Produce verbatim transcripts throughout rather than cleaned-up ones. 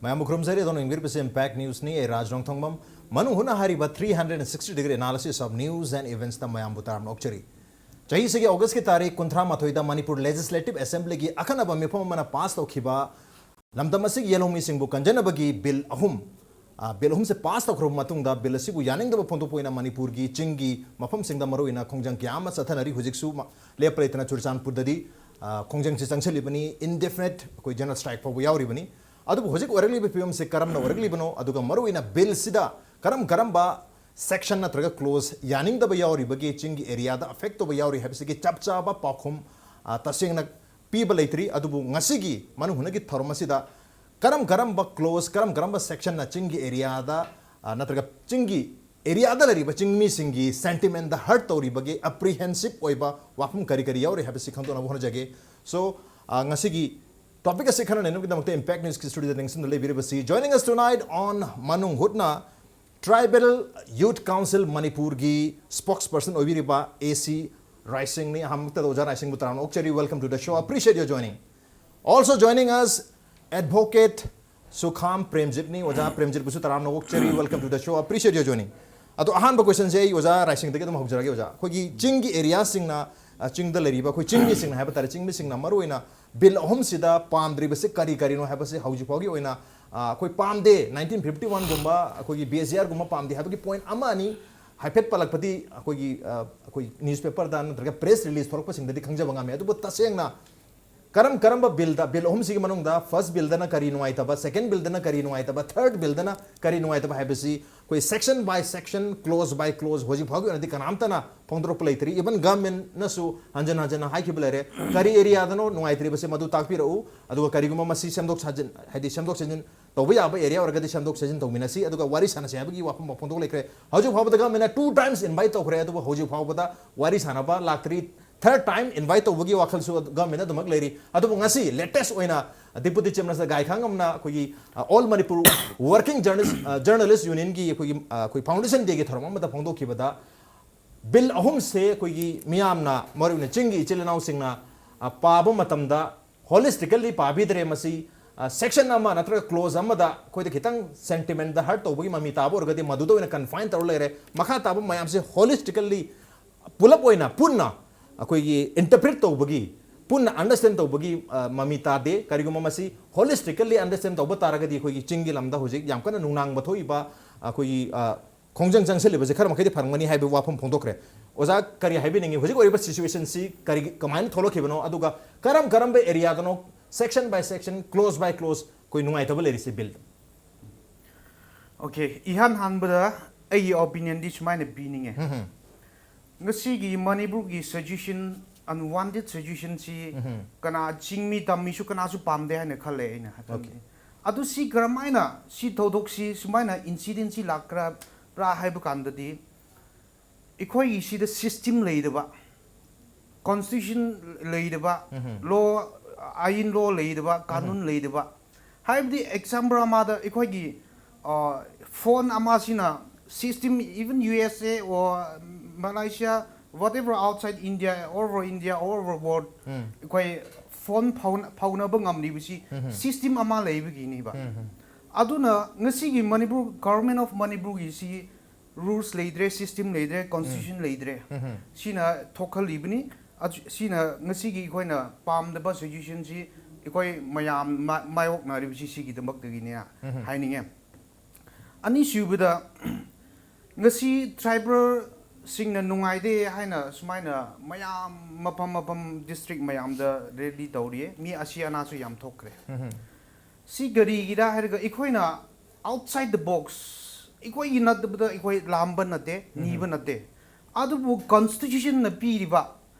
ꯃꯌꯥꯝꯕꯨ ꯈꯨꯔꯨꯝꯖꯔꯤ꯫ ꯑꯗꯣꯝꯅ ꯌꯦꯡꯕꯤꯔꯤꯕꯁꯤ Impact Newsꯅꯤ꯫ ꯑꯩ ꯔꯥꯖ ꯔꯣꯡꯊꯣꯡꯕꯝ꯫ ꯃꯅꯨꯡ ꯍꯨꯠꯅ ꯍꯥꯏꯔꯤꯕ three hundred sixty degree analysisꯇ ꯃꯌꯥꯝꯕꯨ ꯇꯔꯥꯝꯅ ꯑꯣꯛꯆꯔꯤ꯫ ꯆꯍꯤꯁꯤꯒꯤ ꯑꯣꯒꯁꯀꯤ ꯇꯥꯔꯤꯛ ꯀꯨꯟꯊ꯭ꯔꯥ ꯃꯥꯊꯣꯏꯗ ꯃꯅꯤꯄꯨꯔ Legislative Assemblyꯒꯤ ꯑꯈꯟꯅꯕ ꯃꯤꯐꯝ ꯑꯃꯅ ꯄꯥꯁ ꯇꯧꯈꯤꯕ ꯂꯝꯗꯝ ꯑꯁꯤꯒꯤ ꯌꯦꯜꯍꯧꯃꯤꯁꯤꯡꯕꯨ ꯀꯟꯖꯅꯕꯒꯤ ꯕꯤꯜ ꯑꯍꯨꯝ, ꯑ, ꯕꯤꯜ ꯑꯍꯨꯝꯁꯦ ꯄꯥꯁ ꯇꯧꯈ꯭ꯔꯕ ꯃꯇꯨꯡꯗ ꯕꯤꯜ ꯑꯁꯤꯕꯨ ꯌꯥꯅꯤꯡꯗꯕ ꯐꯣꯡꯗꯣꯛꯄ ꯑꯣꯏꯅ ꯃꯅꯤꯄꯨꯔꯒꯤ ꯆꯤꯡꯒꯤ ꯃꯐꯝꯁꯤꯡꯗ ꯃꯔꯨꯑꯣꯏꯅ ꯈꯣꯡꯖꯪ ꯀꯌꯥ ꯑꯃ ꯆꯠꯊꯅꯔꯤ꯫ ꯍꯧꯖꯤꯛꯁꯨ ꯃ-, ꯂꯦꯞꯄ ꯂꯩꯇꯅ ꯆꯨꯔꯆꯥꯟꯄꯨꯔꯗꯗꯤ, ꯑ, ꯈꯣꯡꯖꯪꯁꯤ ꯆꯪꯁꯤꯜꯂꯤꯕꯅꯤ꯫ Indefinite ꯑꯩꯈꯣꯏ general strike ꯐꯥꯎꯕ ꯌꯥꯎꯔꯤꯕꯅꯤ꯫ ꯑꯗꯨꯕꯨ ꯍꯧꯖꯤꯛ ꯑꯣꯏꯔꯛꯂꯤꯕ ꯐꯤꯕꯝꯁꯤ ꯀꯔꯝꯅ ꯑꯣꯏꯔꯛꯂꯤꯕꯅꯣ, ꯑꯗꯨꯒ ꯃꯔꯨꯑꯣꯏꯅ ꯕꯤꯜꯁꯤꯗ ꯀꯔꯝ ꯀꯔꯝꯕ section ꯅꯠꯇ꯭ꯔꯒ clause ꯌꯥꯅꯤꯡꯗꯕ ꯌꯥꯎꯔꯤꯕꯒꯦ, ꯆꯤꯡꯒꯤ areaꯗ affect ꯇꯧꯕ ꯌꯥꯎꯔꯤ ꯍꯥꯏꯕꯁꯤꯒꯤ ꯆꯞ ꯆꯥꯕ ꯄꯥꯎꯈꯨꯝ, ꯑ, ꯇꯁꯦꯡꯅ ꯄꯤꯕ ꯂꯩꯇ꯭ꯔꯤ꯫ ꯑꯗꯨꯕꯨ ꯉꯁꯤꯒꯤ ꯃꯅꯨꯡ ꯍꯨꯠꯅꯒꯤ ꯊꯧꯔꯝ ꯑꯁꯤꯗ ꯀꯔꯝ ꯀꯔꯝꯕ clause, ꯀꯔꯝ ꯀꯔꯝꯕ sectionꯅ ꯆꯤꯡꯒꯤ areaꯗ, ꯑ, ꯅꯠꯇ꯭ꯔꯒ ꯆꯤꯡꯒꯤ areaꯗ ꯂꯩꯔꯤꯕ ꯆꯤꯡꯃꯤꯁꯤꯡꯒꯤ sentimentꯗ hurt ꯇꯧꯔꯤꯕꯒꯦ, apprehensive ꯑꯣꯏꯕ ꯋꯥꯐꯝ ꯀꯔꯤ ꯀꯔꯤ ꯌꯥꯎꯔꯤ ꯍꯥꯏꯕꯁꯤ ꯈꯪꯗꯣꯛꯅꯕ ꯍꯣꯠꯅꯖꯒꯦ꯫ So, ꯑ, ꯉꯁꯤꯒꯤ topic ꯑꯁꯤ ꯈꯟꯅ ꯅꯩꯅꯕꯒꯤꯗꯃꯛꯇ Impact Newsꯀꯤ studioꯗ ꯅꯤꯡꯁꯤꯡꯗꯨꯅ ꯂꯩꯕꯤꯔꯤꯕꯁꯤ, joining us tonight on ꯃꯅꯨꯡ ꯍꯨꯠꯅ, Tribal Youth Council ꯃꯅꯤꯄꯨꯔꯒꯤ spokesperson ꯑꯣꯏꯕꯤꯔꯤꯕ A C ꯔꯥꯏꯁꯤꯡꯅꯤ꯫ ꯑꯍꯥꯟꯕꯃꯛꯇꯗ ꯑꯣꯖꯥ ꯔꯥꯏꯁꯤꯡꯕꯨ ꯇꯔꯥꯝꯅ ꯑꯣꯛꯆꯔꯤ꯫ Welcome to the show. Appreciate your joining. Also joining us, Advocate ꯁꯨꯈꯥꯝ ꯄ꯭ꯔꯦꯝꯖꯤꯠꯅꯤ꯫ ꯑꯣꯖꯥ ꯄ꯭ꯔꯦꯝꯖꯤꯠꯄꯨꯁꯨ ꯇꯔꯥꯝꯅ ꯑꯣꯛꯆꯔꯤ꯫ Welcome to the show. Appreciate your joining. ꯑꯗꯣ ꯑꯍꯥꯟꯕ questionꯁꯦ ꯑꯩ ꯑꯣꯖꯥ ꯔꯥꯏꯁꯤꯡꯗꯒꯤ ꯑꯗꯨꯝ ꯍꯧꯖꯔꯒꯦ꯫ ꯑꯣꯖꯥ, ꯑꯩꯈꯣꯏꯒꯤ ꯆꯤꯡꯒꯤ areaꯁꯤꯡꯅ, ꯑ, ꯆꯤꯡꯗ ꯂꯩꯔꯤꯕ ꯑꯩꯈꯣꯏ ꯆꯤꯡꯃꯤꯁꯤꯡꯅ ꯍꯥꯏꯕ ꯇꯥꯔꯦ, ꯆꯤꯡꯃꯤꯁꯤꯡꯅ ꯃꯔꯨꯑꯣꯏꯅ ꯕꯤꯜ ꯑꯍꯨꯝꯁꯤꯗ ꯄꯥꯝꯗ꯭ꯔꯤꯕꯁꯤ ꯀꯔꯤ ꯀꯔꯤꯅꯣ ꯍꯥꯏꯕꯁꯤ ꯍꯧꯖꯤꯛ ꯐꯥꯎꯒꯤ ꯑꯣꯏꯅ, ꯑ, ꯑꯩꯈꯣꯏ ꯄꯥꯝꯗꯦ, nineteen fifty oneꯒꯨꯝꯕ ꯑꯩꯈꯣꯏꯒꯤ B S G Rꯒꯨꯝꯕ ꯄꯥꯝꯗꯦ ꯍꯥꯏꯕꯒꯤ point ꯑꯃ ꯑꯅꯤ ꯍꯥꯏꯐꯦꯠ ꯄꯜꯂꯛꯄꯗꯤ ꯑꯩꯈꯣꯏꯒꯤ, ꯑ, ꯑꯩꯈꯣꯏ newspaperꯗ ꯅꯠꯇ꯭ꯔꯒ press release ꯊꯣꯛꯂꯛꯄꯁꯤꯡꯗꯗꯤ ꯈꯪꯖꯕ ꯉꯝꯃꯦ꯫ ꯑꯗꯨꯕꯨ ꯇꯁꯦꯡꯅ ꯀꯔꯝ ꯀꯔꯝꯕ ꯕꯤꯜꯗ, ꯕꯤꯜ ꯑꯍꯨꯝꯁꯤꯒꯤ ꯃꯅꯨꯡꯗ first ꯕꯤꯜꯗꯅ ꯀꯔꯤ ꯅꯨꯡꯉꯥꯏꯇꯕ, second ꯕꯤꯜꯗꯅ ꯀꯔꯤ ꯅꯨꯡꯉꯥꯏꯇꯕ, third ꯕꯤꯜꯗꯅ ꯀꯔꯤ ꯅꯨꯡꯉꯥꯏꯇꯕ ꯍꯥꯏꯕꯁꯤ ꯑꯩꯈꯣꯏ section by section, clause by clause ꯍꯧꯖꯤꯛ ꯐꯥꯎꯒꯤ ꯑꯣꯏꯅꯗꯤ ꯀꯅꯥꯝꯇꯅ ꯐꯣꯡꯗꯣꯔꯛꯄ ꯂꯩꯇ꯭ꯔꯤ꯫ Even governmentꯅꯁꯨ ꯍꯟꯖꯟ ꯍꯟꯖꯟꯅ ꯍꯥꯏꯈꯤꯕ ꯂꯩꯔꯦ, ꯀꯔꯤ areaꯗꯅꯣ ꯅꯨꯡꯉꯥꯏꯇ꯭ꯔꯤꯕꯁꯦ ꯃꯗꯨ ꯇꯥꯛꯄꯤꯔꯛꯎ, ꯑꯗꯨꯒ ꯀꯔꯤꯒꯨꯝꯕ ꯃꯁꯤ ꯁꯦꯝꯗꯣꯛ ꯁꯥꯖꯤꯟ, ꯍꯥꯏꯗꯤ ꯁꯦꯝꯗꯣꯛ ꯁꯦꯝꯖꯤꯟ ꯇꯧꯕ ꯌꯥꯕ area ꯑꯣꯏꯔꯒꯗꯤ ꯁꯦꯝꯗꯣꯛ ꯁꯦꯝꯖꯤꯟ ꯇꯧꯃꯤꯟꯅꯁꯤ, ꯑꯗꯨꯒ ꯋꯥꯔꯤ ꯁꯥꯟꯅꯁꯤ ꯍꯥꯏꯕꯒꯤ ꯋꯥꯐꯝ ꯐꯣꯡꯗꯣꯛ ꯂꯩꯈ꯭ꯔꯦ꯫ ꯍꯧꯖꯤꯛ ꯐꯥꯎꯕꯗ governmentꯅ two times invite ꯇꯧꯈ꯭ꯔꯦ, ꯑꯗꯨꯕꯨ ꯍꯧꯖꯤꯛ ꯐꯥꯎꯕꯗ ꯋꯥꯔꯤ ꯁꯥꯟꯅꯕ ꯂꯥꯛꯇ꯭ꯔꯤ꯫ Third time invite ꯇꯧꯕꯒꯤ ꯋꯥꯈꯜꯁꯨ governmentꯅ ꯑꯗꯨꯃꯛ ꯂꯩꯔꯤ꯫ ꯑꯗꯨꯕꯨ ꯉꯁꯤ latest ꯑꯣꯏꯅ Deputy Chief Minister ꯒꯥꯏꯈꯥꯉꯝꯅ ꯑꯩꯈꯣꯏꯒꯤ, ꯑ, All Manipur Working Journalist, ꯑ, Journalist Unionꯒꯤ ꯑꯩꯈꯣꯏꯒꯤ, ꯑ, ꯑꯩꯈꯣꯏ Foundation Dayꯒꯤ ꯊꯧꯔꯝ ꯑꯃꯗ ꯐꯣꯡꯗꯣꯛꯈꯤꯕꯗ ꯕꯤꯜ ꯑꯍꯨꯝꯁꯦ ꯑꯩꯈꯣꯏꯒꯤ ꯃꯤꯌꯥꯝꯅ, ꯃꯔꯨꯑꯣꯏꯅ ꯆꯤꯡꯒꯤ ꯏꯆꯤꯜ ꯏꯅꯥꯎꯁꯤꯡꯅ, ꯑ, ꯄꯥꯕ ꯃꯇꯝꯗ holistically ꯄꯥꯕꯤꯗ꯭ꯔꯦ꯫ ꯃꯁꯤ ꯁꯦꯛꯁꯟ ꯑꯃ ꯅꯠꯇ꯭ꯔꯒ ꯀ꯭ꯂꯣꯖ ꯑꯃꯗ ꯑꯩꯈꯣꯏꯗ ꯈꯤꯇꯪ ꯁꯦꯟꯇꯤꯃꯦꯟꯗ ꯍꯔꯠ ꯇꯧꯕꯒꯤ ꯃꯃꯤ ꯇꯥꯕ ꯑꯣꯏꯔꯒꯗꯤ ꯃꯗꯨꯗ ꯑꯣꯏꯅ ꯀꯟꯐꯥꯏꯟ ꯇꯧꯔ ꯂꯩꯔꯦ꯫ ꯃꯈꯥ ꯇꯥꯕ ꯃꯌꯥꯝꯁꯦ ꯍꯣꯂꯤꯁꯇꯤꯀꯦꯜꯂꯤ, ꯄꯨꯂꯞ ꯑꯣꯏꯅ ꯄꯨꯟꯅ ꯑꯩꯈꯣꯏꯒꯤ ꯏꯟꯇꯔꯄ꯭ꯔꯤꯠ ꯇꯧꯕꯒꯤ, ꯄꯨꯟꯅ ꯑꯟꯗꯔꯁ꯭ꯇꯦꯟ ꯇꯧꯕꯒꯤ ꯑ, ꯃꯃꯤ ꯇꯥꯗꯦ꯫ ꯀꯔꯤꯒꯨꯝꯕ ꯃꯁꯤ ꯍꯣꯂꯤꯁꯇꯤꯀꯦꯜꯂꯤ ꯑꯟꯗꯔꯁ꯭ꯇꯦꯟ ꯇꯧꯕ ꯇꯥꯔꯒꯗꯤ ꯑꯩꯈꯣꯏꯒꯤ ꯆꯤꯡꯒꯤ ꯂꯝꯗ ꯍꯧꯖꯤꯛ ꯌꯥꯝ ꯀꯟꯅ ꯅꯨꯡꯅꯥꯡꯕ ꯊꯣꯛꯏꯕ ꯑꯩꯈꯣꯏꯒꯤ ꯑ, ꯈꯣꯡꯖꯪ ꯆꯪꯁꯤꯜꯂꯤꯕꯁꯦ ꯈꯔ ꯃꯈꯩꯗꯤ ꯐꯔꯝꯒꯅꯤ ꯍꯥꯏꯕ ꯋꯥꯐꯝ ꯐꯣꯡꯗꯣꯛꯈ꯭ꯔꯦ꯫ ꯑꯣꯖꯥ, ꯀꯔꯤ ꯍꯥꯏꯕꯤꯅꯤꯡꯉꯤ? ꯍꯧꯖꯤꯛ ꯑꯣꯏꯔꯤꯕ ꯁꯤꯆꯨꯋꯦꯁꯟꯁꯤ ꯀꯔꯤ, ꯀꯃꯥꯏꯅ ꯊꯣꯛꯂꯛꯈꯤꯕꯅꯣ, ꯑꯗꯨꯒ ꯀꯔꯝ ꯀꯔꯝꯕ ꯑꯦꯔꯤꯌꯥꯗꯅꯣ, ꯁꯦꯛꯁꯟ ꯕꯥꯏ ꯁꯦꯛꯁꯟ, ꯀ꯭ꯂꯣꯖ ꯕꯥꯏ ꯀ꯭ꯂꯣꯖ ꯑꯩꯈꯣꯏ ꯅꯨꯡꯉꯥꯏꯇꯕ ꯂꯩꯔꯤꯁꯦ ꯕꯤꯜꯗ? ꯑꯣꯀꯦ, ꯏꯍꯥꯟ ꯍꯥꯟꯕꯗ ꯑꯩꯒꯤ ꯑꯣꯄꯤꯅꯤꯌꯟꯗꯤ ꯁꯨꯃꯥꯏꯅ ꯄꯤꯅꯤꯡꯉꯦ꯫ ꯉꯁꯤꯒꯤ ꯃꯅꯤꯄꯨꯔꯒꯤ ꯁꯖꯦꯁꯟ, ꯑꯟꯋꯥꯟꯇꯦꯗ ꯁꯖꯦꯁꯟꯁꯤ ꯀꯅꯥ, ꯆꯤꯡꯃꯤ ꯇꯝꯃꯤꯁꯨ ꯀꯅꯥꯁꯨ ꯄꯥꯝꯗꯦ ꯍꯥꯏꯅ ꯈꯜꯂꯦ ꯑꯩꯅ ꯍꯥꯏꯕꯗꯤ꯫ ꯑꯗꯨ ꯁꯤ ꯀꯔꯝꯍꯥꯏꯅ ꯁꯤ ꯊꯧꯗꯣꯛꯁꯤ ꯁꯨꯃꯥꯏꯅ ꯏꯟꯁꯤꯗꯦꯟꯁꯤ ꯂꯥꯛꯈ꯭ꯔꯕ꯭ꯔꯥ ꯍꯥꯏꯕ ꯀꯥꯟꯗꯗꯤ, ꯑꯩꯈꯣꯏꯒꯤ ꯁꯤꯗ ꯁꯤꯁꯇꯦꯝ ꯂꯩꯗꯕ, ꯀꯣꯟꯁꯇꯤꯇ꯭ꯌꯨꯁꯟ ꯂꯩꯗꯕ, ꯂꯣ, ꯑꯥꯏꯟ ꯂꯣ ꯂꯩꯗꯕ, ꯀꯥꯅꯨꯟ ꯂꯩꯗꯕ꯫ ꯍꯥꯏꯕꯗꯤ ꯑꯦꯛꯖꯥꯝꯄꯜ ꯑꯃꯗ ꯑꯩꯈꯣꯏꯒꯤ ꯐꯣꯟ ꯑꯃꯁꯤꯅ system, even U S A or Malaysia, whatever, outside India, all over India, all over world, ꯑꯩꯈꯣꯏ ꯐꯣꯟ ꯐꯥꯎꯅꯕ ꯉꯝꯂꯤꯕꯁꯤ ꯁꯤꯁꯇꯦꯝ ꯑꯃ ꯂꯩꯕꯒꯤꯅꯦꯕ꯫ ꯑꯗꯨꯅ ꯉꯁꯤꯒꯤ ꯃꯅꯤꯄꯨꯔ, ꯒꯣꯚꯔꯟꯃꯦꯟ ꯑꯣꯐ ꯃꯅꯤꯄꯨꯔꯒꯤꯁꯤ ꯔꯨꯜꯁ ꯂꯩꯇ꯭ꯔꯦ, ꯁꯤꯁꯇꯦꯝ ꯂꯩꯇ꯭ꯔꯦ, ꯀꯣꯟꯁꯇꯤꯇ꯭ꯌꯨꯁꯟ ꯂꯩꯇ꯭ꯔꯦ꯫ ꯁꯤꯅ ꯊꯣꯛꯍꯜꯂꯤꯕꯅꯤ꯫ ꯑꯗꯨ, ꯁꯤꯅ ꯉꯁꯤꯒꯤ ꯑꯩꯈꯣꯏꯅ ꯄꯥꯝꯗꯕ ꯁꯤꯆꯨꯋꯦꯁꯟꯁꯤ ꯑꯩꯈꯣꯏ ꯃꯌꯥꯝ ꯃꯥ-, ꯃꯥꯌꯣꯛꯅꯔꯤꯕꯁꯤ ꯁꯤꯒꯤꯗꯃꯛꯇꯒꯤꯅꯦ ꯍꯥꯏꯅꯤꯡꯉꯦ꯫ ꯑꯅꯤꯁꯨꯕꯗ, ꯉꯁꯤ ꯇ꯭ꯔꯥꯏꯕꯦꯜꯁꯤꯡꯅ ꯅꯨꯡꯉꯥꯏꯇꯦ ꯍꯥꯏꯅ ꯁꯨꯃꯥꯏꯅ ꯃꯌꯥꯝ ꯃꯐꯝ ꯃꯐꯝ ꯗꯤꯁꯇ꯭ꯔꯤꯛ ꯃꯌꯥꯝꯗ ꯔꯦꯂꯤ ꯇꯧꯔꯤꯌꯦ, ꯃꯤ ꯑꯁꯤ ꯑꯅꯥꯁꯨ ꯌꯥꯝ ꯊꯣꯛꯈ꯭ꯔꯦ꯫ ꯁꯤ ꯀꯔꯤꯒꯤꯔ ꯍꯥꯏꯔꯒ ꯑꯩꯈꯣꯏꯅ outside the box, ꯑꯩꯈꯣꯏꯒꯤ ꯅꯠꯇꯕꯗ ꯑꯩꯈꯣꯏ ꯂꯥꯝꯕ ꯅꯠꯇꯦ, ꯅꯤꯕ ꯅꯠꯇꯦ꯫ ꯑꯗꯨꯕꯨ ꯀꯣꯟꯁꯇꯤꯇ꯭ꯌꯨꯁꯟꯅ ꯄꯤꯔꯤꯕ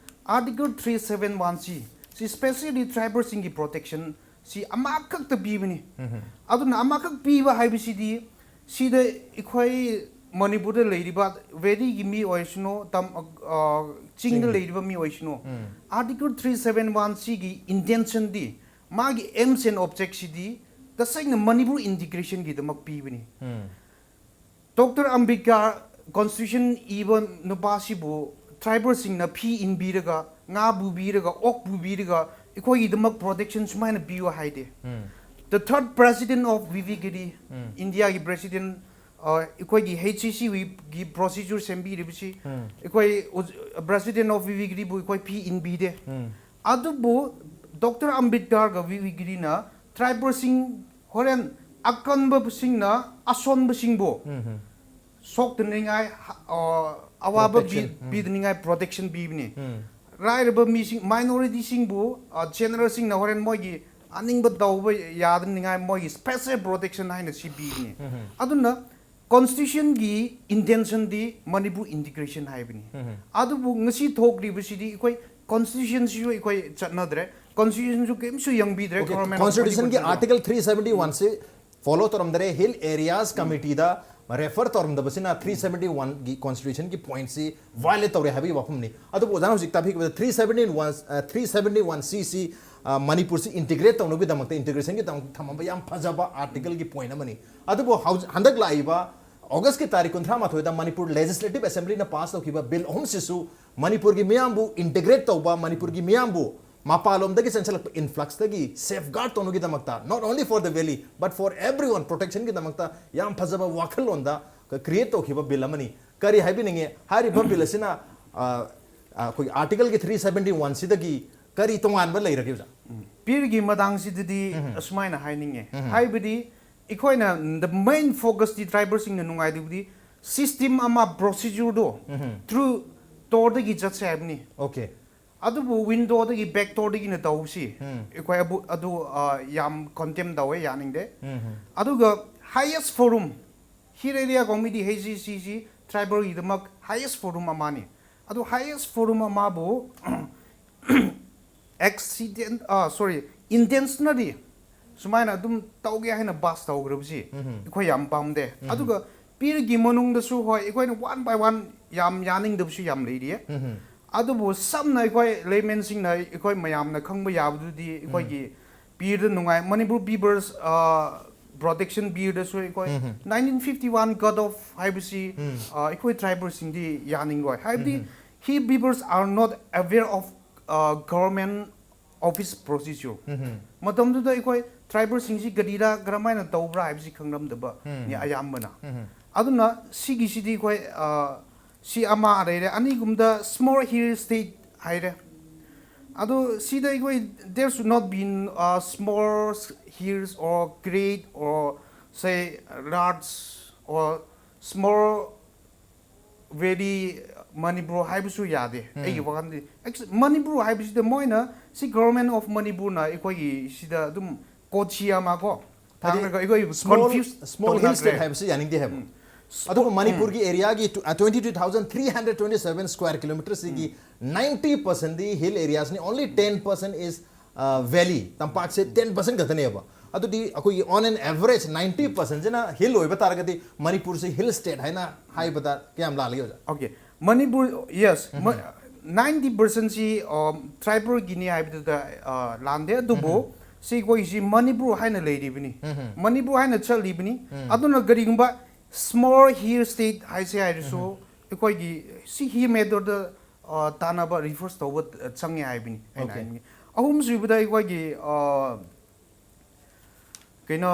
Article three seven one C, ꯁꯤ specially ꯇ꯭ꯔꯥꯏꯕꯦꯜꯁꯤꯡꯒꯤ ꯄ꯭ꯔꯣꯇꯦꯛꯁꯟ ꯁꯤ ꯑꯃꯈꯛꯇ ꯄꯤꯕꯅꯤ꯫ ꯑꯗꯨꯅ ꯑꯃꯈꯛ ꯄꯤꯕ ꯍꯥꯏꯕꯁꯤꯗꯤ ꯁꯤꯗ ꯑꯩꯈꯣꯏ ꯃꯅꯤꯄꯨꯔꯗ ꯂꯩꯔꯤꯕ ꯚꯦꯂꯤꯒꯤ ꯃꯤ ꯑꯣꯏꯁꯅꯨ, ꯇꯝ-, ꯑ, ꯆꯤꯡꯗ ꯆꯤꯡ꯫ ꯂꯩꯔꯤꯕ ꯃꯤ ꯑꯣꯏꯁꯅꯨ, Article three seven one Cꯒꯤ ꯏꯟꯇꯦꯟꯁꯟꯗꯤ, ꯃꯥꯒꯤ aims and objectꯁꯤꯗꯤ ꯇꯁꯦꯡꯅ ꯃꯅꯤꯄꯨꯔ ꯏꯟꯇꯤꯒ꯭ꯔꯦꯁꯟꯒꯤꯗꯃꯛ ꯄꯤꯕꯅꯤ꯫ ꯗꯣꯛꯇꯔ ꯑꯝꯕꯦꯗꯀꯔ ꯀꯣꯟꯁꯇꯤꯇ꯭ꯌꯨꯁꯟ ꯏꯕ ꯅꯨꯄꯥꯁꯤꯕꯨ ꯇ꯭ꯔꯥꯏꯕꯦꯜꯁꯤꯡꯅ ꯐꯤ ꯏꯟꯕꯤꯔꯒ, ꯉꯥ ꯄꯨꯕꯤꯔꯒ, ꯑꯣꯛ ꯄꯨꯕꯤꯔꯒ ꯑꯩꯈꯣꯏꯒꯤꯗꯃꯛ ꯄ꯭ꯔꯣꯇꯦꯛꯁꯟ ꯁꯨꯃꯥꯏꯅ ꯄꯤꯌꯨ ꯍꯥꯏꯗꯦ꯫ The third president of VVGD, Indiaꯒꯤ president, ꯑ, ꯑꯩꯈꯣꯏꯒꯤ HCC ꯒꯤ procedure ꯁꯦꯝꯕꯤꯔꯤꯕꯁꯤ ꯑꯩꯈꯣꯏ president of VVGD ꯕꯨ ꯑꯩꯈꯣꯏ ꯐꯤ ꯏꯟꯕꯤꯗꯦ꯫ ꯑꯗꯨꯕꯨ Doctor Ambedkar ꯒ VVGD ꯅ tribalꯁꯤꯡ, ꯍꯣꯔꯦꯟ ꯑꯀꯟꯕꯁꯤꯡꯅ ꯑꯁꯣꯟꯕꯁꯤꯡꯕꯨ ꯁꯣꯛꯇꯅꯤꯡꯉꯥꯏ, ꯑ, ꯑꯋꯥꯕ ꯄꯤ-, Protection. ꯄꯤꯗꯅꯤꯡꯉꯥꯏ protection ꯄꯤꯕꯅꯤ꯫ ꯂꯥꯏꯔꯕ ꯃꯤꯁꯤꯡ, minorityꯁꯤꯡꯕꯨ, ꯑ, generalꯁꯤꯡꯅ ꯍꯣꯔꯦꯟ ꯃꯣꯏꯒꯤ ꯑꯅꯤꯡꯕ ꯇꯧꯕ ꯌꯥꯗꯅꯤꯡꯉꯥꯏ ꯃꯣꯏꯒꯤ special protection ꯍꯥꯏꯅ ꯁꯤ ꯄꯤꯕꯅꯤ꯫ ꯑꯗꯨꯅ constitutionꯒꯤ intentionꯗꯤ ꯃꯅꯤꯄꯨꯔ integration ꯍꯥꯏꯕꯅꯤ꯫ ꯑꯗꯨꯕꯨ ꯉꯁꯤ ꯊꯣꯛꯂꯤꯕꯁꯤꯗꯤ ꯑꯩꯈꯣꯏ constitutionꯁꯤꯁꯨ ꯑꯩꯈꯣꯏ ꯆꯠꯅꯗ꯭ꯔꯦ, constitutionꯁꯨ ꯀꯔꯤꯝꯁꯨ ꯌꯦꯡꯕꯤꯗ꯭ꯔꯦ꯫ Okay, Government of constitutionꯒꯤ Manipurꯅ꯫ Article three seventy one ꯁꯤ follow ꯇꯧꯔꯝꯗꯔꯦ, Hill Areas Committeeꯗ refer ꯇꯧꯔꯝꯗꯕꯁꯤꯅ three seventy oneꯒꯤ constitutionꯒꯤ pointꯁꯤ violate ꯇꯧꯔꯦ ꯍꯥꯏꯕꯒꯤ ꯋꯥꯐꯝꯅꯤ꯫ ꯑꯗꯨꯕꯨ ꯑꯣꯖꯥꯅ ꯍꯧꯖꯤꯛ ꯇꯥꯛꯄꯤꯈꯤꯕꯗ three seventy one, ꯑ, three seventy one C ꯁꯤ, ꯑ, ꯃꯅꯤꯄꯨꯔꯁꯤ integrate ꯇꯧꯅꯕꯒꯤꯗꯃꯛꯇ, integrationꯒꯤꯗꯃꯛꯇ ꯊꯝꯃꯝꯕ ꯌꯥꯝ ꯐꯖꯕ articleꯒꯤ point ꯑꯃꯅꯤ꯫ ꯑꯗꯨꯕꯨ ꯍꯧꯖꯤꯛ, ꯍꯟꯗꯛ ꯂꯥꯛꯏꯕ Augustꯀꯤ ꯇꯥꯔꯤꯛ ꯀꯨꯟꯊ꯭ꯔꯥ ꯃꯥꯊꯣꯏꯗ ꯃꯅꯤꯄꯨꯔ Legislative Assemblyꯅ pass ꯇꯧꯈꯤꯕ bill ꯑꯍꯨꯝꯁꯤꯁꯨ ꯃꯅꯤꯄꯨꯔꯒꯤ ꯃꯤꯌꯥꯝꯕꯨ integrate ꯇꯧꯕ, ꯃꯅꯤꯄꯨꯔꯒꯤ ꯃꯤꯌꯥꯝꯕꯨ ꯃꯄꯥꯟꯂꯣꯝꯗꯒꯤ ꯆꯦꯟꯁꯤꯜꯂꯛꯄ influxꯇꯒꯤ safeguard ꯇꯧꯅꯕꯒꯤꯗꯃꯛꯇ, not only for the valley but for everyone protectionꯒꯤꯗꯃꯛꯇ ꯌꯥꯝ ꯐꯖꯕ ꯋꯥꯈꯜꯂꯣꯟꯗ create ꯇꯧꯈꯤꯕ bill ꯑꯃꯅꯤ꯫ ꯀꯔꯤ ꯍꯥꯏꯕꯤꯅꯤꯡꯉꯤ? ꯍꯥꯏꯔꯤꯕ bill ꯑꯁꯤꯅ, ꯑ, ꯑ, ꯑꯩꯈꯣꯏꯒꯤ articleꯒꯤ three seventy one ꯁꯤꯗꯒꯤ ꯀꯔꯤ ꯇꯣꯉꯥꯟꯕ ꯂꯩꯔꯒꯦ, ꯑꯣꯖꯥ? ꯄꯤꯔꯒꯤ ꯃꯇꯥꯡꯁꯤꯗꯗꯤ ꯑꯁꯨꯃꯥꯏꯅ ꯍꯥꯏꯅꯤꯡꯉꯦ꯫ ꯍꯥꯏꯕꯗꯤ ꯑꯩꯈꯣꯏꯅ the main focusꯇꯤ tribalꯁꯤꯡꯅ ꯅꯨꯡꯉꯥꯏꯗꯕꯗꯤ system ꯑꯃ procedureꯗꯣ through doorꯗꯒꯤ ꯆꯠꯁꯦ ꯍꯥꯏꯕꯅꯤ꯫ Okay. ꯑꯗꯨꯕꯨ windowꯗꯒꯤ, back doorꯗꯒꯤꯅ ꯇꯧꯕꯁꯤ ꯑꯩꯈꯣꯏ ꯑꯕꯨ-, ꯑꯗꯨ, ꯑ, ꯌꯥꯝ condemn ꯇꯧꯋꯦ, ꯌꯥꯅꯤꯡꯗꯦ꯫ ꯑꯗꯨꯒ highest forum, Hill Area Committee, HCC ꯁꯤ tribalꯒꯤꯗꯃꯛ highest forum ꯑꯃꯅꯤ꯫ ꯑꯗꯨ highest forum ꯑꯃꯕꯨ accident, ꯑ, sorry, intentionally ꯁꯨꯃꯥꯏꯅ ꯑꯗꯨꯝ ꯇꯧꯒꯦ ꯍꯥꯏꯅ pass ꯇꯧꯈ꯭ꯔꯕꯁꯤ ꯑꯩꯈꯣꯏ ꯌꯥꯝ ꯄꯥꯝꯗꯦ꯫ ꯑꯗꯨꯒ ꯄꯤꯔꯒꯤ ꯃꯅꯨꯡꯗꯁꯨ, ꯍꯣꯏ, ꯑꯩꯈꯣꯏꯅ one by one ꯌꯥꯝ ꯌꯥꯅꯤꯡꯗꯕꯁꯨ ꯌꯥꯝ ꯂꯩꯔꯤꯌꯦ꯫ ꯑꯗꯨꯕꯨ ꯁꯝꯅ ꯑꯩꯈꯣꯏ laymanꯁꯤꯡꯅ, ꯑꯩꯈꯣꯏ ꯃꯌꯥꯝꯅ ꯈꯪꯕ ꯌꯥꯕꯗꯨꯗꯤ ꯑꯩꯈꯣꯏꯒꯤ ꯄꯤꯔꯗ ꯅꯨꯡꯉꯥꯏ, ꯃꯅꯤꯄꯨꯔ ꯄꯤꯕꯔꯁ, ꯑ, protection ꯄꯤꯔꯗꯁꯨ ꯑꯩꯈꯣꯏ nineteen fifty one cut off ꯍꯥꯏꯕꯁꯤ, ꯑ, ꯑꯩꯈꯣꯏ tribalꯁꯤꯡꯗꯤ ꯌꯥꯅꯤꯡꯂꯣꯏ꯫ ꯍꯥꯏꯕꯗꯤ he beavers are not aware of, ꯑ, government office procedure꯫ ꯃꯇꯝꯗꯨꯗ ꯑꯩꯈꯣꯏ ꯇ꯭ꯔꯥꯏꯕꯔꯁꯤꯡꯁꯤ ꯀꯔꯤꯔꯥ, ꯀꯔꯝꯍꯥꯏꯅ ꯇꯧꯕ꯭ꯔꯥ ꯍꯥꯏꯕꯁꯤ ꯈꯪꯂꯝꯗꯕ ꯅꯤ ꯑꯌꯥꯝꯕꯅ꯫ ꯑꯗꯨꯅ ꯁꯤꯒꯤꯁꯤꯗꯤ ꯑꯩꯈꯣꯏ, ꯑ, ꯁꯤ ꯑꯃ ꯂꯩꯔꯦ꯫ ꯑꯅꯤꯒꯨꯝꯗ small hill state ꯍꯥꯏꯔꯦ꯫ ꯑꯗꯨ ꯁꯤꯗ ꯑꯩꯈꯣꯏ, there should not be, uh, small hills or great or say large or small valley Manipur ꯍꯥꯏꯕꯁꯨ ꯌꯥꯗꯦ꯫ ꯑꯩꯒꯤ ꯋꯥꯈꯜꯗꯤ ꯑꯦꯛꯁ-, ꯃꯅꯤꯄꯨꯔ ꯍꯥꯏꯕꯁꯤꯗ ꯃꯣꯏꯅ ꯁꯤ Government of Manipurꯅ ꯑꯩꯈꯣꯏꯒꯤ ꯁꯤꯗ ꯑꯗꯨꯝ ꯀꯣꯆꯤ ꯑꯃ ꯀꯣ ꯍꯥꯏꯗꯤ ꯊꯥꯡꯂꯒ ꯑꯩꯈꯣꯏ small, confuse small hill ꯇꯧꯅꯈ꯭ꯔꯦ꯫ State ꯍꯥꯏꯕꯁꯤ ꯌꯥꯅꯤꯡꯗꯦ ꯍꯥꯏꯕ꯫ ꯎꯝ꯫ ꯑꯗꯨꯕꯨ ꯃꯅꯤꯄꯨꯔꯒꯤ areaꯒꯤ tw-, uh, twenty two thousand three hundred twenty seven square kilometerꯁꯤꯒꯤ ninety percentꯗꯤ hill areasꯅꯤ, only ten percent is, uh, valley, ꯇꯝꯄꯥꯛꯁꯦ ten percent ꯈꯛꯇꯅꯦꯕ꯫ ꯑꯗꯨꯗꯤ ꯑꯩꯈꯣꯏꯒꯤ on an average ninety percentꯁꯤꯅ hill ꯑꯣꯏꯕ ꯇꯥꯔꯒꯗꯤ ꯃꯅꯤꯄꯨꯔꯁꯤ hill state ꯍꯥꯏꯅ ꯍꯥꯏꯕꯗ ꯀꯌꯥꯝ ꯂꯥꯜꯂꯤ ꯑꯣꯖꯥ? Okay, Manipur, yes, ninety percentꯁꯤ, um, tribalꯒꯤꯅꯤ ꯍꯥꯏꯕꯗꯨꯗ, uh, ꯂꯥꯟꯗꯦ꯫ ꯑꯗꯨꯕꯨ ꯁꯤ ꯑꯩꯈꯣꯏꯁꯤ ꯃꯅꯤꯄꯨꯔ ꯍꯥꯏꯅ ꯂꯩꯔꯤꯕꯅꯤ, ꯃꯅꯤꯄꯨꯔ ꯍꯥꯏꯅ ꯆꯠꯂꯤꯕꯅꯤ꯫ ꯑꯗꯨꯅ ꯀꯔꯤꯒꯨꯝꯕ small hill state ꯍꯥꯏꯁꯦ ꯍꯥꯏꯔꯁꯨ ꯑꯩꯈꯣꯏꯒꯤ ꯁꯤ hill matterꯗ, uh, ꯇꯥꯟꯅꯕ refers ꯇꯧꯕ, uh, ꯆꯪꯉꯦ ꯍꯥꯏꯕꯅꯤ ꯑꯩꯅ Okay. ꯍꯥꯏꯅꯤꯡꯉꯤ꯫ ꯑꯍꯨꯝꯁꯨꯕꯗ ꯑꯩꯈꯣꯏꯒꯤ, uh, ꯀꯩꯅꯣ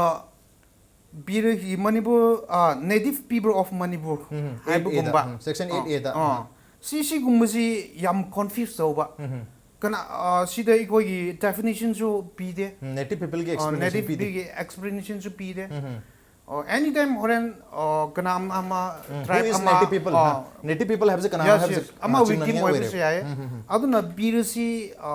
ꯄꯤꯔꯒꯤ ꯃꯅꯤꯄꯨꯔ, ꯑ, Native People of Manipur um, ꯍꯥꯏꯕꯒꯨꯝꯕ꯫ Eight Aꯗ, um, section ꯑ, eight Aꯗ, ꯑ꯫ ꯎꯝ꯫ ꯁꯤ, ꯁꯤꯒꯨꯝꯕꯁꯤ ꯌꯥꯝ confuse ꯇꯧꯕ꯫ ꯎꯝ꯫ ꯀꯅꯥ, ꯑ, ꯁꯤꯗ ꯑꯩꯈꯣꯏꯒꯤ definitionꯁꯨ ꯄꯤꯗꯦ꯫ ꯎꯝ, native peopleꯒꯤ ꯑ, explanationꯁꯨ native ꯄꯤꯗꯦ꯫ Peopleꯒꯤ explanationꯁꯨ ꯄꯤꯗꯦ꯫ ꯎꯝ꯫ ꯑ, anytime ꯍꯣꯔꯦꯟ, ꯑ, ꯀꯅꯥ ꯑꯃ, ꯎꯝ, tribe who is ꯑꯃ, native people? ꯑ, Native people ꯍꯥꯏꯕꯁꯤ ꯀꯅꯥꯅꯣ yes, ꯍꯥꯏꯕꯁꯤ, yes, ꯑꯃ ꯑ, victim ꯆꯤꯡꯅꯅꯤꯡꯉꯥꯏ ꯑꯣꯏꯕꯁꯨ ꯑꯣꯏꯔꯦꯕ꯫ ꯌꯥꯏ꯫ ꯎꯝ, ꯎꯝ, ꯎꯝ꯫ ꯑꯗꯨꯅ ꯄꯤꯔꯁꯤ, ꯑ,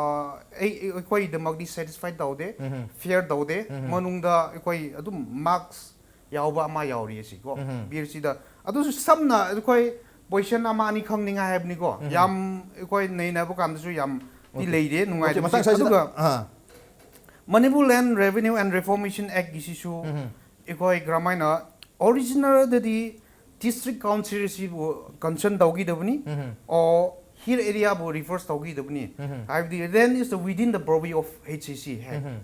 ꯑꯩ, ꯑꯩꯈꯣꯏꯗꯃꯛꯇꯤ satisfied ꯇꯧꯗꯦ, ꯎꯝ꯫ Fair ꯇꯧꯗꯦ꯫ ꯎꯝ꯫ ꯃꯅꯨꯡꯗ ꯑꯩꯈꯣꯏ ꯑꯗꯨꯝ marks ꯌꯥꯎꯕ ꯑꯃ ꯌꯥꯎꯔꯤ ꯑꯁꯤꯀꯣ, ꯎꯝ꯫ ꯄꯤꯔꯁꯤꯗ꯫ ꯑꯗꯨꯁꯨ ꯁꯝꯅ ꯑꯩꯈꯣꯏ question ꯑꯃ ꯑꯅꯤ ꯈꯪꯅꯤꯡꯉꯥꯏ ꯍꯥꯏꯕꯅꯤꯀꯣ꯫ ꯎꯝ꯫ ꯌꯥꯝ ꯑꯩꯈꯣꯏ ꯅꯩꯅꯕ ꯀꯥꯟꯗꯁꯨ ꯌꯥꯝꯗꯤ Okay. ꯂꯩꯔꯦ, Okay, ꯅꯨꯡꯉꯥꯏꯇꯕꯁꯦ꯫ ꯃꯇꯥꯡ ꯁ꯭ꯋꯥꯏꯁꯤꯗ, ꯑꯗꯨꯒ ꯑꯥ꯫ Manipur Land Revenue and Reformation Actꯒꯤꯁꯤꯁꯨ ꯎꯝ꯫ ꯑꯩꯈꯣꯏ ꯀꯔꯝꯍꯥꯏꯅ originalꯗꯗꯤ district council ꯑꯁꯤꯕꯨ concern ꯇꯧꯈꯤꯗꯕꯅꯤ, ꯎꯝ꯫ ꯑꯣ hill areaꯕꯨ refers ꯇꯧꯈꯤꯗꯕꯅꯤ꯫ ꯎꯝ꯫ ꯍꯥꯏꯕꯗꯤ land is the within the purview of H A C ꯍꯥꯏ꯫ ꯎꯝ꯫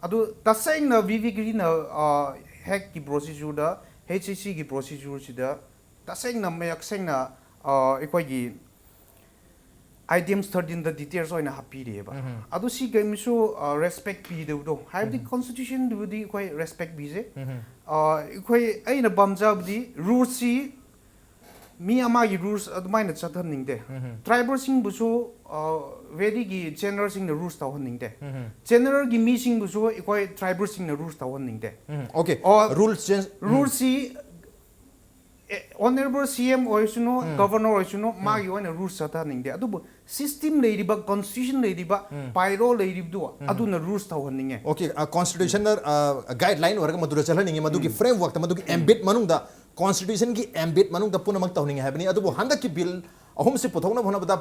ꯑꯗꯨ ꯇꯁꯦꯡꯅ ꯚꯤ ꯚꯤ ꯒꯤꯔꯤꯅ, ꯑ, ꯍꯦꯛꯀꯤ procedureꯗ, H A Cꯒꯤ procedureꯁꯤꯗ ꯇꯁꯦꯡꯅ ꯃꯌꯦꯛ ꯁꯦꯡꯅ, ꯑ, ꯑꯩꯈꯣꯏꯒꯤ ꯑꯥꯏꯇꯦꯝꯁ ꯊꯥꯔꯇꯤꯟꯗ ꯗꯤꯇꯦꯜꯁ ꯑꯣꯏꯅ ꯍꯥꯞꯄꯤꯔꯤꯑꯕ꯫ ꯑꯗꯨ ꯁꯤ ꯀꯔꯤꯝꯁꯨ ꯔꯦꯁꯄꯦꯛ ꯄꯤꯗꯕꯗꯣ, ꯍꯥꯏꯕꯗꯤ ꯀꯣꯟꯁꯇꯤꯇ꯭ꯌꯨꯁꯟꯗꯨꯕꯨꯗꯤ ꯑꯩꯈꯣꯏ ꯔꯦꯁꯄꯦꯛ ꯄꯤꯖꯩ꯫ ꯑ, ꯑꯩꯈꯣꯏ, ꯑꯩꯅ ꯄꯥꯝꯖꯕꯗꯤ ꯔꯨꯜꯁꯁꯤ ꯃꯤ ꯑꯃꯒꯤ ꯔꯨꯜꯁ ꯑꯗꯨꯃꯥꯏꯅ ꯆꯠꯍꯟꯅꯤꯡꯗꯦ꯫ ꯇ꯭ꯔꯥꯏꯕꯦꯜꯁꯤꯡꯕꯨꯁꯨ ꯚꯦꯂꯤꯒꯤ ꯖꯦꯅꯔꯦꯜꯁꯤꯡꯅ ꯔꯨꯜꯁ ꯇꯧꯍꯟꯅꯤꯡꯗꯦ꯫ ꯖꯦꯅꯔꯦꯜꯒꯤ ꯃꯤꯁꯤꯡꯕꯨꯁꯨ ꯑꯩꯈꯣꯏ ꯇ꯭ꯔꯥꯏꯕꯦꯜꯁꯤꯡꯅ ꯔꯨꯜꯁ ꯇꯧꯍꯟꯅꯤꯡꯗꯦ꯫ ꯎꯝ, okay. ꯑꯣ, ꯔꯨꯜꯁ ꯆꯦꯟꯖ ꯔꯨꯜꯁꯤ ꯑꯣꯅꯔꯦꯕꯜ ꯁꯤ ꯑꯦꯝ ꯑꯣꯏꯔꯁꯅꯨ, ꯒꯚꯔꯅꯔ ꯑꯣꯏꯔꯁꯅꯨ, ꯃꯥꯒꯤ ꯑꯣꯏꯅ ꯔꯨꯜꯁ ꯆꯠꯊꯍꯟꯅꯤꯡꯗꯦ꯫ ꯑꯗꯨꯕꯨ ꯁꯤꯁꯇꯦꯝ ꯂꯩꯔꯤꯕ, ꯀꯣꯟꯁꯇꯤꯇ꯭ꯌꯨꯁꯟ ꯂꯩꯔꯤꯕ, ꯕꯥꯏꯂꯣ ꯂꯩꯔꯤꯕꯗꯨ ꯑꯗꯨꯅ ꯔꯨꯜꯁ ꯇꯧꯍꯟꯅꯤꯡꯉꯦ꯫ Okay, ꯀꯣꯟꯁꯇꯤꯇ꯭ꯌꯨꯁꯟꯅ ꯒꯥꯏꯗꯂꯥꯏꯟ ꯑꯣꯏꯔꯒ ꯃꯗꯨꯗ ꯆꯠꯍꯟꯅꯤꯡꯉꯤ, ꯃꯗꯨꯒꯤ ꯐ꯭ꯔꯦꯝꯋꯔꯛꯇ, ꯃꯗꯨꯒꯤ ꯑꯦꯝꯕꯤꯠ ꯃꯅꯨꯡꯗ, ꯀꯣꯟꯁꯇꯤꯇ꯭ꯌꯨꯁꯟꯒꯤ ꯑꯦꯝꯕꯤꯠ ꯃꯅꯨꯡꯗ ꯄꯨꯝꯅꯃꯛ ꯇꯧꯍꯟꯅꯤꯡꯉꯤ ꯍꯥꯏꯕꯅꯤ꯫ ꯑꯗꯨꯕꯨ ꯍꯟꯗꯛꯀꯤ ꯕꯤꯜ ꯑꯍꯨꯝꯁꯤ ꯄꯨꯊꯣꯛꯅꯕ ꯍꯣꯠꯅꯕꯗ,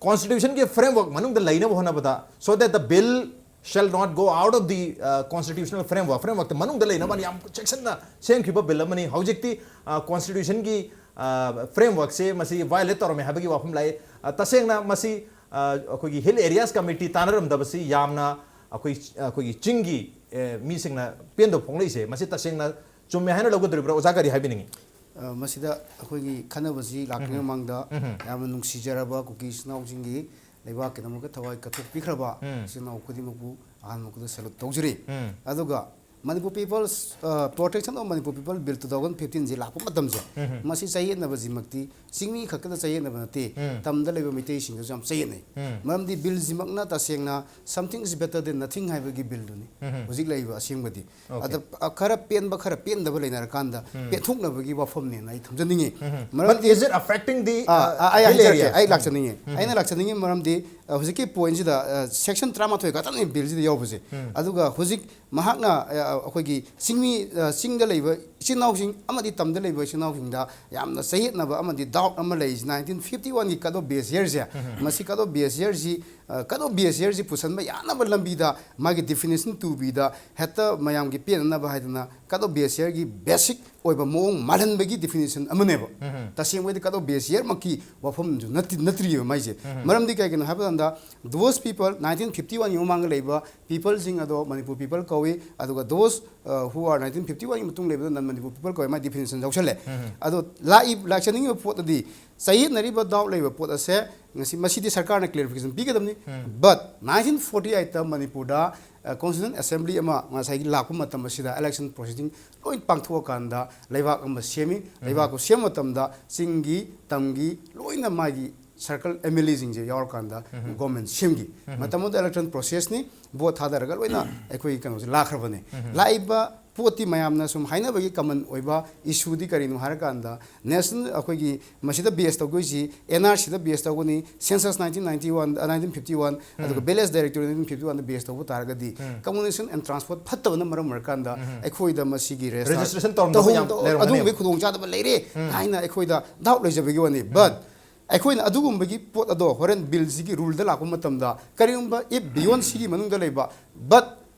ꯀꯣꯟꯁꯇꯤꯇ꯭ꯌꯨꯁꯟꯒꯤ ꯐ꯭ꯔꯦꯝꯋꯔꯛ ꯃꯅꯨꯡꯗ ꯂꯩꯅꯕ ꯍꯣꯠꯅꯕꯗ, so that the bill shall not go out of the constitutional framework, ꯐ꯭ꯔꯦꯝꯋꯔꯛꯇ ꯃꯅꯨꯡꯗ ꯂꯩꯅꯕ ꯌꯥꯝ ꯆꯦꯛꯁꯤꯟꯅ ꯁꯦꯝꯈꯤꯕ ꯕꯤꯜ ꯑꯃꯅꯤ꯫ ꯍꯧꯖꯤꯛꯇꯤ ꯀꯣꯟꯁꯇꯤꯇ꯭ꯌꯨꯁꯟꯒꯤ ꯐ꯭ꯔꯦꯝꯋꯔꯛꯁꯦ ꯃꯁꯤ ꯚꯥꯏꯑꯣꯂꯦꯠ ꯇꯧꯔꯝꯃꯦ ꯍꯥꯏꯕꯒꯤ ꯋꯥꯐꯝ ꯂꯥꯛꯏ꯫ ꯑ, ꯇꯁꯦꯡꯅ ꯃꯁꯤ, ꯑ, ꯑꯩꯈꯣꯏꯒꯤ ꯍꯤꯜ ꯑꯦꯔꯤꯌꯥꯁ ꯀꯃꯤꯇꯤ ꯇꯥꯟꯅꯔꯝꯗꯕꯁꯤ ꯌꯥꯝꯅ ꯑꯩꯈꯣꯏ, ꯑꯩꯈꯣꯏꯒꯤ ꯆꯤꯡꯒꯤ, ꯑꯦ, ꯃꯤꯁꯤꯡꯅ ꯄꯦꯟꯗꯕ ꯐꯣꯡꯂꯛꯏꯁꯦ, ꯃꯁꯤ ꯇꯁꯦꯡꯅ ꯆꯨꯝꯃꯦ ꯍꯥꯏꯅ ꯂꯧꯒꯗꯧꯔꯤꯕ꯭ꯔꯥ? ꯑꯣꯖꯥ ꯀꯔꯤ ꯍꯥꯏꯕꯤꯅꯤꯡꯉꯤ? ꯑ, ꯃꯁꯤꯗ ꯑꯩꯈꯣꯏꯒꯤ ꯈꯟꯅꯕꯁꯤ ꯂꯥꯛꯇ꯭ꯔꯤꯉꯩ ꯃꯃꯥꯡꯗ ꯌꯥꯝꯅ ꯅꯨꯡꯁꯤꯖꯔꯕ ꯀꯨꯀꯤ ꯏꯆꯤꯟ ꯏꯅꯥꯎꯁꯤꯡꯒꯤ ꯂꯩꯕꯥꯛꯀꯤꯗꯃꯛꯇ ꯊꯋꯥꯏ ꯀꯠꯊꯣꯛꯄꯤꯈ꯭ꯔꯕ ꯏꯆꯤꯟ ꯏꯅꯥꯎ ꯈꯨꯗꯤꯡꯃꯛꯄꯨ ꯑꯍꯥꯟꯕ ꯃꯛꯇꯗ ꯁꯦꯂꯨꯠ ꯇꯧꯖꯔꯤ꯫ ꯑꯗꯨꯒ ꯃꯅꯤꯄꯨꯔ ꯄꯤꯄꯜꯁ, ꯑ, Protection of Manipur People Bill two thousand fifteen ꯁꯤ ꯂꯥꯛꯄ ꯃꯇꯝꯁꯦ, ꯃꯁꯤ ꯆꯌꯦꯠꯅꯕꯁꯤꯃꯛꯇꯤ ꯆꯤꯡꯃꯤ ꯈꯛꯇꯗ ꯆꯌꯦꯠꯅꯕ ꯅꯠꯇꯦ, ꯇꯝꯗ ꯂꯩꯕ ꯃꯤꯇꯩꯁꯤꯡꯗꯁꯨ ꯌꯥꯝ ꯆꯌꯦꯠꯅꯩ꯫ ꯃꯔꯝꯗꯤ ꯕꯤꯜꯁꯤꯃꯛꯅ ꯇꯁꯦꯡꯅ something is better than nothing ꯍꯥꯏꯕꯒꯤ ꯕꯤꯜꯗꯨꯅꯤ ꯍꯧꯖꯤꯛ ꯂꯩꯔꯤꯕ ꯑꯁꯦꯡꯕꯗꯤ꯫ Okay. ꯑꯗ, ꯑ, ꯈꯔ ꯄꯦꯟꯕ, ꯈꯔ ꯄꯦꯟꯗꯕ ꯂꯩꯅꯔꯀꯥꯟꯗ ꯄꯦꯟꯊꯣꯛꯅꯕꯒꯤ ꯋꯥꯐꯝꯅꯦꯅ ꯑꯩ ꯊꯝꯖꯅꯤꯡꯉꯤ꯫ But ꯃꯔꯝꯗꯤ is it affecting the, ah, uh, ꯑꯥ, ꯑꯩ hill ꯍꯥꯏꯖꯔꯛꯀꯦ, areas? ꯑꯩ ꯂꯥꯛꯆꯅꯤꯡꯉꯤ꯫ ꯑꯩꯅ ꯂꯥꯛꯆꯅꯤꯡꯉꯤ ꯃꯔꯝꯗꯤ, ꯑ, ꯍꯧꯖꯤꯛꯀꯤ ꯄꯣꯏꯟꯁꯤꯗ, ꯑ, ꯁꯦꯛꯁꯟ ꯇꯔꯥꯃꯥꯊꯣꯏ ꯈꯛꯇꯅꯤ ꯕꯤꯜꯁꯤꯗ ꯌꯥꯎꯕꯁꯦ꯫ ꯑꯗꯨꯒ ꯍꯧꯖꯤꯛ ꯃꯍꯥꯛꯅ, ꯑ, ꯑꯩꯈꯣꯏꯒꯤ ꯆꯤꯡꯃꯤ, ꯑ, ꯆꯤꯡꯗ ꯂꯩꯕ ꯏꯆꯤꯟ ꯏꯅꯥꯎꯁꯤꯡ ꯑꯃꯗꯤ ꯇꯝꯗ ꯂꯩꯕ ꯏꯆꯤꯟ ꯏꯅꯥꯎꯁꯤꯡꯗ ꯌꯥꯝꯅ ꯆꯌꯦꯠꯅꯕ ꯑꯃꯗꯤ ꯗꯥꯎꯠ ꯑꯃ ꯂꯩꯔꯤꯁꯤ nineteen fifty one ꯒꯤ cut off base year ꯁꯦ, ꯃꯁꯤ cut off base year ꯁꯤ, ꯑ, cut off base year ꯁꯤ ꯄꯨꯁꯟꯕ ꯌꯥꯅꯕ ꯂꯝꯕꯤꯗ ꯃꯥꯒꯤ definition two B ꯗ ꯍꯦꯛꯇ ꯃꯌꯥꯝꯒꯤ ꯄꯦꯟꯅꯅꯕ ꯍꯥꯏꯗꯅ cut off base year ꯒꯤ basic ꯑꯣꯏꯕ ꯃꯑꯣꯡ ꯃꯥꯜꯍꯟꯕꯒꯤ definition ꯑꯃꯅꯦꯕ꯫ ꯇꯁꯦꯡꯕꯗꯤ cut off base year ꯃꯛꯀꯤ ꯋꯥꯐꯝꯁꯨ ꯅꯠꯇꯤ-, ꯅꯠꯇ꯭ꯔꯤꯕ ꯃꯥꯏꯁꯦ꯫ ꯃꯔꯝꯗꯤ ꯀꯩꯒꯤꯅꯣ ꯍꯥꯏꯕ ꯀꯥꯟꯗ those people, nineteen fifty one ꯒꯤ ꯃꯃꯥꯡꯗ ꯂꯩꯕ ꯄꯤꯄꯜꯁꯤꯡ ꯑꯗꯣ ꯃꯅꯤꯄꯨꯔ ꯄꯤꯄꯜ ꯀꯧꯏ, ꯑꯗꯨꯒ those, ꯑ, who are nineteen fifty one ꯒꯤ ꯃꯇꯨꯡ ꯂꯩꯕꯗ ꯅꯟ ꯃꯅꯤꯄꯨꯔ ꯄꯤꯄꯜ ꯀꯧꯏ, ꯃꯥꯏ definition ꯌꯥꯎꯁꯜꯂꯦ꯫ ꯑꯗꯣ ꯂꯥꯛꯏ-, ꯂꯥꯛꯆꯅꯤꯡꯉꯤꯕ ꯄꯣꯠ ꯑꯗꯤ ꯆꯌꯦꯠꯅꯔꯤꯕ, ꯗꯥꯎꯠ ꯂꯩꯕ ꯄꯣꯠ ꯑꯁꯦ ꯉꯁꯤ, ꯃꯁꯤꯗꯤ ꯁꯔꯀꯥꯔꯅ ꯀ꯭ꯂꯦꯔꯤꯐꯤꯀꯦꯁꯟ ꯄꯤꯒꯗꯕꯅꯤ꯫ ꯕꯠ ꯅꯥꯏꯟꯇꯤꯟ ꯐꯣꯔꯇꯤ ꯑꯩꯠꯇ ꯃꯅꯤꯄꯨꯔꯗ ꯀꯣꯟꯁꯇꯤꯇ꯭ꯌꯨꯁꯟ ꯑꯦꯁꯦꯝꯕ꯭ꯂꯤ ꯑꯃ ꯉꯁꯥꯏꯒꯤ ꯂꯥꯛꯄ ꯃꯇꯝ ꯑꯁꯤꯗ ꯏꯂꯦꯛꯁꯟ ꯄ꯭ꯔꯣꯁꯤꯗꯤꯡ ꯂꯣꯏ ꯄꯥꯡꯊꯣꯛꯑꯀꯥꯟꯗ ꯂꯩꯕꯥꯛ ꯑꯃ ꯁꯦꯝꯃꯤ꯫ ꯂꯩꯕꯥꯛꯇꯨ ꯁꯦꯝꯕ ꯃꯇꯝꯗ ꯆꯤꯡꯒꯤ, ꯇꯝꯒꯤ, ꯂꯣꯏꯅ ꯃꯥꯒꯤ ꯁꯔꯀꯜ ꯑꯦꯝ ꯑꯦꯜ ꯑꯦꯁꯤꯡꯁꯦ ꯌꯥꯎꯔꯀꯥꯟꯗ ꯒꯣꯔꯃꯦꯟ ꯁꯦꯝꯈꯤ꯫ ꯃꯇꯝ ꯑꯗꯨꯗ ꯏꯂꯦꯛꯁꯟ ꯄ꯭ꯔꯣꯁꯦꯁꯅꯤ, ꯚꯣꯠ ꯊꯥꯗꯔꯒ ꯂꯣꯏꯅ ꯑꯩꯈꯣꯏꯒꯤ ꯀꯩꯅꯣꯁꯦ ꯂꯥꯛꯈ꯭ꯔꯕꯅꯦ꯫ ꯂꯥꯛꯏꯕ ꯄꯣꯠꯇꯤ ꯃꯌꯥꯝꯅ ꯁꯨꯝ ꯍꯥꯏꯅꯕꯒꯤ ꯀꯃꯟ ꯑꯣꯏꯕ ꯏꯁꯨꯗꯤ ꯀꯔꯤꯅꯣ ꯍꯥꯏꯔꯀꯥꯟꯗ, ꯅꯦꯁꯅꯦꯜ ꯑꯩꯈꯣꯏꯒꯤ ꯃꯁꯤꯗ ꯕꯦꯁ ꯇꯧꯗꯣꯏꯁꯤ ꯑꯦꯟ ꯑꯥꯔ ꯁꯤꯗ ꯕꯦꯁ ꯇꯧꯒꯅꯤ, census nineteen ninety one, nineteen fifty one, ꯑꯗꯨꯒ ꯚꯤꯂꯦꯖ ꯗꯥꯏꯔꯦꯛꯇꯣꯔꯤ ꯅꯥꯏꯟꯇꯤꯟ ꯐꯤꯐꯇꯤ ꯋꯥꯟꯗ ꯕꯦꯁ ꯇꯧꯕ ꯇꯥꯔꯒꯗꯤ, ꯀꯝꯃꯨꯅꯤꯀꯦꯁꯟ ꯑꯦꯟ ꯇ꯭ꯔꯥꯟꯁꯄꯣꯔꯠ ꯐꯠꯇꯕꯅ ꯃꯔꯝ ꯑꯣꯏꯔꯀꯥꯟꯗ ꯑꯩꯈꯣꯏꯗ ꯃꯁꯤꯒꯤ ꯔꯦꯖꯤꯁꯇ꯭ꯔꯦꯁꯟ ꯇꯧꯔꯝꯗꯕ ꯌꯥꯝ ꯇꯧꯍꯧꯗ-, ꯂꯩꯔꯝꯒꯅꯦꯕ꯫ ꯑꯗꯨꯒꯨꯝꯕꯒꯤ ꯈꯨꯗꯣꯡꯆꯥꯗꯕ ꯂꯩꯔꯦ ꯍꯥꯏꯅ ꯑꯩꯈꯣꯏꯗ ꯗꯥꯎꯠ ꯂꯩꯖꯕꯒꯤ ꯋꯥꯅꯤ꯫ ꯕꯠ ꯑꯩꯈꯣꯏꯅ ꯑꯗꯨꯒꯨꯝꯕꯒꯤ ꯄꯣꯠ ꯑꯗꯣ ꯍꯣꯔꯦꯟ ꯕꯤꯜꯁꯤꯒꯤ ꯔꯨꯜꯗ ꯂꯥꯛꯄ ꯃꯇꯝꯗ, ꯀꯔꯤꯒꯨꯝꯕ ꯏꯐ ꯕꯤꯌꯣꯟ ꯁꯤꯒꯤ ꯃꯅꯨꯡꯗ ꯂꯩꯕ, ꯕꯠ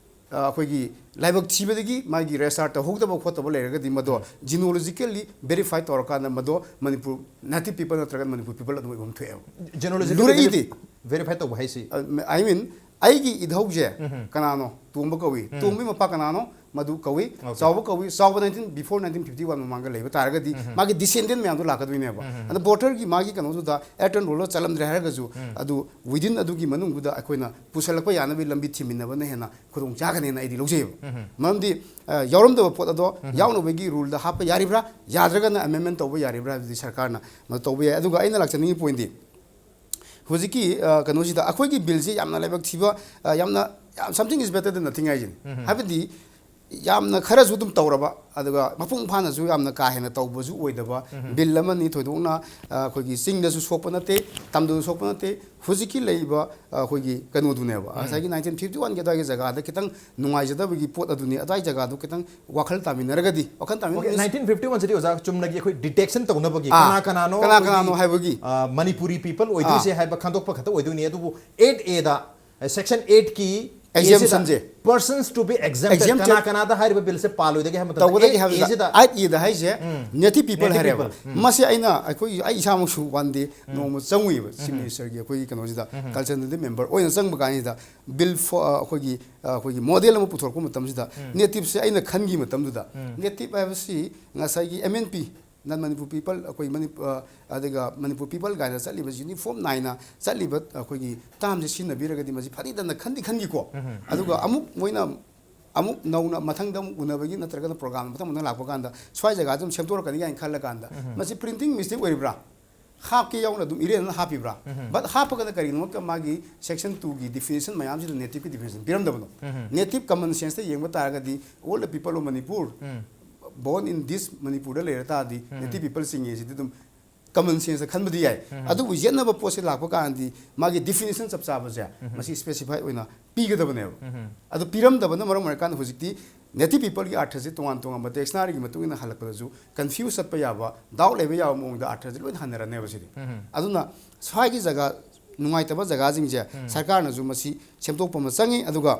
ꯑ, ꯑꯩꯈꯣꯏꯒꯤ ꯂꯥꯏꯕꯛ ꯊꯤꯕꯗꯒꯤ ꯃꯥꯒꯤ ꯔꯦꯖꯤꯁꯇꯥꯔ ꯇꯧꯍꯧꯗꯕ ꯈꯣꯠꯇꯕ ꯂꯩꯔꯒꯗꯤ, ꯃꯗꯣ ꯖꯤꯅꯣꯂꯣꯖꯤꯀꯦꯜꯂꯤ ꯚꯦꯔꯤꯐꯥꯏ ꯇꯧꯔꯀꯥꯟꯗ ꯃꯗꯣ ꯃꯅꯤꯄꯨꯔ ꯅꯦꯇꯤꯚ ꯄꯤꯄꯜ ꯅꯠꯇ꯭ꯔꯒ ꯃꯅꯤꯄꯨꯔ ꯄꯤꯄꯜ ꯑꯗꯨꯝ ꯑꯣꯏꯐꯝ ꯊꯣꯛꯑꯦꯕ꯫ ꯖꯦꯅꯣꯂꯣꯖꯤꯀꯦꯜ ꯂꯨꯔꯛꯏꯗꯤ ꯚꯦꯔꯤꯐꯥꯏ ꯇꯧꯕ ꯍꯥꯏꯁꯤ? ꯑ, I mean, ꯑꯩꯒꯤ ꯏꯙꯧꯁꯦ ꯀꯅꯥꯅꯣ? ꯇꯣꯝꯕ ꯀꯧꯏ꯫ ꯇꯣꯝꯕꯒꯤ ꯃꯄꯥ ꯀꯅꯥꯅꯣ? ꯃꯗꯨ ꯀꯧꯏ꯫ ꯆꯥꯎꯕ ꯀꯧꯏ꯫ ꯆꯥꯎꯕ nineteen, before nineteen fifty one ꯃꯃꯥꯡꯗ ꯂꯩꯕ ꯇꯥꯔꯒꯗꯤ ꯃꯥꯒꯤ ꯗꯤꯁꯦꯟꯗꯦꯟ ꯃꯌꯥꯝꯗꯣ ꯂꯥꯛꯀꯗꯣꯏꯅꯦꯕ꯫ ꯑꯗ ꯚꯣꯇꯔꯒꯤ ꯃꯥꯒꯤ ꯀꯩꯅꯣꯗꯨꯗ ꯑꯦꯇꯔꯟ ꯔꯣꯜꯗ ꯆꯠꯂꯝꯗ꯭ꯔꯦ ꯍꯥꯏꯔꯒꯁꯨ, ꯑꯗꯨ ꯋꯤꯗꯤꯟ ꯑꯗꯨꯒꯤ ꯃꯅꯨꯡꯗꯨꯗ ꯑꯩꯈꯣꯏꯅ ꯄꯨꯁꯜꯂꯛꯄ ꯌꯥꯅꯕꯒꯤ ꯂꯝꯕꯤ ꯊꯤꯃꯤꯟꯅꯕꯅ ꯍꯦꯟꯅ ꯈꯨꯗꯣꯡ ꯆꯥꯒꯅꯦꯅ ꯑꯩꯗꯤ ꯂꯧꯖꯩꯑꯕ꯫ ꯃꯔꯝꯗꯤ, ꯑ, ꯌꯥꯎꯔꯝꯗꯕ ꯄꯣꯠ ꯑꯗꯣ ꯌꯥꯎꯅꯕꯒꯤ ꯔꯨꯜꯗ ꯍꯥꯞꯄ ꯌꯥꯔꯤꯕ꯭ꯔꯥ, ꯌꯥꯗ꯭ꯔꯒꯅ ꯑꯦꯃꯦꯟꯃꯦꯟ ꯇꯧꯕ ꯌꯥꯔꯤꯕ꯭ꯔꯥ ꯍꯥꯏꯕꯗꯤ ꯁꯔꯀꯥꯔꯅ ꯃꯗꯨ ꯇꯧꯕ ꯌꯥꯏ꯫ ꯑꯗꯨꯒ ꯑꯩꯅ ꯂꯥꯛꯆꯅꯤꯡꯉꯤ ꯄꯣꯏꯟꯗꯤ, ꯍꯧꯖꯤꯛꯀꯤ, ꯑ, ꯀꯩꯅꯣꯁꯤꯗ ꯑꯩꯈꯣꯏꯒꯤ ꯕꯤꯜꯁꯤ ꯌꯥꯝꯅ ꯂꯥꯏꯕꯛ ꯊꯤꯕ, ꯑ, ꯌꯥꯝꯅ, ꯌꯥꯝ, something is better than nothing ꯍꯥꯏꯁꯤꯅꯤ꯫ ꯍꯥꯏꯕꯗꯤ ꯌꯥꯝꯅ ꯈꯔꯁꯨ ꯑꯗꯨꯝ ꯇꯧꯔꯕ, ꯑꯗꯨꯒ ꯃꯄꯨꯡ ꯐꯥꯅꯁꯨ ꯌꯥꯝꯅ ꯀꯥ ꯍꯦꯟꯅ ꯇꯧꯕꯁꯨ ꯑꯣꯏꯗꯕ ꯕꯤꯜ ꯑꯃꯅꯤ꯫ ꯊꯣꯏꯗꯣꯛꯅ, ꯑ, ꯑꯩꯈꯣꯏꯒꯤ ꯆꯤꯡꯗꯁꯨ ꯁꯣꯛꯄ ꯅꯠꯇꯦ, ꯇꯝꯗꯁꯨ ꯁꯣꯛꯄ ꯅꯠꯇꯦ꯫ ꯍꯧꯖꯤꯛꯀꯤ ꯂꯩꯔꯤꯕ, ꯑ, ꯑꯩꯈꯣꯏꯒꯤ ꯀꯩꯅꯣꯗꯨꯅꯦꯕ, ꯉꯁꯥꯏꯒꯤ ꯅꯥꯏꯟꯇꯤꯟ ꯐꯤꯐꯇꯤ ꯋꯥꯟꯒꯤ ꯑꯗꯨꯋꯥꯏꯒꯤ ꯖꯒꯥꯗ ꯈꯤꯇꯪ ꯅꯨꯡꯉꯥꯏꯖꯗꯕꯒꯤ ꯄꯣꯠ ꯑꯗꯨꯅꯤ꯫ ꯑꯗꯨꯋꯥꯏ ꯖꯒꯥꯗꯨ ꯈꯤꯇꯪ ꯋꯥꯈꯜ ꯇꯥꯃꯤꯟꯅꯔꯒꯗꯤ, ꯋꯥꯈꯜ ꯇꯥꯃꯤꯟꯅꯔꯒꯗꯤ ꯅꯥꯏꯟꯇꯤꯟ ꯐꯤꯐꯇꯤ ꯋꯥꯟꯁꯤꯗꯤ ꯑꯣꯖꯥ ꯆꯨꯝꯅꯒꯤ ꯑꯩꯈꯣꯏ ꯗꯤꯇꯦꯛꯁꯟ ꯇꯧꯅꯕꯒꯤ ꯑꯥ, ꯀꯅꯥ ꯀꯅꯥꯅꯣ, ꯀꯅꯥ ꯑꯩꯈꯣꯏꯒꯤ, ꯀꯅꯥꯅꯣ ꯍꯥꯏꯕꯒꯤ ꯑ, ꯃꯅꯤꯄꯨꯔꯤ ꯄꯤꯄꯜ ꯑꯣꯏꯗꯣꯏꯁꯦ ꯑꯥ꯫ ꯍꯥꯏꯕ ꯈꯪꯗꯣꯛꯄ ꯈꯛꯇ ꯑꯣꯏꯗꯣꯏꯅꯤ꯫ ꯑꯗꯨꯕꯨ ꯑꯩꯠ ꯑꯦꯗ, ꯁꯦꯛꯁꯟ ꯑꯩꯠꯀꯤ exemptionꯁꯦ꯫ Persons to be exempted, exempted꯫ ꯀꯅꯥ ꯀꯅꯥꯗ ꯍꯥꯏꯔꯤꯕ ꯕꯤꯜꯁꯦ ꯄꯥꯜꯂꯣꯏꯗꯒꯦ ꯍꯥꯏꯕ ꯃꯇꯝꯗ, ꯑꯩꯠ ꯑꯦꯗ ꯍꯥꯏꯁꯦ, ꯑꯦꯁꯤꯗ ꯑꯩꯠ ꯑꯦꯗ ꯍꯥꯏꯁꯦ ꯅꯦꯇꯤꯚ ꯄꯤꯄꯜ ꯅꯦꯇꯤꯚ ꯍꯥꯏꯔꯦꯕ꯫ ꯄꯤꯄꯜ꯫ ꯃꯁꯤ ꯑꯩꯅ, ꯑꯩꯈꯣꯏ, ꯑꯩ ꯏꯁꯥꯃꯛꯁꯨ ꯋꯥꯟ ꯗꯦ ꯅꯣꯡꯃ ꯆꯪꯉꯨꯏꯕ, ꯆꯤꯐ ꯃꯤꯅꯤꯁꯇꯔꯒꯤ ꯑꯩꯈꯣꯏꯒꯤ ꯀꯩꯅꯣꯁꯤꯗ, ꯀꯟꯁꯔꯟꯇꯦꯇꯤꯚ ꯃꯦꯝꯕꯔ ꯑꯣꯏꯅ ꯆꯪꯕ ꯀꯥꯟꯁꯤꯗ, ꯕꯤꯜ ꯐꯣ-, ꯑ, ꯑꯩꯈꯣꯏꯒꯤ, ꯑ, ꯑꯩꯈꯣꯏꯒꯤ ꯃꯣꯗꯦꯜ ꯑꯃ ꯄꯨꯊꯣꯔꯛꯄ ꯃꯇꯝꯁꯤꯗ, ꯅꯦꯇꯤꯚꯁꯦ ꯑꯩꯅ ꯈꯟꯈꯤ ꯃꯇꯝꯗꯨꯗ, ꯅꯦꯇꯤꯚ ꯍꯥꯏꯕꯁꯤ ꯉꯁꯥꯏꯒꯤ ꯑꯦꯝ ꯑꯦꯟ ꯄꯤ, ꯅꯟ ꯃꯅꯤꯄꯨꯔ ꯄꯤꯄꯜ, ꯑꯩꯈꯣꯏ ꯃꯅꯤꯄꯨꯔ, ꯑꯗꯨꯒ ꯃꯅꯤꯄꯨꯔ ꯄꯤꯄꯜ ꯀꯥꯏꯅ ꯆꯠꯂꯤꯕꯁꯤ, ꯌꯨꯅꯤꯐꯣꯔꯝ ꯅꯥꯏꯅ ꯆꯠꯂꯤꯕ ꯑꯩꯈꯣꯏꯒꯤ ꯇꯥꯝꯁꯦ ꯁꯤꯖꯤꯟꯅꯕꯤꯔꯒꯗꯤ ꯃꯁꯤ ꯐꯅꯤꯗꯅ ꯈꯟꯗꯤ ꯈꯟꯈꯤꯀꯣ꯫ ꯑꯗꯨꯒ ꯑꯃꯨꯛ ꯃꯣꯏꯅ ꯑꯃꯨꯛ ꯅꯧꯅ ꯃꯊꯪꯗ ꯑꯃꯨꯛ ꯎꯅꯕꯒꯤ ꯅꯠꯇ꯭ꯔꯒꯅ ꯄ꯭ꯔꯣꯒ꯭ꯔꯥꯝ ꯃꯊꯪ ꯃꯊꯪ ꯂꯥꯛꯄ ꯀꯥꯟꯗ ꯁ꯭ꯋꯥꯏ ꯖꯒꯥꯁꯦ ꯑꯗꯨꯝ ꯁꯦꯝꯗꯣꯔꯛꯀꯅꯤ ꯀꯥꯏꯅ ꯈꯜꯂꯀꯥꯟꯗ, ꯃꯁꯤ ꯄ꯭ꯔꯤꯟꯇꯤꯡ ꯃꯤꯁꯇꯦꯛ ꯑꯣꯏꯔꯤꯕ꯭ꯔꯥ? ꯍꯥꯞꯀꯦ ꯌꯥꯎꯅ ꯑꯗꯨꯝ ꯏꯔꯦꯟꯅ ꯍꯥꯞꯄꯤꯕ꯭ꯔꯥ? ꯕꯠ ꯍꯥꯞꯄꯒꯅ ꯀꯔꯤꯒꯤꯗꯃꯛꯇ ꯃꯥꯒꯤ ꯁꯦꯛꯁꯟ ꯇꯨꯒꯤ ꯗꯤꯐꯤꯅꯤꯁꯟ ꯃꯌꯥꯝꯁꯤꯗ ꯅꯦꯇꯤꯞꯀꯤ ꯗꯤꯐꯤꯅꯤꯁꯟ ꯄꯤꯔꯝꯗꯕꯅꯣ? ꯅꯦꯇꯤꯞ ꯀꯃꯟ ꯁꯦꯟꯁꯇ ꯌꯦꯡꯕ ꯇꯥꯔꯒꯗꯤ, all the people of Manipur, born in this ꯃꯅꯤꯄꯨꯔꯗ ꯂꯩꯔ ꯇꯥꯔꯗꯤ ꯅꯦꯇꯤꯞ ꯄꯤꯄꯜ ꯆꯤꯡꯉꯦ ꯁꯤꯗꯤ ꯑꯗꯨꯝ ꯀꯃꯟ ꯁꯦꯟꯁꯇ ꯈꯟꯕꯗꯤ ꯌꯥꯏ꯫ ꯑꯗꯨꯕꯨ ꯌꯦꯠꯅꯕ ꯄꯣꯠꯁꯦ ꯂꯥꯛꯄ ꯀꯥꯟꯗꯗꯤ ꯃꯥꯒꯤ ꯗꯤꯐꯤꯅꯤꯁꯟ ꯆꯞ ꯆꯥꯕꯁꯦ ꯃꯁꯤ ꯁ꯭ꯄꯦꯁꯤꯐꯥꯏ ꯑꯣꯏꯅ ꯄꯤꯒꯗꯕꯅꯦꯕ꯫ ꯑꯗꯨ ꯄꯤꯔꯝꯗꯕꯅ ꯃꯔꯝ ꯑꯣꯏꯔꯀꯥꯟꯗ ꯍꯧꯖꯤꯛꯇꯤ ꯅꯦꯇꯤꯞ ꯄꯤꯄꯜꯒꯤ ꯑꯥꯔꯊꯁꯦ ꯇꯣꯉꯥꯟ ꯇꯣꯉꯥꯟꯕ ꯗꯤꯛꯁꯅꯥꯔꯤꯒꯤ ꯃꯇꯨꯡ ꯏꯟꯅ ꯍꯜꯂꯛꯄꯗꯁꯨ ꯀꯟꯐ꯭ꯌꯨꯁ ꯆꯠꯄ ꯌꯥꯕ, ꯗꯥꯎꯠ ꯂꯩꯕ ꯌꯥꯕ ꯃꯑꯣꯡꯗ ꯑꯥꯔꯊꯁꯦ ꯂꯣꯏꯅ ꯍꯟꯅꯔꯅꯦꯕ ꯁꯤꯗꯤ꯫ ꯑꯗꯨꯅ ꯁ꯭ꯋꯥꯏꯒꯤ ꯖꯒꯥ, ꯅꯨꯡꯉꯥꯏꯇꯕ ꯖꯒꯥꯁꯤꯡꯁꯦ ꯁꯔꯀꯥꯔꯅꯁꯨ ꯃꯁꯤ ꯁꯦꯝꯗꯣꯛꯄ ꯑꯃ ꯆꯪꯉꯤ꯫ ꯑꯗꯨꯒ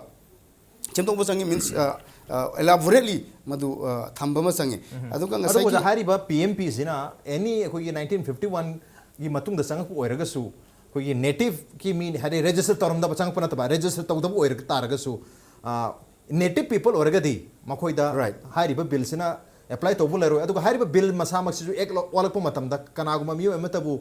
ꯁꯦꯝꯗꯣꯛꯄ ꯆꯪꯉꯤ ꯃꯤꯟꯁ, ꯑꯦꯂꯥꯕꯣꯔꯦꯠꯂꯤ ꯃꯗꯨ ꯑ, ꯊꯝꯕ ꯑꯃ ꯆꯪꯉꯤ꯫ ꯑꯗꯨꯒ ꯑꯗꯨꯕꯨ ꯉꯁꯥꯏꯒꯤ ꯑꯣꯖꯥ, ꯍꯥꯏꯔꯤꯕ ꯄꯤ ꯑꯦꯝ ꯄꯤꯁꯤꯅ ꯑꯦꯅꯤ ꯑꯩꯈꯣꯏꯒꯤ ꯅꯥꯏꯟꯇꯤꯟ ꯐꯤꯐꯇꯤ ꯋꯥꯟꯒꯤ ꯃꯇꯨꯡꯗ ꯆꯪꯉꯛꯄ ꯑꯣꯏꯔꯒꯁꯨ, ꯑꯩꯈꯣꯏꯒꯤ ꯅꯦꯇꯤꯞꯀꯤ ꯃꯤ, ꯍꯥꯏꯗꯤ ꯔꯦꯖꯤꯁꯇꯔ ꯇꯧꯔꯝꯗꯕ, ꯆꯪꯉꯛꯄ ꯅꯠꯇꯕ, ꯔꯦꯖꯤꯁꯇꯔ ꯇꯧꯗꯕ ꯑꯣꯏꯔ ꯇꯥꯔꯒꯁꯨ, ꯅꯦꯇꯤꯞ ꯄꯤꯄꯜ ꯑꯣꯏꯔꯒꯗꯤ ꯃꯈꯣꯏꯗ Right. ꯍꯥꯏꯔꯤꯕ ꯕꯤꯜꯁꯤꯅ ꯑꯦꯄ꯭ꯂꯥꯏ ꯇꯧꯕ ꯂꯩꯔꯣꯏ꯫ ꯑꯗꯨꯒ ꯍꯥꯏꯔꯤꯕ ꯕꯤꯜ ꯃꯁꯥꯃꯛꯁꯤꯁꯨ ꯑꯦꯛ ꯑꯣꯜꯂꯛꯄ ꯃꯇꯝꯗ ꯀꯅꯥꯒꯨꯝꯕ ꯃꯤꯑꯣꯏ ꯑꯃꯠꯇꯕꯨ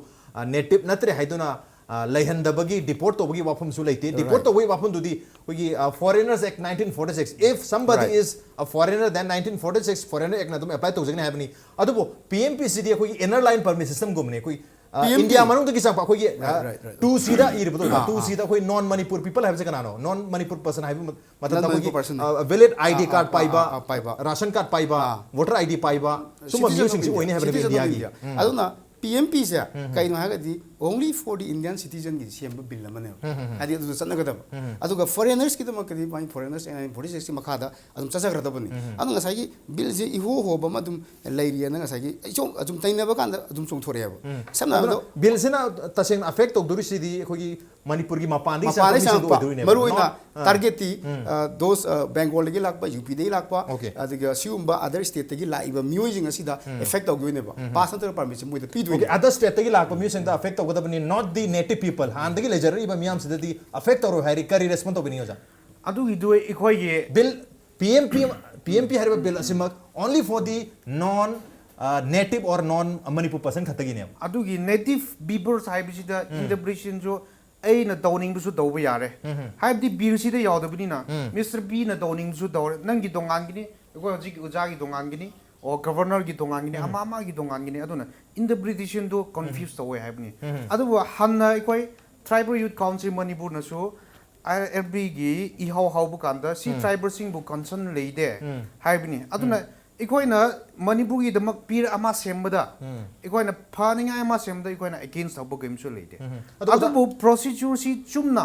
ꯅꯦꯇꯤꯞ ꯅꯠꯇ꯭ꯔꯦ ꯍꯥꯏꯗꯨꯅ ꯑ, ꯂꯩꯍꯟꯗꯕꯒꯤ, ꯗꯤꯄꯣꯔꯠ ꯇꯧꯕꯒꯤ ꯋꯥꯐꯝꯁꯨ ꯂꯩꯇꯦ꯫ ꯗꯤꯄꯣꯔꯠ Right. ꯇꯧꯕꯒꯤ ꯋꯥꯐꯝꯗꯨꯗꯤ ꯑꯩꯈꯣꯏꯒꯤ, ꯑ, Foreigners Act nineteen forty six, if somebody Right. is a foreigner, then nineteen forty six Foreigner Actꯅ ꯑꯗꯨꯝ ꯑꯦꯄ꯭ꯂꯥꯏ ꯇꯧꯖꯒꯅꯤ ꯍꯥꯏꯕꯅꯤ꯫ ꯑꯗꯨꯕꯨ ꯄꯤ ꯑꯦꯝ ꯄꯤꯁꯤꯗꯤ ꯑꯩꯈꯣꯏꯒꯤ ꯏꯟꯅꯔ ꯂꯥꯏꯟ ꯄꯔꯃꯤꯠ ꯁꯤꯁꯇꯝꯒꯨꯝꯕꯅꯤ꯫ ꯑꯩꯈꯣꯏ, ꯑ, P M P. ꯏꯟꯗꯤꯌꯥ ꯃꯅꯨꯡꯗꯒꯤ ꯆꯪꯉꯛꯄ ꯑꯩꯈꯣꯏꯒꯤ, ꯑ, Right, right, right. ꯇꯨ ꯁꯤꯗ ꯏꯔꯤꯕꯗꯣ, ꯑꯥ, ꯇꯨ ꯑꯥ. ꯁꯤꯗ ꯑꯩꯈꯣꯏ ꯅꯣꯟ ꯃꯅꯤꯄꯨꯔ ꯄꯤꯄꯜ ꯍꯥꯏꯕꯁꯦ ꯀꯅꯥꯅꯣ? ꯅꯣꯟ ꯃꯅꯤꯄꯨꯔ ꯄꯔꯁꯟ ꯍꯥꯏꯕ ꯃ-, ꯃꯇꯝꯗ ꯅꯣꯟ ꯃꯅꯤꯄꯨꯔ ꯑꯩꯈꯣꯏꯒꯤ, ꯄꯔꯁꯟ꯫ ꯑ, valid I D ah, card ꯑꯥ, ꯄꯥꯏꯕ, ꯑꯥ, ꯑꯥ, ꯄꯥꯏꯕ꯫ ꯔꯥꯁꯟ ꯀꯥꯔꯗ ꯄꯥꯏꯕ, ꯑꯥ. ꯚꯣꯇꯔ ꯑꯥꯏ ꯗꯤ ꯄꯥꯏꯕ, ꯁꯨꯝꯕ Citizen of ꯃꯤꯑꯣꯏꯁꯤꯡꯁꯤ India. ꯑꯣꯏꯅꯤ ꯍꯥꯏꯕꯅꯦꯕ Citizen of ꯏꯟꯗꯤꯌꯥꯒꯤ꯫ India. ꯎꯝ. ꯑꯗꯨꯅ P M Pꯁꯦ ꯎꯝ, ꯎꯝ. ꯀꯩꯅꯣ ꯍꯥꯏꯔꯒꯗꯤ only for the Indian citizenꯒꯤ ꯁꯦꯝꯕ ꯕꯤꯜ ꯑꯃꯅꯦꯕ꯫ ꯎꯝ, ꯎꯝ, ꯎꯝ. ꯍꯥꯏꯗꯤ ꯑꯗꯨꯗ ꯆꯠꯅꯒꯗꯕ꯫ ꯎꯝ, ꯎꯝ. ꯑꯗꯨꯒ Foreigners ꯀꯤꯗꯃꯛꯇꯗꯤ ꯃꯥꯒꯤ Foreigners Act nineteen forty sixꯀꯤ ꯃꯈꯥꯗ ꯑꯗꯨꯝ ꯆꯠꯆꯈ꯭ꯔꯗꯕꯅꯤ꯫ ꯎꯝ, ꯎꯝ. ꯑꯗꯨꯅ ꯉꯁꯥꯏꯒꯤ ꯕꯤꯜꯁꯦ ꯏꯍꯣ ꯍꯣꯕ ꯑꯃ ꯑꯗꯨꯝ ꯂꯩꯔꯤꯑꯅ ꯉꯁꯥꯏꯒꯤ ꯑꯩ ꯁꯨꯝ ꯑꯗꯨꯝ ꯅꯩꯅꯕ ꯀꯥꯟꯗ ꯑꯗꯨꯝ ꯆꯣꯡꯊꯣꯔꯛꯑꯦꯕ꯫ ꯎꯝ. ꯁꯝꯅ ꯑꯗꯨꯅ ꯍꯥꯏꯔꯕꯗ ꯕꯤꯜꯁꯤꯅ ꯇꯁꯦꯡꯅ ꯑꯦꯐꯦꯛ ꯇꯧꯗꯣꯔꯤꯁꯤꯗꯤ ꯑꯩꯈꯣꯏꯒꯤ ꯃꯅꯤꯄꯨꯔꯒꯤ ꯃꯄꯥꯟꯗꯒꯤ ꯃꯄꯥꯟꯗꯒꯤ ꯆꯪꯉꯛꯄ ꯃꯤꯁꯤꯡꯗꯣ ꯆꯪꯉꯛꯄ, ꯑꯣꯏꯗꯣꯏꯅꯦꯕ꯫ ꯃꯔꯨ ꯑꯣꯏꯅ ꯅꯣꯟ-, ꯑꯥ. Targetꯇꯤ, ꯎꯝ. ꯑ, those, ꯑ, Bengalꯗꯒꯤ ꯂꯥꯛꯄ, ꯌꯨ ꯄꯤꯗꯒꯤ ꯂꯥꯛꯄ, Okay. ꯑꯗꯨꯒ ꯁꯤꯒꯨꯝꯕ other stateꯇꯒꯤ ꯂꯥꯛꯏꯕ ꯃꯤꯑꯣꯏꯁꯤꯡ ꯑꯁꯤꯗ ꯎꯝ. Effect ꯇꯧꯗꯣꯏꯅꯦꯕ꯫ ꯎꯝ. Pass ꯅꯠꯇ꯭ꯔꯒ permitꯁꯦ ꯃꯣꯏꯗ ꯄꯤꯗꯣꯏꯅꯦ꯫ Okay, other stateꯇꯒꯤ ꯂꯥꯛꯄ ꯃꯤꯑꯣꯏꯁꯤꯡꯗ effect ꯇꯧꯒꯗꯕꯅꯤ, not the native people, ꯍꯥꯟꯅꯗꯒꯤ ꯂꯩꯖꯔꯛꯏꯕ ꯃꯤꯌꯥꯝꯁꯤꯗꯗꯤ effect ꯇꯧꯔꯣꯏ ꯍꯥꯏꯔꯤ꯫ ꯀꯔꯤ respond ꯇꯧꯕꯤꯅꯤꯡꯉꯤ ꯑꯣꯖꯥ? ꯑꯗꯨꯒꯤꯗꯨ ꯑꯩꯈꯣꯏꯒꯤ bill, P M P, P M P ꯍꯥꯏꯔꯤꯕ ꯕꯤꯜ ꯑꯁꯤꯃꯛ only for the non Native or non Manipur person ꯈꯛꯇꯒꯤꯅꯦꯕ? ꯑꯗꯨꯒꯤ native peoples ꯍꯥꯏꯕꯁꯤꯗ interpretation ꯁꯨ ꯑꯩꯅ ꯇꯧꯅꯤꯡꯕꯁꯨ ꯇꯧꯕ ꯌꯥꯔꯦ꯫ ꯍꯥꯏꯕꯗꯤ bill ꯁꯤꯗ ꯌꯥꯎꯗꯕꯅꯤꯅ, Mister B ꯅ ꯇꯧꯅꯤꯡꯕꯁꯨ ꯇꯧꯔꯦ, ꯅꯪꯒꯤ ꯇꯣꯉꯥꯟꯒꯅꯤ, ꯑꯩꯈꯣꯏ ꯍꯧꯖꯤꯛ ꯑꯣꯖꯥꯒꯤ ꯇꯣꯉꯥꯟꯒꯅꯤ, ꯑꯣ governor ꯒꯤ ꯇꯣꯉꯥꯟꯒꯅꯤ, ꯑꯃ ꯑꯃꯒꯤ ꯇꯣꯉꯥꯟꯒꯅꯤ꯫ ꯑꯗꯨꯅ interpretation ꯗꯨ confuse ꯇꯧꯋꯦ ꯍꯥꯏꯕꯅꯤ꯫ ꯑꯗꯨꯕꯨ ꯍꯟꯅ ꯑꯩꯈꯣꯏ Tribal Youth Council ꯃꯅꯤꯄꯨꯔꯅꯁꯨ IRFB ꯒꯤ ꯏꯍꯧ ꯍꯧꯕ ꯀꯥꯟꯗ ꯁꯤ tribal ꯁꯤꯡꯕꯨ concern ꯂꯩꯇꯦ ꯍꯥꯏꯕꯅꯤ꯫ ꯑꯗꯨꯅ ꯑꯩꯈꯣꯏꯅ ꯃꯅꯤꯄꯨꯔꯒꯤꯗꯃꯛ bill ꯑꯃ ꯁꯦꯝꯕꯗ, ꯑꯩꯈꯣꯏꯅ ꯐꯅꯤꯡꯉꯥꯏ ꯑꯃ ꯁꯦꯝꯕꯗ ꯑꯩꯈꯣꯏꯅ against ꯇꯧꯕ ꯀꯔꯤꯝꯁꯨ ꯂꯩꯇꯦ꯫ ꯑꯗꯨ ꯑꯣꯖꯥ ꯑꯗꯨꯕꯨ procedure ꯁꯤ ꯆꯨꯝꯅ,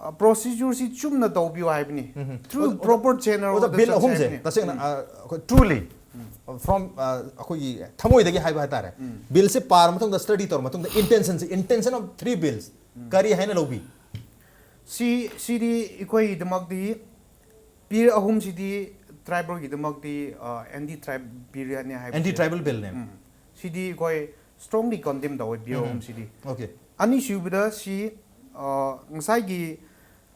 ꯑ, procedure ꯁꯤ ꯆꯨꯝꯅ ꯇꯧꯕꯤꯌꯨ ꯍꯥꯏꯕꯅꯤ꯫ Through proper channel ꯑꯣꯖꯥ, ꯗ ꯕꯤꯜ ꯆꯠꯁꯦ ꯑꯍꯨꯝꯁꯦ ꯍꯥꯏꯕꯅꯤ꯫ ꯇꯁꯦꯡꯅ, ꯑ, ꯑꯩꯈꯣꯏ truly from, ꯑ, ꯑꯩꯈꯣꯏꯒꯤ ꯊꯃꯣꯏꯗꯒꯤ ꯍꯥꯏꯕ ꯍꯥꯏꯇꯥꯔꯦ, ꯕꯤꯜꯁꯦ ꯄꯥꯔ ꯃꯇꯨꯡꯗ, study ꯇꯧꯔ ꯃꯇꯨꯡꯗ, intention say, intention of three bills ꯀꯔꯤ ꯍꯥꯏꯅ ꯂꯧꯕꯤ? ꯁꯤ, ꯁꯤꯗꯤ ꯑꯩꯈꯣꯏꯒꯤꯗꯃꯛꯇꯤ bill ꯑꯍꯨꯝꯁꯤꯗꯤ tribal ꯒꯤꯗꯃꯛꯇꯤ, ꯑ, anti tribe bill ꯅꯤ ꯍꯥꯏꯕꯁꯦ꯫ Anti tribal bill ꯅꯦ꯫ ꯁꯤꯗꯤ ꯑꯩꯈꯣꯏ strongly condemn ꯇꯧꯋꯦ, bill ꯑꯍꯨꯝꯁꯤꯗꯤ꯫ Okay. ꯑꯅꯤꯁꯨꯕꯗ ꯁꯤ, ꯑ, ꯉꯁꯥꯏꯒꯤ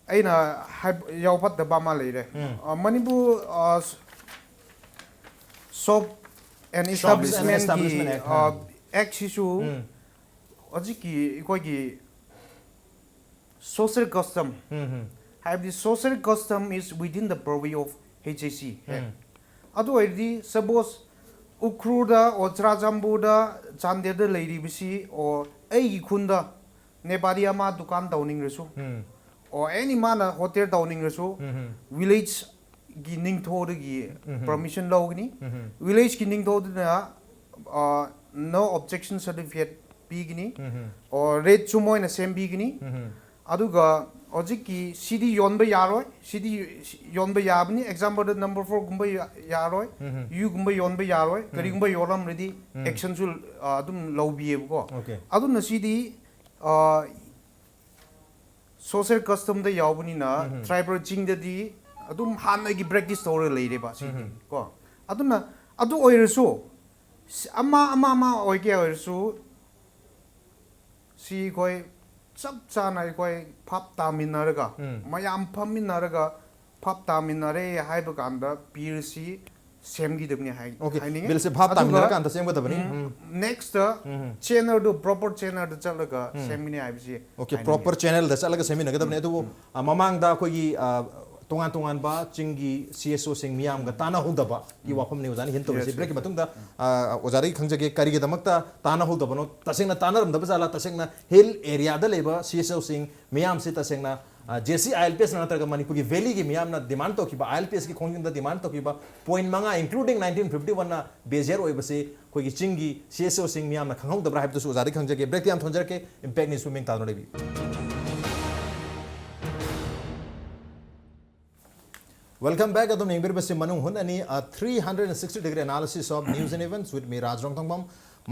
ꯑꯩꯅ ꯍꯥꯏꯕ ꯌꯥꯎꯐꯠꯇꯕ ꯑꯃ ꯂꯩꯔꯦ꯫ ꯑ, ꯃꯅꯤꯄꯨꯔ, ꯑ, ꯁ-, Shop and Shops and Establishment ꯀꯤ, Establishment Act, ꯑ, ꯍꯥ꯫ Act ꯁꯤꯁꯨ ꯍꯧꯖꯤꯛꯀꯤ ꯑꯩꯈꯣꯏꯒꯤ social custom, ꯍꯥꯏꯕꯗꯤ social custom is within the purview of H A C Act꯫ ꯑꯗꯨ ꯑꯣꯏꯔꯗꯤ suppose ꯎꯈ꯭ꯔꯨꯜꯗ or ꯆꯨꯔꯥꯆꯥꯟꯄꯨꯔꯗ, ꯆꯥꯟꯗꯦꯜꯗ ꯂꯩꯔꯤꯕꯁꯤ or ꯑꯩꯒꯤ ꯈꯨꯟꯗ ꯅꯦꯄꯥꯂꯤ ꯑꯃ ꯗꯨꯀꯥꯟ ꯇꯧꯅꯤꯡꯔꯁꯨ, or any ꯃꯥꯅ hotel ꯇꯧꯅꯤꯡꯔꯁꯨ, village ꯒꯤ ꯅꯤꯡꯊꯧꯗꯒꯤ permission ꯂꯧꯒꯅꯤ꯫ Village ꯀꯤ ꯅꯤꯡꯊꯧꯗꯨꯅ, ꯑ, no objection certificate ꯄꯤꯒꯅꯤ꯫ Or rate ꯁꯨ ꯃꯣꯏꯅ ꯁꯦꯝꯕꯤꯒꯅꯤ꯫ ꯑꯗꯨꯒ ꯍꯧꯖꯤꯛꯀꯤ ꯁꯤꯗꯤ ꯌꯣꯟꯕ ꯌꯥꯔꯣꯏ, ꯁꯤꯗꯤ ꯌꯣꯟꯕ ꯌꯥꯕꯅꯤ, example ꯗ number four ꯒꯨꯝꯕ ꯌꯥ-, ꯌꯥꯔꯣꯏ, ꯌꯨꯒꯨꯝꯕ ꯌꯣꯟꯕ ꯌꯥꯔꯣꯏ, ꯀꯔꯤꯒꯨꯝꯕ ꯌꯣꯜꯂꯝꯔꯗꯤ action ꯁꯨ, ꯑ, ꯑꯗꯨꯝ ꯂꯧꯕꯤꯌꯦꯕꯀꯣ꯫ Okay. ꯑꯗꯨꯅ ꯁꯤꯗꯤ, ꯑ, social custom ꯗ ꯌꯥꯎꯕꯅꯤꯅ tribal ꯆꯤꯡꯗꯗꯤ ꯑꯗꯨꯝ ꯍꯥꯟꯅꯒꯤ practice ꯇꯧꯔꯒ ꯂꯩꯔꯦꯕ ꯁꯤꯗꯤ ꯀꯣ꯫ ꯑꯗꯨꯅ ꯑꯗꯨ ꯑꯣꯏꯔꯁꯨ, ꯁ-, ꯑꯃ, ꯑꯃ, ꯑꯃ ꯑꯣꯏꯒꯦ ꯑꯣꯏꯔꯁꯨ, ꯁꯤ ꯑꯩꯈꯣꯏ ꯆꯞ ꯆꯥꯅ ꯑꯩꯈꯣꯏ ꯚꯥꯞ ꯇꯥꯃꯤꯟꯅꯔꯒ, ꯃꯌꯥꯝ ꯐꯝꯃꯤꯟꯅꯔꯒ ꯚꯥꯞ ꯇꯥꯃꯤꯟꯅꯔꯦ ꯍꯥꯏꯕ ꯀꯥꯟꯗ bill ꯁꯤ ꯁꯦꯝꯈꯤꯗꯕꯅꯤ ꯍꯥꯏ ꯑꯣꯀꯦ ꯍꯥꯏꯅꯤꯡꯉꯦ꯫ ꯕꯤꯜꯁꯦ ꯚꯥꯞ ꯑꯗꯨꯒ ꯇꯥꯃꯤꯟꯅꯔꯀꯥꯟꯗ ꯁꯦꯝꯒꯗꯕꯅꯤ ꯎꯝ. ꯅꯦꯛꯁꯇ ꯆꯦꯅꯔꯗꯨ ꯄ꯭ꯔꯣꯄꯔ ꯆꯦꯅꯔꯗ ꯆꯠꯂꯒ ꯎꯝ. ꯁꯦꯝꯒꯅꯤ ꯍꯥꯏꯕꯁꯤ ꯑꯣꯀꯦ ꯍꯥꯏꯅꯤꯡꯉꯦ꯫ ꯄ꯭ꯔꯣꯄꯔ ꯆꯦꯅꯦꯜꯗ ꯆꯠꯂꯒ ꯁꯦꯝꯃꯤꯟꯅꯒꯗꯕꯅꯤ ꯑꯗꯨꯕꯨ ꯑ, ꯃꯃꯥꯡꯗ ꯑꯩꯈꯣꯏꯒꯤ ꯑ, ꯇꯣꯉꯥꯟ ꯇꯣꯉꯥꯟꯕ ꯆꯤꯡꯒꯤ ꯁꯤ ꯑꯦꯁ ꯑꯣꯁꯤꯡ ꯃꯤꯌꯥꯝꯒ ꯇꯥꯟꯅꯍꯧꯗꯕꯒꯤ ꯋꯥꯐꯝꯅꯤ ꯑꯣꯖꯥꯅ ꯍꯤꯟ ꯇꯧꯔꯤꯁꯤ Yes, ꯕ꯭ꯔꯦꯛꯀꯤ yes. ꯃꯇꯨꯡꯗ ꯑ, ꯑꯣꯖꯥꯗꯒꯤ ꯈꯪꯖꯒꯦ ꯀꯔꯤꯒꯤꯗꯃꯛꯇ ꯇꯥꯟꯅꯍꯧꯗꯕꯅꯣ ꯇꯁꯦꯡꯅ ꯇꯥꯟꯅꯔꯝꯗꯕ ꯖꯥꯠꯂꯥ ꯇꯁꯦꯡꯅ ꯍꯤꯜ ꯑꯦꯔꯤꯌꯥꯗ ꯂꯩꯕ ꯁꯤ ꯑꯦꯁ ꯑꯣꯁꯤꯡ ꯃꯤꯌꯥꯝꯁꯤ ꯇꯁꯦꯡꯅ J C I L P ꯑꯦꯁꯅ ꯅꯠꯇ꯭ꯔꯒ ꯃꯅꯤꯄꯨꯔꯒꯤ ꯚꯦꯂꯤꯒꯤ ꯃꯤꯌꯥꯝꯅ ꯗꯤꯃꯥꯟ ꯇꯧꯈꯤꯕ ꯑꯥꯏ ꯑꯦꯜ ꯄꯤ ꯑꯦꯁꯀꯤ ꯈꯣꯡꯖꯪꯗ ꯗꯤꯃꯥꯟ ꯇꯧꯈꯤꯕ ꯄꯣꯏꯟ ꯃꯉꯥ ꯏꯟꯀ꯭ꯂꯨꯗꯤꯡ ꯅꯥꯏꯟꯇꯤꯟ ꯐꯤꯐꯇꯤ ꯋꯥꯟꯅ ꯕꯦꯖꯤꯌꯔ ꯑꯣꯏꯕꯁꯤ ꯑꯩꯈꯣꯏꯒꯤ ꯆꯤꯡꯒꯤ ꯁꯤ ꯑꯦꯁ ꯑꯣꯁꯤꯡ ꯃꯤꯌꯥꯝꯅ ꯈꯪꯍꯧꯗꯕ꯭ꯔꯥ ꯍꯥꯏꯕꯗꯨꯁꯨ ꯑꯣꯖꯥꯗꯒꯤ ꯈꯪꯖꯒꯦ ꯕ꯭ꯔꯦꯛꯇꯤ ꯌꯥꯝ ꯊꯣꯟꯖꯔꯛꯀꯦ ꯏꯝꯄꯦꯛ ꯅ꯭ꯌꯨꯁ ꯃꯤꯡ ꯇꯥꯗꯨꯅ ꯂꯩꯕꯤꯌꯨ ꯋꯦꯜꯀꯝ ꯕꯦꯛ ꯑꯗꯨꯝ ꯌꯦꯡꯕꯤꯔꯤꯕꯁꯤ ꯃꯅꯨꯡ ꯍꯨꯠꯅꯅꯤ three hundred sixty degree analysis of news and events with me Raj Rongthongbam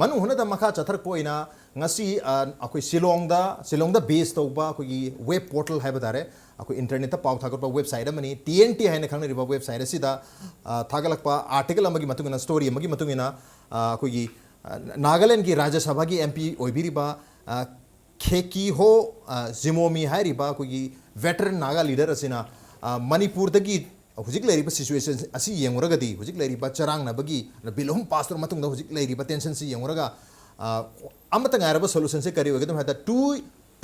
ꯃꯅꯨꯡ ꯍꯨꯠꯅꯗ ꯃꯈꯥ ꯆꯠꯊꯔꯛꯄ ꯑꯣꯏꯅ ꯉꯁꯤ ꯑ, ꯑꯩꯈꯣꯏ ꯁꯤꯂꯣꯡꯗ ꯁꯤꯂꯣꯡꯗ ꯕꯦꯁ ꯇꯧꯕ ꯑꯩꯈꯣꯏꯒꯤ ꯋꯦꯕ ꯄꯣꯔꯇꯜ ꯍꯥꯏꯕ ꯇꯥꯔꯦ ꯑꯩꯈꯣꯏ ꯏꯟꯇꯔꯅꯦꯠꯇ ꯄꯥꯎ ꯊꯥꯒꯠꯄ ꯋꯦꯕꯁꯥꯏꯠ ꯑꯃꯅꯤ ꯇꯤ ꯑꯦꯟ ꯇꯤ ꯍꯥꯏꯅ ꯈꯪꯅꯔꯤꯕ ꯋꯦꯕꯁꯥꯏꯠ ꯑꯁꯤꯗ ꯑ, ꯊꯥꯒꯠꯂꯛꯄ ꯑꯥꯔꯇꯤꯀꯜ ꯑꯃꯒꯤ ꯃꯇꯨꯡ ꯏꯟꯅ ꯁ꯭ꯇꯣꯔꯤ ꯑꯃꯒꯤ ꯃꯇꯨꯡ ꯏꯟꯅ ꯑ, ꯑꯩꯈꯣꯏꯒꯤ ꯑ, ꯅꯥꯒꯥꯂꯦꯟꯒꯤ ꯔꯥꯖ꯭ꯌ ꯁꯚꯥꯒꯤ ꯑꯦꯝ ꯄꯤ ꯑꯣꯏꯕꯤꯔꯤꯕ ꯑ, ꯈꯦꯀꯤꯍꯣ ꯑ, ꯖꯤꯃꯣꯃꯤ ꯍꯥꯏꯔꯤꯕ ꯑꯩꯈꯣꯏꯒꯤ ꯚꯦꯇꯔꯟ ꯅꯥꯒꯥ ꯂꯤꯗꯔ ꯑꯁꯤꯅ ꯑ, ꯃꯅꯤꯄꯨꯔꯗꯒꯤ ꯍꯧꯖꯤꯛ ꯂꯩꯔꯤꯕ ꯁꯤꯆꯨꯋꯦꯁꯟ ꯑꯁꯤ ꯌꯦꯡꯉꯨꯔꯒꯗꯤ ꯍꯧꯖꯤꯛ ꯂꯩꯔꯤꯕ ꯆꯔꯥꯡꯅꯕꯒꯤ ꯕꯤꯜ ꯑꯍꯨꯝ ꯄꯥꯁ ꯇꯧꯔ ꯃꯇꯨꯡꯗ ꯍꯧꯖꯤꯛ ꯂꯩꯔꯤꯕ ꯇꯦꯟꯁꯟꯁꯤ ꯌꯦꯡꯉꯨꯔꯒ ꯑ, ꯑꯃꯠꯇ ꯉꯥꯏꯔꯕ ꯁꯣꯂꯨꯁꯟꯁꯦ ꯀꯔꯤ ꯑꯣꯏꯒꯗꯕ ꯍꯥꯏ ꯇꯥꯔꯗꯤ two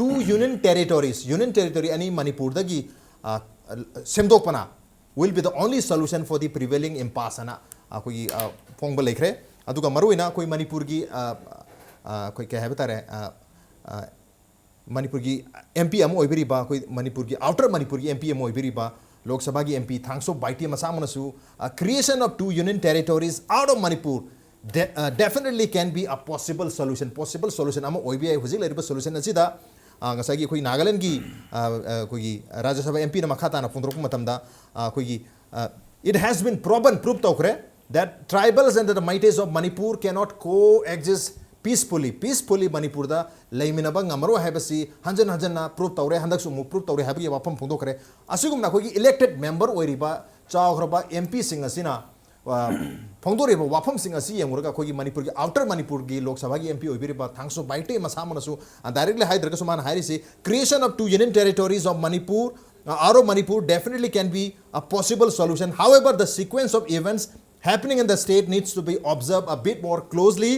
two union territories union territory ꯑꯅꯤ ꯃꯅꯤꯄꯨꯔꯗꯒꯤ ꯑ, ꯁꯦꯝꯗꯣꯛꯄꯅ will be the only solution for the prevailing impasse ꯑꯅ ꯑꯩꯈꯣꯏꯒꯤ ꯑ, ꯐꯣꯡꯕ ꯂꯩꯈ꯭ꯔꯦ ꯑꯗꯨꯒ ꯃꯔꯨꯑꯣꯏꯅ ꯑꯩꯈꯣꯏ ꯃꯅꯤꯄꯨꯔꯒꯤ ꯑ, ꯑ, ꯑꯩꯈꯣꯏ ꯀꯩ ꯍꯥꯏꯕ ꯇꯥꯔꯦ ꯑ, ꯑ, ꯃꯅꯤꯄꯨꯔꯒꯤ ꯑꯦꯝ ꯄꯤ ꯑꯃ ꯑꯣꯏꯕꯤꯔꯤꯕ ꯑꯩꯈꯣꯏ ꯃꯅꯤꯄꯨꯔꯒꯤ ꯑꯥꯎꯇꯔ ꯃꯅꯤꯄꯨꯔꯒꯤ ꯑꯦꯝ ꯄꯤ ꯑꯃ ꯑꯣꯏꯕꯤꯔꯤꯕ ꯂꯣꯛ ꯁꯚꯥꯒꯤ ꯑꯦꯝ ꯄꯤ ꯊꯥꯡꯁꯣ ꯕꯥꯏꯇꯦ ꯃꯁꯥꯃꯛꯅꯁꯨ creation of two union territories out of Manipur de- uh, definitely can be a possible solution possible solution ꯑꯃ ꯑꯣꯏꯕ ꯌꯥꯏ ꯍꯧꯖꯤꯛ ꯂꯩꯔꯤꯕ ꯁꯣꯂꯨꯁꯟ ꯑꯁꯤꯗ ꯑ, ꯉꯁꯥꯏꯒꯤ ꯑꯩꯈꯣꯏ ꯅꯥꯒꯥꯂꯦꯟꯒꯤ ꯑ, ꯑ, ꯑꯩꯈꯣꯏꯒꯤ ꯔꯥꯖ꯭ꯌ ꯁꯚꯥ ꯑꯦꯝ ꯄꯤꯅ ꯃꯈꯥ ꯇꯥꯅ ꯐꯣꯡꯗꯣꯔꯛꯄ ꯃꯇꯝꯗ ꯑ, ꯑꯩꯈꯣꯏꯒꯤ it has been proven proof ꯇꯧꯈ꯭ꯔꯦ that tribals and the Meiteis of Manipur cannot coexist peacefully peacefully ꯃꯅꯤꯄꯨꯔꯗ ꯂꯩꯃꯤꯟꯅꯕ ꯉꯝꯃꯔꯣꯏ ꯍꯥꯏꯕꯁꯤ ꯍꯟꯖꯟ ꯍꯟꯖꯟꯅ ꯄ꯭ꯔꯨꯞ ꯇꯧꯔꯦ ꯍꯟꯗꯛꯁꯨ ꯑꯃꯨꯛ ꯄ꯭ꯔꯨꯞ ꯇꯧꯔꯦ ꯍꯥꯏꯕꯒꯤ ꯋꯥꯐꯝ ꯐꯣꯡꯗꯣꯛꯈ꯭ꯔꯦ ꯑꯁꯤꯒꯨꯝꯅ ꯑꯩꯈꯣꯏꯒꯤ ꯏꯂꯦꯛꯇꯦꯠ ꯃꯦꯝꯕꯔ ꯑꯣꯏꯔꯤꯕ ꯆꯥꯎꯈ꯭ꯔꯕ ꯑꯦꯝ ꯄꯤꯁꯤꯡ ꯑꯁꯤꯅ ꯑ, ꯐꯣꯡꯗꯣꯔꯤꯕ ꯋꯥꯐꯝꯁꯤꯡ ꯑꯁꯤ ꯌꯦꯡꯂꯨꯔꯒ ꯑꯩꯈꯣꯏꯒꯤ ꯃꯅꯤꯄꯨꯔꯒꯤ ꯑꯥꯎꯇꯔ ꯃꯅꯤꯄꯨꯔꯒꯤ ꯂꯣꯛ ꯁꯚꯥꯒꯤ ꯑꯦꯝ ꯄꯤ ꯑꯣꯏꯕꯤꯔꯤꯕ ꯊꯥꯡꯁꯣ ꯕꯥꯏꯇꯦ ꯃꯁꯥꯃꯛꯅꯁꯨ ꯗꯥꯏꯔꯦꯛꯂꯤ ꯍꯥꯏꯗ꯭ꯔꯒꯁꯨ ꯃꯥꯅ ꯍꯥꯏꯔꯤꯁꯤ creation of two union territories of Manipur uh, out of Manipur definitely can be a possible solution however the sequence of events happening in the state needs to be observed a bit more closely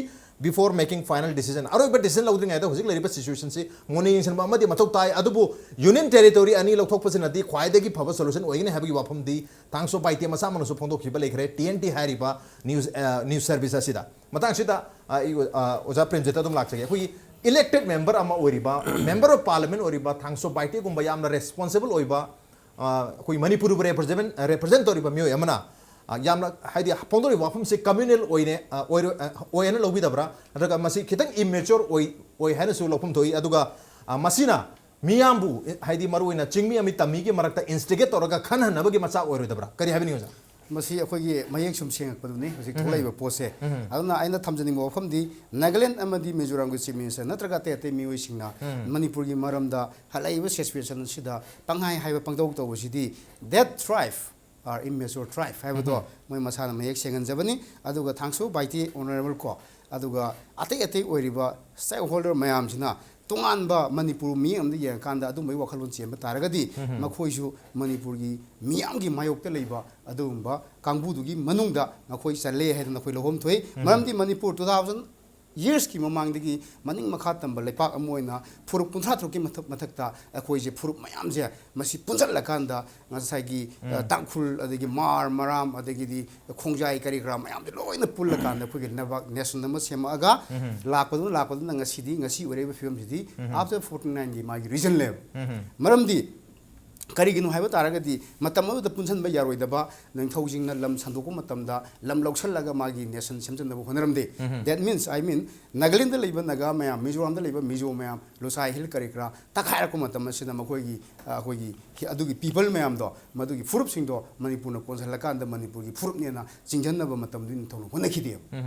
before making final decision. ꯑꯔꯣꯏꯕ decision ꯂꯧꯗ꯭ꯔꯤꯉꯩꯗ ꯍꯧꯖꯤꯛ ꯂꯩꯔꯤꯕ situationꯁꯤ ꯃꯨꯟꯅ ꯌꯦꯡꯁꯤꯟꯕ ꯑꯃꯗꯤ ꯃꯊꯧ ꯇꯥꯏ꯫ ꯑꯗꯨꯕꯨ union territory ꯑꯅꯤ ꯂꯧꯊꯣꯛꯄꯁꯤꯅꯗꯤ ꯈ꯭ꯋꯥꯏꯗꯒꯤ ꯐꯕ solution ꯑꯣꯏꯒꯅꯤ ꯍꯥꯏꯕꯒꯤ ꯋꯥꯐꯝꯗꯤ ꯊꯥꯡꯁꯣ ꯕꯥꯏꯇꯦ ꯃꯁꯥꯃꯛꯅꯁꯨ ꯐꯣꯡꯗꯣꯛꯈꯤꯕ ꯂꯩꯈ꯭ꯔꯦ, ꯇꯤ ꯑꯦꯟ ꯇꯤ ꯍꯥꯏꯔꯤꯕ news, ꯑ, news service ꯑꯁꯤꯗ꯫ ꯃꯇꯥꯡꯁꯤꯗ, ꯑ, ꯑꯩ, ꯑ, ꯑꯣꯖꯥ ꯄ꯭ꯔꯦꯝꯖꯤꯠꯇ ꯑꯗꯨꯝ ꯂꯥꯛꯆꯒꯦ꯫ ꯑꯩꯈꯣꯏꯒꯤ elected member ꯑꯃ ꯑꯣꯏꯔꯤꯕ, member of parliament ꯑꯣꯏꯔꯤꯕ ꯊꯥꯡꯁꯣ ꯕꯥꯏꯇꯦꯒꯨꯝꯕ ꯌꯥꯝꯅ responsible ꯑꯣꯏꯕ, ꯑ, ꯑꯩꯈꯣꯏ ꯃꯅꯤꯄꯨꯔꯕꯨ represent, represent ꯇꯧꯔꯤꯕ ꯃꯤꯑꯣꯏ ꯑꯃꯅ, ꯑ, ꯌꯥꯝꯅ, ꯍꯥꯏꯗꯤ, ꯐꯣꯡꯗꯣꯔꯤꯕ ꯋꯥꯐꯝꯁꯤ communal ꯑꯣꯏꯅꯦ, ꯑ, ꯑꯣꯏꯔꯣ-, ꯑ, ꯑꯣꯏ ꯍꯥꯏꯅ ꯂꯧꯕꯤꯗꯕ꯭ꯔꯥ? ꯅꯠꯇ꯭ꯔꯒ ꯃꯁꯤ ꯈꯤꯇꯪ immature ꯑꯣꯏ, ꯑꯣꯏ ꯍꯥꯏꯅꯁꯨ ꯂꯧꯐꯝ ꯊꯣꯛꯏ꯫ ꯑꯗꯨꯒ, ꯑ, ꯃꯁꯤꯅ ꯃꯤꯌꯥꯝꯕꯨ, ꯍꯥꯏꯗꯤ, ꯃꯔꯨꯑꯣꯏꯅ ꯆꯤꯡꯃꯤ ꯑꯃꯗꯤ ꯇꯝꯃꯤꯒꯤ ꯃꯔꯛꯇ instigate ꯇꯧꯔꯒ ꯈꯟꯍꯟꯅꯕꯒꯤ ꯃꯆꯥꯛ ꯑꯣꯏꯔꯣꯏꯗꯕ꯭ꯔꯥ? ꯀꯔꯤ ꯍꯥꯏꯕꯤꯅꯤꯡꯉꯤ, ꯑꯣꯖꯥ? ꯃꯁꯤ ꯑꯩꯈꯣꯏꯒꯤ ꯃꯌꯦꯛ ꯁꯨꯝ ꯁꯦꯡꯉꯛꯄꯗꯨꯅꯤ ꯍꯧꯖꯤꯛ ꯊꯣꯛꯂꯛꯏꯕ ꯄꯣꯠꯁꯦ꯫ ꯑꯗꯨꯅ ꯑꯩꯅ ꯊꯝꯖꯅꯤꯡꯕ ꯋꯥꯐꯝꯗꯤ, ꯅꯥꯒꯥꯂꯦꯟ ꯑꯃꯗꯤ ꯃꯤꯖꯣꯔꯥꯝꯒꯤ chief minister ꯅꯠꯇ꯭ꯔꯒ ꯑꯇꯩ ꯑꯇꯩ ꯃꯤꯑꯣꯏꯁꯤꯡꯅ ꯃꯅꯤꯄꯨꯔꯒꯤ ꯃꯔꯝꯗ ꯍꯜꯂꯛꯏꯕ situation ꯑꯁꯤꯗ ꯄꯪꯍꯥꯏ ꯍꯥꯏꯕ ꯄꯪꯇꯧ ꯇꯧꯕꯁꯤꯗꯤ, that tribe are immature tribe ꯍꯥꯏꯕꯗꯣ ꯃꯣꯏ ꯃꯁꯥꯅ ꯃꯌꯦꯛ ꯁꯦꯡꯍꯟꯖꯕꯅꯤ꯫ ꯑꯗꯨꯒ ꯊꯥꯡꯁꯣ ꯕꯥꯏꯇꯦ honourable ꯀꯣ, ꯑꯗꯨꯒ ꯑꯇꯩ ꯑꯇꯩ ꯑꯣꯏꯔꯤꯕ stakeholder ꯃꯌꯥꯝꯁꯤꯅ ꯇꯣꯉꯥꯟꯕ ꯃꯅꯤꯄꯨꯔ ꯃꯤꯠꯌꯦꯡ ꯑꯃꯗ ꯌꯦꯡꯉꯀꯥꯟꯗ ꯑꯗꯨꯝꯕꯒꯤ ꯋꯥꯈꯜꯂꯣꯟ ꯆꯦꯟꯕ ꯇꯥꯔꯒꯗꯤ, ꯃꯈꯣꯏꯁꯨ ꯃꯅꯤꯄꯨꯔꯒꯤ ꯃꯤꯌꯥꯝꯒꯤ ꯃꯥꯌꯣꯛꯇ ꯂꯩꯕ ꯑꯗꯨꯒꯨꯝꯕ ꯀꯥꯡꯕꯨꯗꯨꯒꯤ ꯃꯅꯨꯡꯗ ꯃꯈꯣꯏ ꯆꯜꯂꯦ ꯍꯥꯏꯗꯅ ꯑꯩꯈꯣꯏ ꯂꯧꯐꯝ ꯊꯣꯛꯏ꯫ ꯃꯔꯝꯗꯤ ꯃꯅꯤꯄꯨꯔ two thousand yearsꯀꯤ ꯃꯃꯥꯡꯗꯒꯤ ꯃꯅꯤꯡ ꯃꯈꯥ ꯇꯝꯕ ꯂꯩꯄꯥꯛ ꯑꯃ ꯑꯣꯏꯅ ꯐꯨꯔꯨꯞ ꯀꯨꯟꯊ꯭ꯔꯥ ꯇꯔꯨꯛꯀꯤ ꯃꯊꯛ, ꯃꯊꯛꯇ ꯑꯩꯈꯣꯏꯁꯦ ꯐꯨꯔꯨꯞ ꯃꯌꯥꯝꯁꯦ ꯃꯁꯤ ꯄꯨꯟꯁꯤꯜꯂꯀꯥꯟꯗ ꯉꯁꯥꯏꯒꯤ, ꯑ, ꯇꯥꯡꯈꯨꯜ, ꯑꯗꯒꯤ ꯃꯥꯔ, ꯃꯔꯥꯝ, ꯑꯗꯒꯤꯗꯤ ꯈꯣꯡꯖꯥꯏ, ꯀꯔꯤ ꯀꯔꯥ ꯃꯌꯥꯝꯁꯦ ꯂꯣꯏꯅ ꯄꯨꯜꯂꯀꯥꯟꯗ ꯑꯩꯈꯣꯏꯒꯤ ꯂꯩꯕꯥꯛ nation ꯑꯃ ꯁꯦꯝꯃꯛꯑꯒ ꯂꯥꯛꯄꯗꯨꯅ, ꯂꯥꯛꯄꯗꯨꯅ ꯉꯁꯤꯗꯤ, ꯉꯁꯤ ꯑꯣꯏꯔꯛꯏꯕ ꯐꯤꯕꯝꯁꯤꯗꯤ after forty nineꯒꯤ ꯃꯥꯒꯤ reasonꯅꯦꯕ꯫ ꯃꯔꯝꯗꯤ ꯀꯔꯤꯒꯤꯅꯣ ꯍꯥꯏꯕ ꯇꯥꯔꯒꯗꯤ, ꯃꯇꯝ ꯑꯗꯨꯗ ꯄꯨꯟꯁꯤꯟꯕ ꯌꯥꯔꯣꯏꯗꯕ ꯅꯤꯡꯊꯧꯁꯤꯡꯅ ꯂꯝ ꯁꯟꯗꯣꯛꯄ ꯃꯇꯝꯗ ꯂꯝ ꯂꯧꯁꯤꯜꯂꯒ ꯃꯥꯒꯤ nation ꯁꯦꯝꯖꯤꯟꯅꯕ ꯍꯣꯠꯅꯔꯝꯗꯦ꯫ That means, I mean, Nagaland ꯂꯩꯕ ꯅꯥꯒꯥ ꯃꯌꯥꯝ, ꯃꯤꯖꯣꯔꯥꯝꯗ ꯂꯩꯕ ꯃꯤꯖꯣ ꯃꯌꯥꯝ, ꯂꯨꯁꯥꯏ ꯍꯤꯜ ꯀꯔꯤ ꯀꯔꯥ ꯇꯛꯈꯥꯏꯔꯛꯄ ꯃꯇꯝ ꯑꯁꯤꯗ ꯃꯈꯣꯏꯒꯤ, ꯑ, ꯑꯩꯈꯣꯏꯒꯤ ꯍꯤ-, ꯑꯗꯨꯒꯤ people ꯃꯌꯥꯝꯗꯣ, ꯃꯗꯨꯒꯤ ꯐꯨꯔꯨꯞꯁꯤꯡꯗꯣ ꯃꯅꯤꯄꯨꯔꯅ ꯀꯣꯟꯁꯤꯜꯂꯀꯥꯟꯗ ꯃꯅꯤꯄꯨꯔꯒꯤ ꯐꯨꯔꯨꯞꯅꯦꯅ ꯆꯤꯡꯁꯤꯟꯅꯕ ꯃꯇꯝꯗꯨ ꯅꯤꯡꯊꯧꯅ ꯍꯣꯠꯅꯈꯤꯗꯦꯕ꯫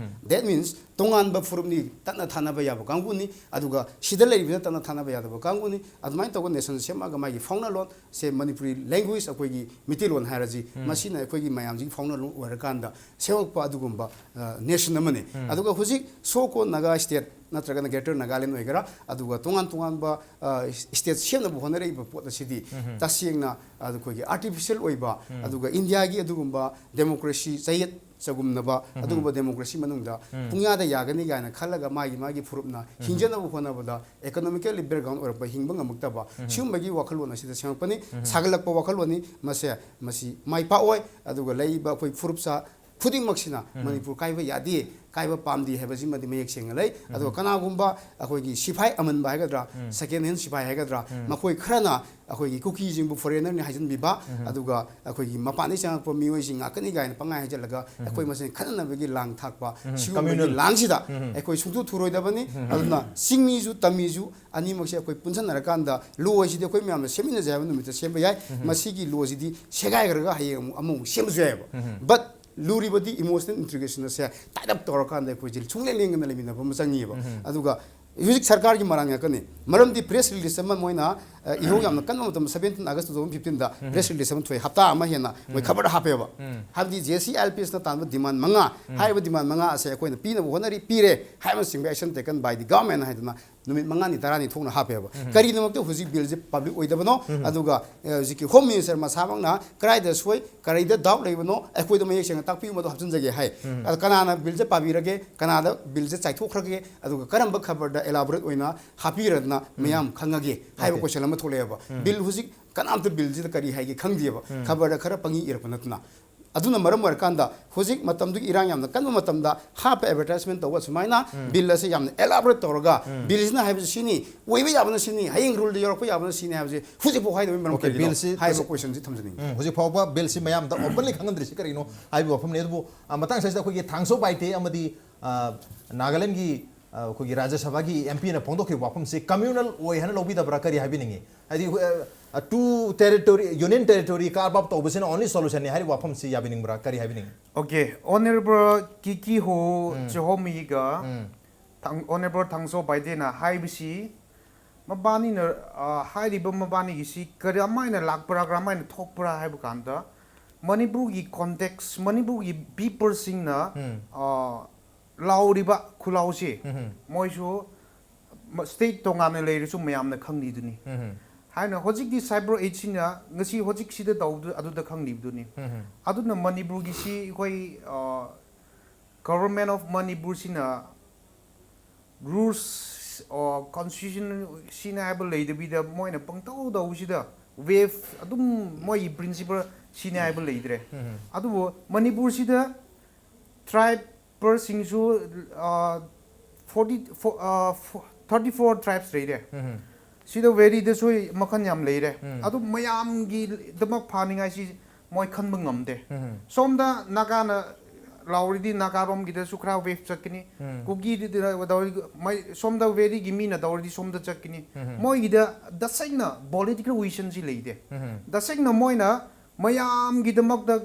That means, ꯇꯣꯉꯥꯟꯕ ꯐꯨꯔꯨꯞꯅꯤ, ꯇꯠꯅ ꯊꯥꯅꯕ ꯌꯥꯕ ꯀꯥꯡꯕꯨꯅꯤ, ꯑꯗꯨꯒ ꯁꯤꯗ ꯂꯩꯔꯤꯕꯅ ꯇꯠꯅ ꯊꯥꯅꯕ ꯌꯥꯗꯕ ꯀꯥꯡꯕꯨꯅꯤ꯫ ꯑꯗꯨꯃꯥꯏꯅ ꯇꯧꯕ nation ꯁꯦꯝꯃꯛꯑꯒ ꯃꯥꯒꯤ ꯐꯥꯎꯅꯂꯣꯟ ꯁꯦ, ꯃꯅꯤꯄꯨꯔꯤ language, ꯑꯩꯈꯣꯏꯒꯤ ꯃꯤꯇꯩꯂꯣꯟ ꯍꯥꯏꯔꯁꯤ, ꯃꯁꯤꯅ ꯑꯩꯈꯣꯏꯒꯤ ꯃꯌꯥꯝꯁꯤꯒꯤ ꯐꯥꯎꯅꯂꯣꯟ ꯑꯣꯏꯔꯀꯥꯟꯗ ꯁꯦꯝꯃꯛꯄ ꯑꯗꯨꯒꯨꯝꯕ, ꯑ, nation ꯑꯃꯅꯤ꯫ ꯑꯗꯨꯒ ꯍꯧꯖꯤꯛ so called Naga state ꯅꯠꯇ꯭ꯔꯒꯅ Greater Nagaland ꯑꯣꯏꯒꯦꯔꯥ, ꯑꯗꯨꯒ ꯇꯣꯉꯥꯟ ꯇꯣꯉꯥꯟꯕ, ꯑ, state ꯁꯦꯝꯅꯕ ꯍꯣꯠꯅꯔꯛꯏꯕ ꯄꯣꯠ ꯑꯁꯤꯗꯤ ꯇꯁꯦꯡꯅ ꯑꯩꯈꯣꯏꯒꯤ artificial ꯑꯣꯏꯕ, ꯑꯗꯨꯒ ꯏꯟꯗꯤꯌꯥꯒꯤ ꯑꯗꯨꯒꯨꯝꯕ democracy ꯆꯌꯦꯠ ꯆꯒꯨꯝꯅꯕ ꯑꯗꯨꯒꯨꯝꯕ democracy ꯃꯅꯨꯡꯗ ꯄꯨꯡꯌꯥꯗ ꯌꯥꯒꯅꯤ ꯀꯥꯏꯅ ꯈꯜꯂꯒ ꯃꯥꯒꯤ ꯃꯥꯒꯤ ꯐꯨꯔꯨꯞꯅ ꯍꯤꯡꯖꯅꯕ ꯍꯣꯠꯅꯕꯗ economically background ꯑꯣꯏꯔꯛꯄ ꯍꯤꯡꯕ ꯉꯝꯃꯛꯇꯕ ꯁꯤꯒꯨꯝꯕꯒꯤ ꯋꯥꯈꯜꯂꯣꯟ ꯑꯁꯤꯗ ꯁꯦꯝꯃꯛꯄꯅꯤ꯫ ꯁꯥꯒꯠꯂꯛꯄ ꯋꯥꯈꯜꯂꯣꯟꯅꯤ꯫ ꯃꯁꯦ ꯃꯁꯤ ꯃꯥꯏ ꯄꯥꯛꯑꯣꯏ꯫ ꯑꯗꯨꯒ ꯂꯩꯔꯤꯕ ꯑꯩꯈꯣꯏ ꯐꯨꯔꯨꯞꯁꯥ ꯈꯨꯗꯤꯡꯃꯛꯁꯤꯅ ꯃꯅꯤꯄꯨꯔ ꯀꯥꯏꯕ ꯌꯥꯗꯦ, ꯀꯥꯏꯕ ꯄꯥꯝꯗꯦ ꯍꯥꯏꯕꯁꯤꯃꯗꯤ ꯃꯌꯦꯛ ꯁꯦꯡꯅ ꯂꯩ꯫ ꯑꯗꯨꯒ ꯀꯅꯥꯒꯨꯝꯕ ꯑꯩꯈꯣꯏꯒꯤ ꯁꯤꯐꯥꯏ ꯑꯃꯟꯕ ꯍꯥꯏꯒꯗ꯭ꯔꯥ, second hand ꯁꯤꯐꯥꯏ ꯍꯥꯏꯒꯗ꯭ꯔꯥ, ꯃꯈꯣꯏ ꯈꯔꯅ ꯑꯩꯈꯣꯏꯒꯤ ꯀꯨꯀꯤꯁꯤꯡꯕꯨ foreignerꯅꯤ ꯍꯥꯏꯖꯤꯟꯕꯤꯕ, ꯑꯗꯨꯒ ꯑꯩꯈꯣꯏꯒꯤ ꯃꯄꯥꯟꯗꯒꯤ ꯆꯪꯉꯛꯄ ꯃꯤꯑꯣꯏꯁꯤꯡ ꯉꯥꯛꯇꯅꯤ ꯀꯥꯏꯅ ꯄꯪꯍꯥꯏ ꯍꯥꯏꯖꯤꯜꯂꯒ ꯑꯩꯈꯣꯏ ꯃꯁꯦꯟ ꯈꯠꯅꯅꯕꯒꯤ ꯂꯥꯡ ꯊꯥꯛꯄ, ꯁꯤꯒꯨꯝꯕꯒꯤ communal ꯂꯥꯡꯁꯤꯗ ꯑꯩꯈꯣꯏ ꯁꯨꯡꯊꯨ ꯊꯨꯔꯣꯏꯗꯕꯅꯤ꯫ ꯑꯗꯨꯅ ꯆꯤꯡꯃꯤꯁꯨ ꯇꯝꯃꯤꯁꯨ ꯑꯅꯤꯃꯛꯁꯦ ꯑꯩꯈꯣꯏ ꯄꯨꯟꯁꯟꯅꯔꯀꯥꯟꯗ ꯂꯣ ꯑꯁꯤꯗꯤ ꯑꯩꯈꯣꯏ ꯃꯌꯥꯝꯅ ꯁꯦꯝꯃꯤꯟꯅꯁꯦ ꯍꯥꯏꯕ ꯅꯨꯃꯤꯠꯇ ꯁꯦꯝꯕ ꯌꯥꯏ꯫ ꯃꯁꯤꯒꯤ ꯂꯣꯁꯤꯗꯤ ꯁꯦꯒꯥꯏꯈ꯭ꯔꯒ ꯍꯌꯦꯡ ꯑꯃꯨꯛ ꯑꯃꯃꯨꯛ ꯁꯦꯝꯕꯁꯨ ꯌꯥꯏꯑꯕ꯫ But ꯂꯨꯔꯤꯕꯗꯤ emotional integration ꯑꯁꯦ tie up ꯇꯧꯔꯀꯥꯟꯗ ꯑꯩꯈꯣꯏꯁꯦ ꯁꯨꯡꯂꯦꯡ ꯂꯦꯡꯗꯅ ꯂꯩꯃꯤꯟꯅꯕ ꯑꯃ ꯆꯪꯉꯤꯕ꯫ ꯑꯗꯨꯒ ꯍꯧꯖꯤꯛ ꯁꯔꯀꯥꯔꯒꯤ ꯃꯔꯥꯜ ꯉꯥꯛꯇꯅꯤ꯫ ꯃꯔꯝꯗꯤ press release ꯑꯃ ꯃꯣꯏꯅ, ꯑ, ꯏꯍꯧ ꯌꯥꯝꯅ ꯀꯟꯕ ꯃꯇꯝ seventeen August two thousand fifteenꯗ press release ꯑꯃ ꯊꯣꯛꯑꯦ, ꯍꯞꯇꯥ ꯑꯃ ꯍꯦꯟꯅ ꯃꯣꯏ ꯈꯕꯔꯗ ꯍꯥꯞꯄꯦꯕ꯫ ꯍꯥꯏꯕꯗꯤ J C I L P Sꯅ ꯇꯥꯟꯕ demand ꯃꯉꯥ, ꯍꯥꯏꯔꯤꯕ demand ꯃꯉꯥ ꯑꯁꯦ ꯑꯩꯈꯣꯏꯅ ꯄꯤꯅꯕ ꯍꯣꯠꯅꯔꯤ, ꯄꯤꯔꯦ ꯍꯥꯏꯕꯅꯆꯤꯡꯕ action taken by the government ꯍꯥꯏꯗꯅ ꯅꯨꯃꯤꯠ ꯃꯉꯥꯅꯤ ꯇꯔꯥꯅꯤ ꯊꯣꯛꯅ ꯍꯥꯞꯄꯦꯕ꯫ ꯀꯔꯤꯒꯤꯗꯃꯛꯇ ꯍꯧꯖꯤꯛ billꯁꯦ public ꯑꯣꯏꯗꯕꯅꯣ? ꯑꯗꯨꯒ, ꯑ, ꯍꯧꯖꯤꯛꯀꯤ Home Minister ꯃꯁꯥꯃꯛꯅ ꯀꯗꯥꯏꯗ ꯁꯣꯏ, ꯀꯔꯤꯗ doubt ꯂꯩꯕꯅꯣ, ꯑꯩꯈꯣꯏꯗ ꯃꯌꯦꯛ ꯁꯦꯡꯅ ꯇꯥꯛꯄꯤꯌꯨ, ꯃꯗꯨ ꯍꯥꯞꯆꯤꯟꯖꯒꯦ ꯍꯥꯏ꯫ ꯑꯗꯣ ꯀꯅꯥꯅ billꯁꯦ ꯄꯥꯕꯤꯔꯒꯦ, ꯀꯅꯥꯗ billꯁꯦ ꯆꯥꯏꯊꯣꯛꯈ꯭ꯔꯒꯦ, ꯑꯗꯨꯒ ꯀꯔꯝꯕ ꯈꯕꯔꯗ elaborate ꯑꯣꯏꯅ ꯍꯥꯞꯄꯤꯔꯗꯅ ꯃꯌꯥꯝ ꯈꯪꯉꯒꯦ ꯍꯥꯏꯕ Okay. question ꯑꯃ ꯊꯣꯛꯂꯛꯑꯦꯕ꯫ Bill ꯍꯧꯖꯤꯛ ꯀꯅꯥꯝꯇ billꯁꯤꯗ ꯀꯔꯤ ꯍꯥꯏꯒꯦ ꯈꯪꯗꯦꯕ꯫ ꯈꯕꯔꯗ ꯈꯔ ꯄꯪꯏ ꯏꯔꯛꯄ ꯅꯠꯇꯅ꯫ ꯑꯗꯨꯅ ꯃꯔꯝ ꯑꯣꯏꯔꯀꯥꯟꯗ ꯍꯧꯖꯤꯛ ꯃꯇꯝꯗꯨꯒꯤ ꯏꯔꯥꯡ ꯌꯥꯝꯅ ꯀꯟꯕ ꯃꯇꯝꯗ ꯍꯥꯞꯄ advertisement ꯇꯧꯕ ꯁꯨꯃꯥꯏꯅ bill ꯑꯁꯦ ꯌꯥꯝꯅ elaborate ꯇꯧꯔꯒ billꯁꯤꯅ ꯍꯥꯏꯕꯁꯤ ꯁꯤꯅꯤ, ꯑꯣꯏꯕ ꯌꯥꯕꯅ ꯁꯤꯅꯤ, ꯍꯌꯦꯡ ruleꯗ ꯌꯧꯔꯛꯄ ꯌꯥꯕꯅ ꯁꯤꯅꯤ ꯍꯥꯏꯕꯁꯦ ꯍꯧꯖꯤꯛꯐꯥꯎ ꯍꯥꯏꯗꯕꯒꯤ ꯃꯔꯝ Okay, ꯀꯔꯤꯒꯤꯅꯣ billꯁꯤ ꯍꯥꯏꯕ ꯍꯧꯖꯤꯛ questionꯁꯤ ꯊꯝꯖꯅꯤꯡꯉꯤ꯫ ꯎꯝ, ꯍꯧꯖꯤꯛ ꯐꯥꯎꯕ billꯁꯤ ꯃꯌꯥꯝꯗ openly ꯈꯪꯍꯟꯗ꯭ꯔꯤꯁꯤ ꯀꯔꯤꯒꯤꯅꯣ ꯍꯥꯏꯕꯒꯤ ꯋꯥꯐꯝꯅꯤ꯫ ꯑꯗꯨꯕꯨ, ꯑ, ꯃꯇꯥꯡ ꯑꯁꯤꯗ ꯑꯩꯈꯣꯏꯒꯤ ꯊꯥꯡꯁꯣ ꯕꯥꯏꯇꯦ ꯑꯃꯗꯤ, ꯑ, ꯅꯥꯒꯥꯂꯦꯟꯒꯤ, ꯑ, ꯑꯩꯈꯣꯏꯒꯤ ꯔꯥꯖ꯭ꯌ ꯁꯚꯥꯒꯤ M Pꯅ ꯐꯣꯡꯗꯣꯛꯈꯤꯕ ꯋꯥꯐꯝꯁꯤ communal ꯑꯣꯏ ꯍꯥꯏꯅ ꯂꯧꯕꯤꯗꯕ꯭ꯔꯥ? ꯀꯔꯤ ꯍꯥꯏꯕꯤꯅꯤꯡꯉꯤ? ꯍꯥꯏꯗꯤ, ꯑ, ꯑ, two territory, union territory carve out ꯇꯧꯕꯁꯤꯅ only solutionꯅꯤ ꯍꯥꯏꯔꯤꯕ ꯋꯥꯐꯝꯁꯤ ꯌꯥꯕꯤꯅꯤꯡꯕ꯭ꯔꯥ? ꯀꯔꯤ ꯍꯥꯏꯕꯤꯅꯤꯡꯉꯤ? Okay, Honorable ꯀꯤꯀꯤ ꯍꯣ ꯎꯝ. ꯆꯦꯍꯣꯃꯤꯒ ꯎꯝ. ꯊꯥꯡ-, Honorable ꯊꯥꯡꯁꯣ ꯕꯥꯏꯗꯦꯅ ꯍꯥꯏꯕꯁꯤ ꯃꯕꯥꯅꯤꯅ, ꯑ, ꯍꯥꯏꯔꯤꯕ ꯃꯕꯥꯅꯤꯒꯤꯁꯤ ꯀꯔꯝꯍꯥꯏꯅ ꯂꯥꯛꯄ꯭ꯔꯥ, ꯀꯔꯝꯍꯥꯏꯅ ꯊꯣꯛꯄ꯭ꯔꯥ ꯍꯥꯏꯕ ꯀꯥꯟꯗ ꯃꯅꯤꯄꯨꯔꯒꯤ context, ꯃꯅꯤꯄꯨꯔꯒꯤ peopleꯁꯤꯡꯅ, ꯎꯝ. ꯑ, ꯂꯥꯎꯔꯤꯕ ꯈꯨꯂꯥꯎꯁꯤ ꯎꯝ. ꯃꯣꯏꯁꯨ ꯃ-, state ꯇꯣꯉꯥꯟꯅ ꯂꯩꯔꯁꯨ ꯃꯌꯥꯝꯅ ꯈꯪꯂꯤꯗꯨꯅꯤ꯫ ꯎꯝ. ꯍꯥꯏꯅ ꯍꯧꯖꯤꯛꯇꯤ ꯁꯥꯏꯕꯔ ꯑꯦꯖꯁꯤꯅ ꯉꯁꯤ ꯍꯧꯖꯤꯛꯁꯤꯗ ꯇꯧꯕꯗꯨ ꯑꯗꯨꯗ ꯈꯪꯂꯤꯕꯗꯨꯅꯤ꯫ ꯑꯗꯨꯅ ꯃꯅꯤꯄꯨꯔꯒꯤꯁꯤ ꯑꯩꯈꯣꯏ ꯒꯣꯚꯔꯟꯃꯦꯟ ꯑꯣꯐ ꯃꯅꯤꯄꯨꯔꯁꯤꯅ ꯔꯨꯜꯁ ꯀꯣꯟꯁꯇꯤꯇ꯭ꯌꯨꯁꯟ ꯁꯤꯅ ꯍꯥꯏꯕ ꯂꯩꯗꯕꯤꯗ ꯃꯣꯏꯅ ꯄꯪꯇꯧ ꯇꯧꯕꯁꯤꯗ ꯋꯦꯞ ꯑꯗꯨꯝ ꯃꯣꯏꯒꯤ ꯄ꯭ꯔꯤꯟꯁꯤꯄꯜ ꯁꯤꯅ ꯍꯥꯏꯕ ꯂꯩꯇ꯭ꯔꯦ꯫ ꯑꯗꯨꯕꯨ ꯃꯅꯤꯄꯨꯔꯁꯤꯗ ꯇ꯭ꯔꯥꯏꯕꯔꯁꯤꯡꯁꯨ ꯐꯣꯔꯇꯤ ꯊꯥꯔꯇꯤ ꯐꯣꯔ ꯇ꯭ꯔꯥꯏꯕꯁ ꯂꯩꯔꯦ꯫ ꯁꯤꯗ ꯚꯦꯔꯤꯗꯁꯨ ꯃꯈꯜ ꯌꯥꯝ ꯂꯩꯔꯦ꯫ ꯑꯗꯨ ꯃꯌꯥꯝꯒꯤꯗꯃꯛ ꯐꯥꯅꯤꯡꯉꯥꯏꯁꯤ ꯃꯣꯏ ꯈꯟꯕ ꯉꯝꯗꯦ꯫ ꯁꯣꯝꯗ ꯅꯥꯒꯥꯅ ꯂꯥꯎꯔꯗꯤ ꯅꯥꯒꯥꯔꯣꯝꯒꯤꯗꯁꯨ ꯈꯔ ꯋꯦꯞ ꯆꯠꯀꯅꯤ꯫ ꯀꯨꯀꯤꯗꯤ ꯇꯧꯔꯗꯤ ꯃꯩ-, ꯁꯣꯝꯗ ꯚꯦꯔꯤꯒꯤ ꯃꯤꯅ ꯇꯧꯔꯗꯤ ꯁꯣꯝꯗ ꯆꯠꯀꯅꯤ꯫ ꯃꯣꯏꯒꯤꯗ ꯇꯁꯦꯡꯅ ꯄꯣꯂꯤꯇꯤꯀꯦꯜ ꯋꯤꯖꯟꯁꯤ ꯂꯩꯇꯦ꯫ ꯇꯁꯦꯡꯅ ꯃꯣꯏꯅ ꯃꯌꯥꯝꯒꯤꯗꯃꯛꯇ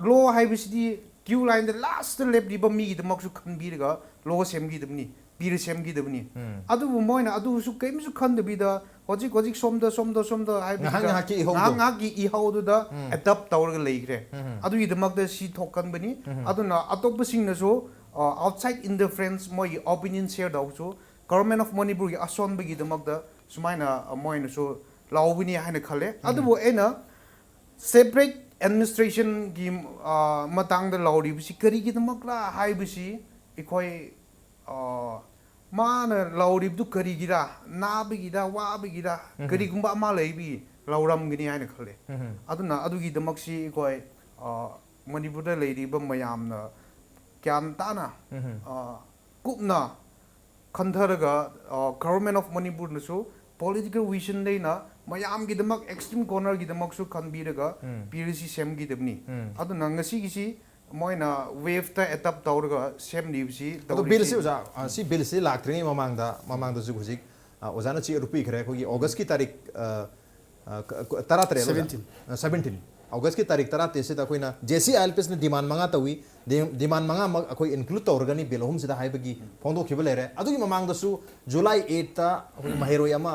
ꯂꯣ ꯍꯥꯏꯕꯁꯤꯗꯤ ꯀ꯭ꯌꯨ ꯂꯥꯏꯟꯗ ꯂꯥꯁꯇ ꯂꯦꯞꯂꯤꯕ ꯃꯤꯒꯤꯗꯃꯛꯁꯨ ꯈꯟꯕꯤꯔꯒ ꯂꯣ ꯁꯦꯝꯈꯤꯗꯕꯅꯤ, ꯄꯤꯔ ꯁꯦꯝꯈꯤꯗꯕꯅꯤ꯫ ꯑꯗꯨꯕꯨ ꯃꯣꯏꯅ ꯑꯗꯨꯁꯨ ꯀꯔꯤꯝꯁꯨ ꯈꯟꯗꯕꯤꯗ ꯍꯧꯖꯤꯛ ꯍꯧꯖꯤꯛ ꯁꯣꯝꯗ ꯁꯣꯝꯗ ꯁꯣꯝꯗ ꯍꯥꯏꯕꯁꯤꯗ ꯉꯥꯏꯍꯥꯛ ꯉꯥꯏꯍꯥꯛꯀꯤ ꯏꯍꯧꯗꯣ꯫ ꯉꯥꯏꯍꯥꯛ ꯉꯥꯏꯍꯥꯛꯀꯤ ꯏꯍꯧꯗꯨꯗ ꯑꯦꯗꯥꯞ ꯇꯧꯔꯒ ꯂꯩꯈ꯭ꯔꯦ꯫ ꯑꯗꯨꯒꯤꯗꯃꯛꯇ ꯁꯤ ꯊꯣꯛꯀꯟꯕꯅꯤ꯫ ꯑꯗꯨꯅ ꯑꯇꯣꯞꯄꯁꯤꯡꯅꯁꯨ ꯑꯥꯎꯠꯁꯥꯏꯠ ꯏꯟꯇꯔꯐꯔꯦꯟꯁ ꯃꯣꯏꯒꯤ ꯑꯣꯄꯤꯅꯤꯌꯟ ꯁꯤꯌꯔ ꯇꯧꯕꯁꯨ ꯒꯣꯚꯔꯟꯃꯦꯟ ꯑꯣꯐ ꯃꯅꯤꯄꯨꯔꯒꯤ ꯑꯁꯣꯟꯕꯒꯤꯗꯃꯛꯇ ꯁꯨꯃꯥꯏꯅ ꯃꯣꯏꯅꯁꯨ ꯂꯥꯎꯕꯅꯤ ꯍꯥꯏꯅ ꯈꯜꯂꯦ꯫ ꯑꯗꯨꯕꯨ ꯑꯩꯅ ꯁꯦꯄꯔꯦꯠ ꯑꯦꯗꯃꯤꯅꯤꯁꯇ꯭ꯔꯦꯁꯟꯒꯤ ꯃꯇꯥꯡꯗ ꯂꯥꯎꯔꯤꯕꯁꯤ ꯀꯔꯤꯒꯤꯗꯃꯛꯂ ꯍꯥꯏꯕꯁꯤ ꯑꯩꯈꯣꯏ ꯃꯥꯅ ꯂꯥꯎꯔꯤꯕꯗꯨ ꯀꯔꯤꯒꯤꯔ, ꯅꯥꯕꯒꯤꯔ, ꯋꯥꯕꯒꯤꯔ, ꯀꯔꯤꯒꯨꯝꯕ ꯑꯃ ꯂꯩꯕꯒꯤ ꯂꯥꯎꯔꯝꯒꯅꯤ ꯍꯥꯏꯅ ꯈꯜꯂꯦ꯫ ꯑꯗꯨꯅ ꯑꯗꯨꯒꯤꯗꯃꯛꯁꯤ ꯑꯩꯈꯣꯏ ꯃꯅꯤꯄꯨꯔꯗ ꯂꯩꯔꯤꯕ ꯃꯌꯥꯝꯅ ꯒ꯭ꯌꯥꯟ ꯇꯥꯅ ꯀꯨꯞꯅ ꯈꯟꯊꯔꯒ ꯒꯣꯚꯔꯟꯃꯦꯟ ꯑꯣꯐ ꯃꯅꯤꯄꯨꯔꯅꯁꯨ ꯄꯣꯂꯤꯇꯤꯀꯦꯜ ꯋꯤꯖꯟ ꯂꯩꯅ ꯃꯌꯥꯝꯒꯤꯗꯃꯛ ꯑꯦꯛꯁꯇ꯭ꯔꯤꯝ ꯀꯣꯔꯅꯔꯒꯤꯗꯃꯛꯁꯨ ꯈꯟꯕꯤꯔꯒ ꯄꯤ ꯑꯦꯜ ꯁꯤ ꯁꯦꯝꯈꯤꯗꯕꯅꯤ꯫ ꯑꯗꯨꯅ ꯉꯁꯤꯒꯤꯁꯤ ꯃꯣꯏꯅ ꯋꯦꯞꯇ ꯑꯦꯗꯥꯞ ꯇꯧꯔꯒ ꯁꯦꯝꯂꯤꯕꯁꯤ ꯑꯗꯣ ꯕꯤꯜꯁꯤ ꯇꯧꯔꯤꯕꯁꯤ ꯑꯣꯖꯥ, ꯑ, ꯁꯤ ꯕꯤꯜꯁꯤ ꯂꯥꯛꯇ꯭ꯔꯤꯉꯩ ꯃꯃꯥꯡꯗ, ꯃꯃꯥꯡꯗꯁꯨ ꯍꯧꯖꯤꯛ, ꯑ, ꯑꯣꯖꯥꯅ ꯆꯦ ꯑꯗꯨ ꯄꯤꯈ꯭ꯔꯦ꯫ ꯑꯩꯈꯣꯏꯒꯤ ꯑꯣꯒꯁꯀꯤ ꯇꯥꯔꯤꯛ, ꯑ, ꯑ, ꯀ-, ꯀ-, ꯇꯔꯥꯇꯔꯦꯠ ꯑꯣꯖꯥ? ꯁꯚꯦꯟꯇꯤꯟ꯫ ꯑ, ꯁꯚꯦꯟꯇꯤꯟ꯫ ꯑꯣꯒꯁꯀꯤ ꯇꯥꯔꯤꯛ ꯇꯔꯥꯇꯔꯦꯠꯁꯤꯗ ꯑꯩꯈꯣꯏꯅ J C I L P ꯑꯦꯁꯅ ꯗꯤꯃꯥꯟ ꯃꯉꯥ ꯇꯧꯏ꯫ ꯗꯤ-, ꯗꯤꯃꯥꯟ ꯃꯉꯥꯃꯛ ꯑꯩꯈꯣꯏ ꯏꯟꯀ꯭ꯂꯨꯗ ꯇꯧꯔꯒꯅꯤ ꯕꯤꯜ ꯑꯍꯨꯝꯁꯤꯗ ꯍꯥꯏꯕꯒꯤ ꯐꯣꯡꯗꯣꯛꯈꯤꯕ ꯂꯩꯔꯦ꯫ ꯑꯗꯨꯒꯤ ꯃꯃꯥꯡꯗꯁꯨ ꯖꯨꯂꯥꯏ ꯑꯩꯠꯇ ꯑꯩꯈꯣꯏ ꯃꯍꯩꯔꯣꯏ ꯑꯃ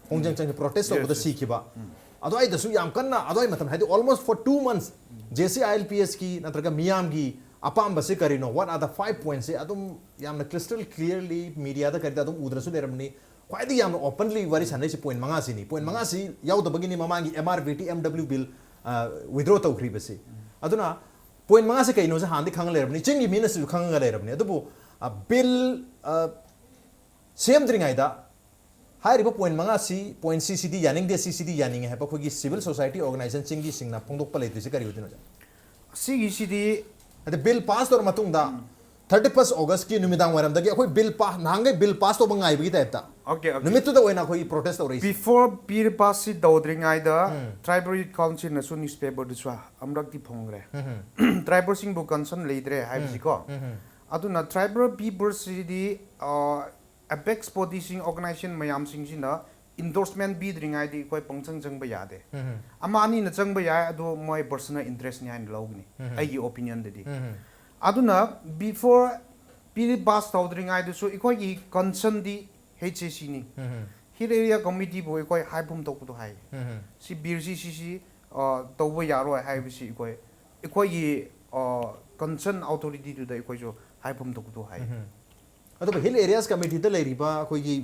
ꯈꯣꯡꯖꯪ ꯆꯪꯁꯤ ꯄ꯭ꯔꯣꯇꯦꯁ ꯇꯧꯕꯗ ꯁꯤꯈꯤꯕ꯫ ꯑꯗꯨꯋꯥꯏꯗꯁꯨ ꯌꯥꯝ ꯀꯟꯅ ꯑꯗꯨꯋꯥꯏ ꯃꯇꯝ ꯍꯥꯏꯗꯤ almost for two months J C I L P ꯑꯦꯁꯀꯤ ꯅꯠꯇ꯭ꯔꯒ ꯃꯤꯌꯥꯝꯒꯤ ꯑꯄꯥꯝꯕꯁꯤ ꯀꯔꯤꯅꯣ, what are the five points ꯁꯦ ꯑꯗꯨꯝ ꯌꯥꯝꯅ ꯀ꯭ꯔꯤꯁꯇꯜ ꯀ꯭ꯂꯤꯌꯔꯂꯤ ꯃꯤꯗꯤꯌꯥꯗ ꯀꯔꯤꯗ ꯑꯗꯨꯝ ꯎꯗꯅꯁꯨ ꯂꯩꯔꯝꯕꯅꯤ꯫ ꯈ꯭ꯋꯥꯏꯗꯒꯤ ꯌꯥꯝꯅ openly ꯋꯥꯔꯤ ꯁꯥꯟꯅꯔꯤꯁꯤ point ꯃꯉꯥꯁꯤꯅꯤ꯫ Point ꯃꯉꯥꯁꯤ ꯌꯥꯎꯗꯕꯒꯤꯅꯤ ꯃꯃꯥꯡꯒꯤ M R V T M W bill withdraw ꯇꯧꯈ꯭ꯔꯤꯕꯁꯤ꯫ ꯑꯗꯨꯅ point ꯃꯉꯥꯁꯤ ꯀꯩꯅꯣꯁꯦ ꯍꯥꯟꯅꯗꯤ ꯈꯪꯉ ꯂꯩꯔꯕꯅꯤ, ꯆꯤꯡꯒꯤ ꯃꯤꯅꯁꯨ ꯈꯪꯉꯒ ꯂꯩꯔꯕꯅꯤ꯫ ꯑꯗꯨꯕꯨ bill ꯁꯦꯝꯗ꯭ꯔꯤꯉꯩꯗ ꯍꯥꯏꯔꯤꯕ point ꯃꯉꯥꯁꯤ, point ꯁꯤꯁꯤꯗꯤ ꯌꯥꯅꯤꯡꯗꯦ, ꯁꯤꯁꯤꯗꯤ ꯌꯥꯅꯤꯡꯉꯦ ꯍꯥꯏꯕ ꯑꯩꯈꯣꯏꯒꯤ civil society organization ꯁꯤꯡꯒꯤꯁꯤꯡꯅ ꯐꯣꯡꯗꯣꯛꯄ ꯂꯩꯇ꯭ꯔꯤꯁꯤ ꯀꯔꯤ ꯑꯣꯏꯗꯣꯏꯅꯣ? ꯑꯁꯤꯒꯤꯁꯤꯗꯤ ꯑꯗ bill pass ꯇꯧꯔ ꯃꯇꯨꯡꯗ thirty first August ꯀꯤ ꯅꯨꯃꯤꯗꯥꯡ ꯋꯥꯏꯔꯝꯗꯒꯤ ꯑꯩꯈꯣꯏ bill pass, ꯅꯍꯥꯟꯈꯩ bill pass ꯇꯧꯕ ꯉꯥꯏꯕꯒꯤ type ꯇ okay okay ꯅꯨꯃꯤꯠꯇꯨꯗ ꯑꯣꯏꯅ ꯑꯩꯈꯣꯏ protest ꯇꯧꯔꯛꯏꯁꯦ꯫ Before bill pass ꯁꯤ ꯇꯧꯗ꯭ꯔꯤꯉꯩꯗ Tribal Youth Council ꯅꯁꯨ newspaper ꯗꯁꯨ ꯑꯃꯔꯛꯇꯤ ꯐꯣꯡꯈ꯭ꯔꯦ꯫ Tribal ꯁꯤꯡꯕꯨ concern ꯂꯩꯇ꯭ꯔꯦ ꯍꯥꯏꯕꯁꯤꯀꯣ꯫ ꯑꯗꯨꯅ tribal people ꯁꯤꯗꯤ ꯑ, apex body ꯁꯤꯡ, organization ꯃꯌꯥꯝꯁꯤꯡꯁꯤꯅ endorsement ꯄꯤꯗ꯭ꯔꯤꯉꯩꯗꯤ ꯑꯩꯈꯣꯏ ꯄꯪꯆꯪ ꯆꯪꯕ ꯌꯥꯗꯦ꯫ ꯑꯃ ꯑꯅꯤꯅ ꯆꯪꯕ ꯌꯥꯏ, ꯑꯗꯣ ꯃꯣꯏ personal interest ꯅꯤ ꯍꯥꯏꯅ ꯂꯧꯒꯅꯤ, ꯑꯩꯒꯤ opinion ꯗꯗꯤ꯫ ꯑꯗꯨꯅ before bill pass ꯇꯧꯗ꯭ꯔꯤꯉꯩꯗꯁꯨ ꯑꯩꯈꯣꯏꯒꯤ concern D H A C ꯅꯤ꯫ Hill Area Committee ꯕꯨ ꯑꯩꯈꯣꯏ ꯍꯥꯏꯐꯝ ꯊꯣꯛꯄꯗꯣ ꯍꯥꯏ꯫ ꯁꯤ bill ꯁꯤ ꯁꯤꯁꯤ ꯑ, ꯇꯧꯕ ꯌꯥꯔꯣꯏ ꯍꯥꯏꯕꯁꯤ ꯑꯩꯈꯣꯏ, ꯑꯩꯈꯣꯏꯒꯤ ꯑ, concern authority ꯗꯨꯗ ꯑꯩꯈꯣꯏꯁꯨ ꯍꯥꯏꯐꯝ ꯊꯣꯛꯄꯗꯣ ꯍꯥꯏ꯫ ꯑꯗꯨꯕꯨ Hill Areas Committee ꯗ ꯂꯩꯔꯤꯕ ꯑꯩꯈꯣꯏꯒꯤ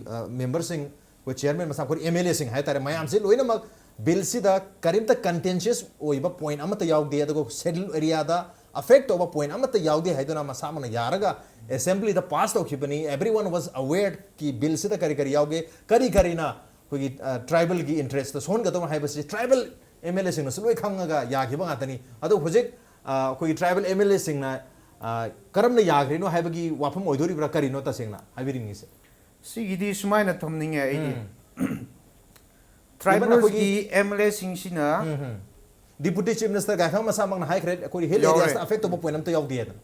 member ꯁꯤꯡ, ꯑꯩꯈꯣꯏ chairman ꯃꯁꯥ, ꯑꯩꯈꯣꯏ M L A ꯁꯤꯡ ꯍꯥꯏꯇꯥꯔꯦ, ꯃꯌꯥꯝꯁꯤ ꯂꯣꯏꯅꯃꯛ bill ꯁꯤꯗ ꯀꯔꯤꯝꯇ contentious ꯑꯣꯏꯕ point ꯑꯃꯠꯇ ꯌꯥꯎꯗꯦ, ꯑꯗꯨꯒ schedule area ꯗ affect ꯇꯧꯕ point ꯑꯃꯠꯇ ꯌꯥꯎꯗꯦ ꯍꯥꯏꯗꯨꯅ ꯃꯁꯥꯃꯛꯅ ꯌꯥꯔꯒ assembly ꯗ pass ꯇꯧꯈꯤꯕꯅꯤ꯫ Everyone was aware ꯀꯤ bill ꯁꯤꯗ ꯀꯔꯤ ꯀꯔꯤ ꯌꯥꯎꯒꯦ, ꯀꯔꯤ ꯀꯔꯤꯅ ꯑꯩꯈꯣꯏꯒꯤ tribal ꯒꯤ interest ꯇ ꯁꯣꯛꯍꯟꯒꯗꯧꯅꯣ ꯍꯥꯏꯕꯁꯤ tribal M L A ꯁꯤꯡꯅꯁꯨ ꯂꯣꯏ ꯈꯪꯉꯒ ꯌꯥꯈꯤꯕ ꯉꯥꯛꯇꯅꯤ꯫ ꯑꯗꯣ ꯍꯧꯖꯤꯛ ꯑ, ꯑꯩꯈꯣꯏꯒꯤ tribal M L A ꯁꯤꯡꯅ ꯑ, ꯀꯔꯝꯅ ꯌꯥꯈ꯭ꯔꯤꯅꯣ ꯍꯥꯏꯕꯒꯤ ꯋꯥꯐꯝ ꯑꯣꯏꯗꯣꯔꯤꯕ꯭ꯔꯥ, ꯀꯔꯤꯅꯣ ꯇꯁꯦꯡꯅ ꯍꯥꯏꯕꯤꯅꯤꯡꯉꯤꯁꯦ? ꯁꯤꯒꯤꯗꯤ ꯁꯨꯃꯥꯏꯅ ꯊꯝꯅꯤꯡꯉꯦ ꯑꯩꯗꯤ꯫ Tribal ꯁ ꯀꯤ M L A ꯁꯤꯡꯁꯤꯅ Deputy Chief Minister ꯒꯥꯏꯈꯥꯡ ꯃꯁꯥꯃꯛꯅ ꯍꯥꯏꯈ꯭ꯔꯦ, ꯑꯩꯈꯣꯏ Hill Areas ꯇ affect ꯇꯧꯕ point ꯑꯝꯇ ꯌꯥꯎꯗꯦ ꯍꯥꯏꯗꯅ꯫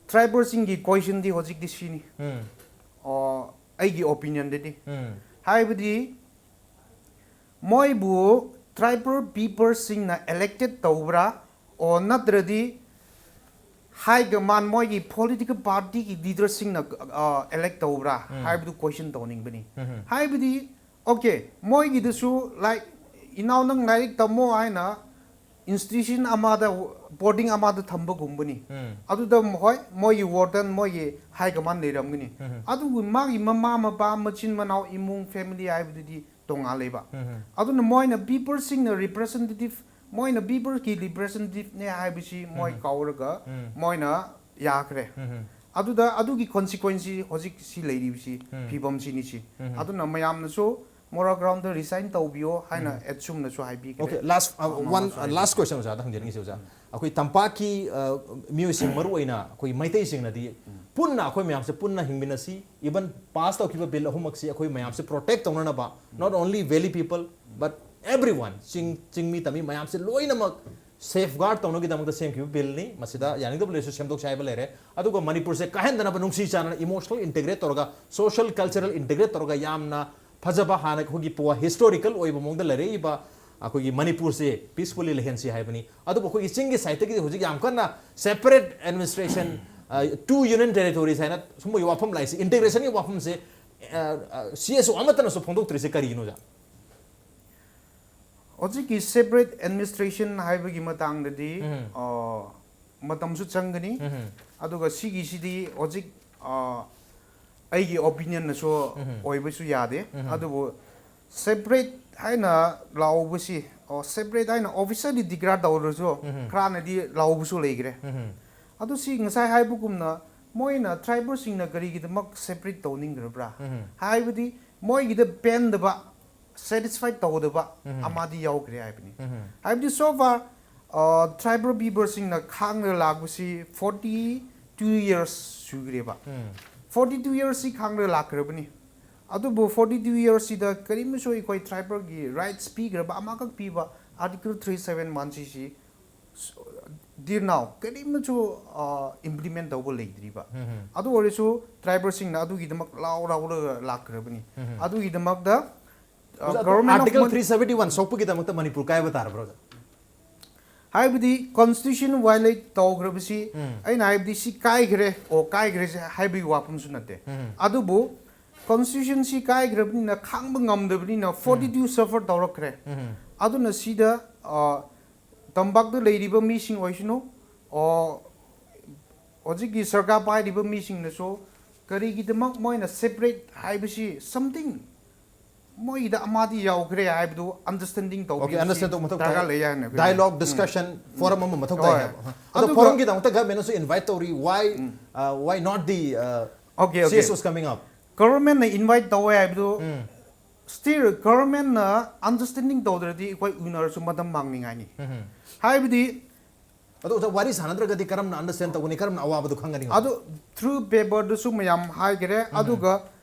Tribal ꯁꯤꯡꯒꯤ question ꯗꯤ ꯍꯧꯖꯤꯛꯇꯤ ꯁꯤꯅꯤ꯫ ꯑꯣ, ꯑꯩꯒꯤ opinion ꯗꯗꯤ꯫ ꯍꯥꯏꯕꯗꯤ ꯃꯣꯏꯕꯨ tribal people ꯁꯤꯡꯅ elected ꯇꯧꯕ꯭ꯔꯥ, ꯑꯣ ꯅꯠꯇ꯭ꯔꯗꯤ high command ꯃꯣꯏꯒꯤ political party ꯒꯤ leader ꯁꯤꯡꯅ ꯑ, elect ꯇꯧꯕ꯭ꯔꯥ ꯍꯥꯏꯕꯗꯨ question ꯇꯧꯅꯤꯡꯕꯅꯤ꯫ ꯍꯥꯏꯕꯗꯤ okay, ꯃꯣꯏꯒꯤꯗꯨꯁꯨ like ꯏꯅꯥꯎ ꯅꯪ ꯂꯥꯏꯔꯤꯛ ꯇꯝꯃꯣ ꯍꯥꯏꯅ institution ꯑꯃꯗ, boarding ꯑꯃꯗ ꯊꯝꯕꯒꯨꯝꯕꯅꯤ꯫ ꯑꯗꯨꯗ ꯍꯣꯏ, ꯃꯣꯏꯒꯤ warden, ꯃꯣꯏꯒꯤ high command ꯂꯩꯔꯝꯒꯅꯤ꯫ ꯑꯗꯨꯕꯨ ꯃꯥꯒꯤ ꯃꯃꯥ ꯃꯄꯥ, ꯃꯆꯤꯟ ꯃꯅꯥꯎ, ꯏꯃꯨꯡ, family ꯍꯥꯏꯕꯗꯨꯗꯤ ꯇꯣꯉꯥꯜꯂꯦꯕ꯫ ꯑꯗꯨꯅ ꯃꯣꯏꯅ peopleꯁꯤꯡꯅ representative, ꯃꯣꯏꯅ peopleꯒꯤ representativeꯅꯦ ꯍꯥꯏꯕꯁꯤ ꯃꯣꯏ ꯀꯧꯔꯒ ꯃꯣꯏꯅ ꯌꯥꯈ꯭ꯔꯦ꯫ ꯑꯗꯨꯗ ꯑꯗꯨꯒꯤ consequence ꯍꯧꯖꯤꯛ ꯁꯤ ꯂꯩꯔꯤꯕꯁꯤ, ꯐꯤꯕꯝꯁꯤꯅꯤ ꯁꯤ꯫ ꯑꯗꯨꯅ ꯃꯌꯥꯝꯅꯁꯨ moral groundꯗ resign ꯇꯧꯕꯤꯌꯣ ꯍꯥꯏꯅ ꯑꯦꯠꯁꯨꯝꯅꯁꯨ ꯍꯥꯏꯕꯤꯈ꯭ꯔꯦ꯫ Okay, last, uh, one, uh, last question ꯑꯣꯖꯥꯗ ꯍꯪꯖꯅꯤꯡꯉꯤꯁꯦ ꯑꯣꯖꯥ, ꯑꯩꯈꯣꯏ ꯇꯝꯄꯥꯛꯀꯤ, uh, ꯃꯤꯑꯣꯏꯁꯤꯡ, ꯃꯔꯨ ꯑꯣꯏꯅ ꯑꯩꯈꯣꯏ ꯃꯩꯇꯩꯁꯤꯡꯅꯗꯤ ꯄꯨꯟꯅ ꯑꯩꯈꯣꯏ ꯃꯌꯥꯝꯁꯦ ꯄꯨꯟꯅ ꯍꯤꯡꯃꯤꯟꯅꯁꯤ, even pass ꯇꯧꯈꯤꯕ bill ꯑꯍꯨꯝꯃꯛꯁꯤ ꯑꯩꯈꯣꯏ ꯃꯌꯥꯝꯁꯦ protect ꯇꯧꯅꯅꯕ, not only valley people but everyone, ꯆꯤꯡ, ꯆꯤꯡꯃꯤ ꯇꯝꯃꯤ ꯃꯌꯥꯝꯁꯦ ꯂꯣꯏꯅꯃꯛ safeguard ꯇꯧꯅꯕꯒꯤꯗꯃꯛꯇ ꯁꯦꯝꯈꯤꯕ billꯅꯤ꯫ ꯃꯁꯤꯗ ꯌꯥꯅꯤꯡꯗꯕ ꯂꯩꯔꯁꯨ ꯁꯦꯝꯗꯣꯛꯁꯤ ꯍꯥꯏꯕ ꯂꯩꯔꯦ꯫ ꯑꯗꯨꯒ ꯃꯅꯤꯄꯨꯔꯁꯦ ꯀꯥꯏꯍꯟꯗꯅꯕ ꯅꯨꯡꯁꯤ ꯆꯥꯟꯅꯅ emotional integrate ꯇꯧꯔꯒ, social cultural integrate ꯇꯧꯔꯒ, ꯌꯥꯝꯅ ꯐꯖꯕ ꯍꯥꯟꯅ ꯑꯩꯈꯣꯏꯒꯤ ꯄꯨꯋꯥ-, historical ꯑꯣꯏꯕ ꯃꯑꯣꯡꯗ ꯂꯩꯔꯛꯏꯕ ꯑꯩꯈꯣꯏꯒꯤ ꯃꯅꯤꯄꯨꯔꯁꯦ peacefully ꯂꯩꯍꯟꯁꯤ ꯍꯥꯏꯕꯅꯤ꯫ ꯑꯗꯨꯕꯨ ꯑꯩꯈꯣꯏꯒꯤ ꯆꯤꯡꯒꯤ sideꯇꯒꯤꯗꯤ ꯍꯧꯖꯤꯛ ꯌꯥꯝ ꯀꯟꯅ separate administration, ꯑ, two union territories ꯍꯥꯏꯅ ꯁꯨꯝꯕꯒꯤ ꯋꯥꯐꯝ ꯂꯥꯛꯏꯁꯦ, integrationꯒꯤ ꯋꯥꯐꯝꯁꯦ, ꯑ, ꯑ, CSO ꯑꯃꯠꯇꯅꯁꯨ ꯐꯣꯡꯗꯣꯛꯇ꯭ꯔꯤꯁꯦ ꯀꯔꯤꯒꯤꯅꯣ, ꯑꯣꯖꯥ? ꯍꯧꯖꯤꯛꯀꯤ separate administration ꯍꯥꯏꯕꯒꯤ ꯃꯇꯥꯡꯗꯗꯤ, ꯑ, ꯃꯇꯝꯁꯨ ꯆꯪꯒꯅꯤ꯫ ꯑꯗꯨꯒ ꯁꯤꯒꯤꯁꯤꯗꯤ ꯍꯧꯖꯤꯛ, ꯑ, ꯑꯩꯒꯤ opinionꯅꯁꯨ ꯑꯣꯏꯕꯁꯨ ꯌꯥꯗꯦ꯫ ꯑꯗꯨꯕꯨ separate ꯍꯥꯏꯅ ꯂꯥꯎꯕꯁꯤ, ꯑꯣ, separate ꯍꯥꯏꯅ officially declare ꯇꯧꯔꯁꯨ ꯈꯔꯅꯗꯤ ꯂꯥꯎꯕꯁꯨ ꯂꯩꯈ꯭ꯔꯦ꯫ ꯑꯗꯨ ꯁꯤ ꯉꯁꯥꯏ ꯍꯥꯏꯕꯒꯨꯝꯅ ꯃꯣꯏꯅ tribalꯁꯤꯡꯅ ꯀꯔꯤꯒꯤꯗꯃꯛ separate ꯇꯧꯅꯤꯡꯈ꯭ꯔꯕ꯭ꯔꯥ? ꯍꯥꯏꯕꯗꯤ ꯃꯣꯏꯒꯤꯗ ꯄꯦꯟꯗꯕ, satisfied ꯇꯧꯗꯕ ꯑꯃꯗꯤ ꯌꯥꯎꯈ꯭ꯔꯦ ꯍꯥꯏꯕꯅꯤ꯫ ꯍꯥꯏꯕꯗꯤ so far, ꯑ, tribal peopleꯁꯤꯡꯅ ꯈꯥꯡꯂꯒ ꯂꯥꯛꯄꯁꯤ forty two years ꯁꯨꯈ꯭ꯔꯦꯕ꯫ Forty two yearsꯁꯤ ꯈꯥꯡꯂꯒ ꯂꯥꯛꯈ꯭ꯔꯕꯅꯤ꯫ ꯑꯗꯨꯕꯨ forty two yearsꯁꯤꯗ ꯀꯔꯤꯝꯁꯨ ꯑꯩꯈꯣꯏ tribalꯒꯤ rights ꯄꯤꯈ꯭ꯔꯕ ꯑꯃꯈꯛ ꯄꯤꯕ Article three seven one C ꯁꯤ till now ꯀꯔꯤꯝꯁꯨ, ꯑ, implement ꯇꯧꯕ ꯂꯩꯇ꯭ꯔꯤꯕ꯫ ꯑꯗꯨ ꯑꯣꯏꯔꯁꯨ tribalꯁꯤꯡꯅ ꯑꯗꯨꯒꯤꯗꯃꯛ ꯂꯥꯎ ꯂꯥꯎꯔꯒ ꯂꯥꯛꯈ꯭ꯔꯕꯅꯤ꯫ ꯑꯗꯨꯒꯤꯗꯃꯛꯇ, ꯑ, ꯑꯣꯖꯥ, ꯑꯗꯣ government of Article Mon- three seventy one ꯁꯣꯛꯄꯒꯤꯗꯃꯛꯇ Manipur ꯀꯥꯏꯕ ꯇꯥꯔꯕ꯭ꯔꯣ, ꯑꯣꯖꯥ? ꯍꯥꯏꯕꯗꯤ constitution violate ꯇꯧꯈ꯭ꯔꯕꯁꯤ, ꯑꯩꯅ ꯍꯥꯏꯕꯗꯤ ꯁꯤ ꯀꯥꯏꯈ꯭ꯔꯦ, ꯑꯣ, ꯀꯥꯏꯈ꯭ꯔꯦ ꯍꯥꯏꯕꯒꯤ ꯋꯥꯐꯝꯁꯨ ꯅꯠꯇꯦ꯫ ꯑꯗꯨꯕꯨ constitutionꯁꯤ ꯀꯥꯏꯈ꯭ꯔꯕꯅꯤꯅ, ꯈꯥꯡꯕ ꯉꯝꯗꯕꯅꯤꯅ forty two suffer ꯇꯧꯔꯛꯈ꯭ꯔꯦ꯫ ꯑꯗꯨꯅ ꯁꯤꯗ, ꯑ, ꯇꯝꯄꯥꯛꯇ ꯂꯩꯔꯤꯕ ꯃꯤꯁꯤꯡ ꯑꯣꯏꯁꯅꯨ, ꯑꯣ, ꯍꯧꯖꯤꯛꯀꯤ ꯁꯔꯀꯥꯔ ꯄꯥꯏꯔꯤꯕ ꯃꯤꯁꯤꯡꯅꯁꯨ ꯀꯔꯤꯒꯤꯗꯃꯛ ꯃꯣꯏꯅ separate ꯍꯥꯏꯕꯁꯤ something ꯃꯣꯏꯗ ꯑꯃꯗꯤ ꯌꯥꯎꯈ꯭ꯔꯦ ꯍꯥꯏꯕꯗꯨ understanding Okay, ꯇꯧꯕꯤꯕꯁꯤ understand ꯇꯧꯕ ꯃꯊꯧ ꯗꯔꯀꯥꯔ ꯇꯥꯏ꯫ ꯂꯩ ꯍꯥꯏꯅ ꯑꯩꯈꯣꯏ Dialogue, discussion, forum ꯑꯃ ꯃꯊꯧ ꯇꯥꯏ ꯍꯣꯏ꯫ ꯍꯥꯏꯕ꯫ ꯑꯗꯣ ꯑꯗꯨꯒ forumꯒꯤꯗꯃꯛꯇ governmentꯅꯁꯨ invite ꯇꯧꯔꯤ, why, uh, why not the uh, Okay, okay. CSOs coming up? Governmentꯅ invite ꯇꯧꯋꯦ ꯍꯥꯏꯕꯗꯨ still governmentꯅ understanding ꯇꯧꯗ꯭ꯔꯗꯤ ꯑꯩꯈꯣꯏ ꯎꯅꯔꯁꯨ ꯃꯇꯝ ꯃꯥꯡꯅꯤꯡꯉꯥꯏꯅꯤ꯫ ꯍꯥꯏꯕꯗꯤ ꯑꯗꯣ ꯑꯣꯖꯥ, ꯋꯥꯔꯤ ꯁꯥꯟꯅꯗ꯭ꯔꯒꯗꯤ ꯀꯔꯝꯅ understand ꯇꯧꯒꯅꯤ, ꯀꯔꯝꯅ ꯑꯋꯥꯕꯗꯨ ꯈꯪꯒꯅꯤ? ꯑꯗꯨ through paperꯗꯁꯨ ꯃꯌꯥꯝ ꯍꯥꯏꯈ꯭ꯔꯦ꯫ ꯑꯗꯨꯒ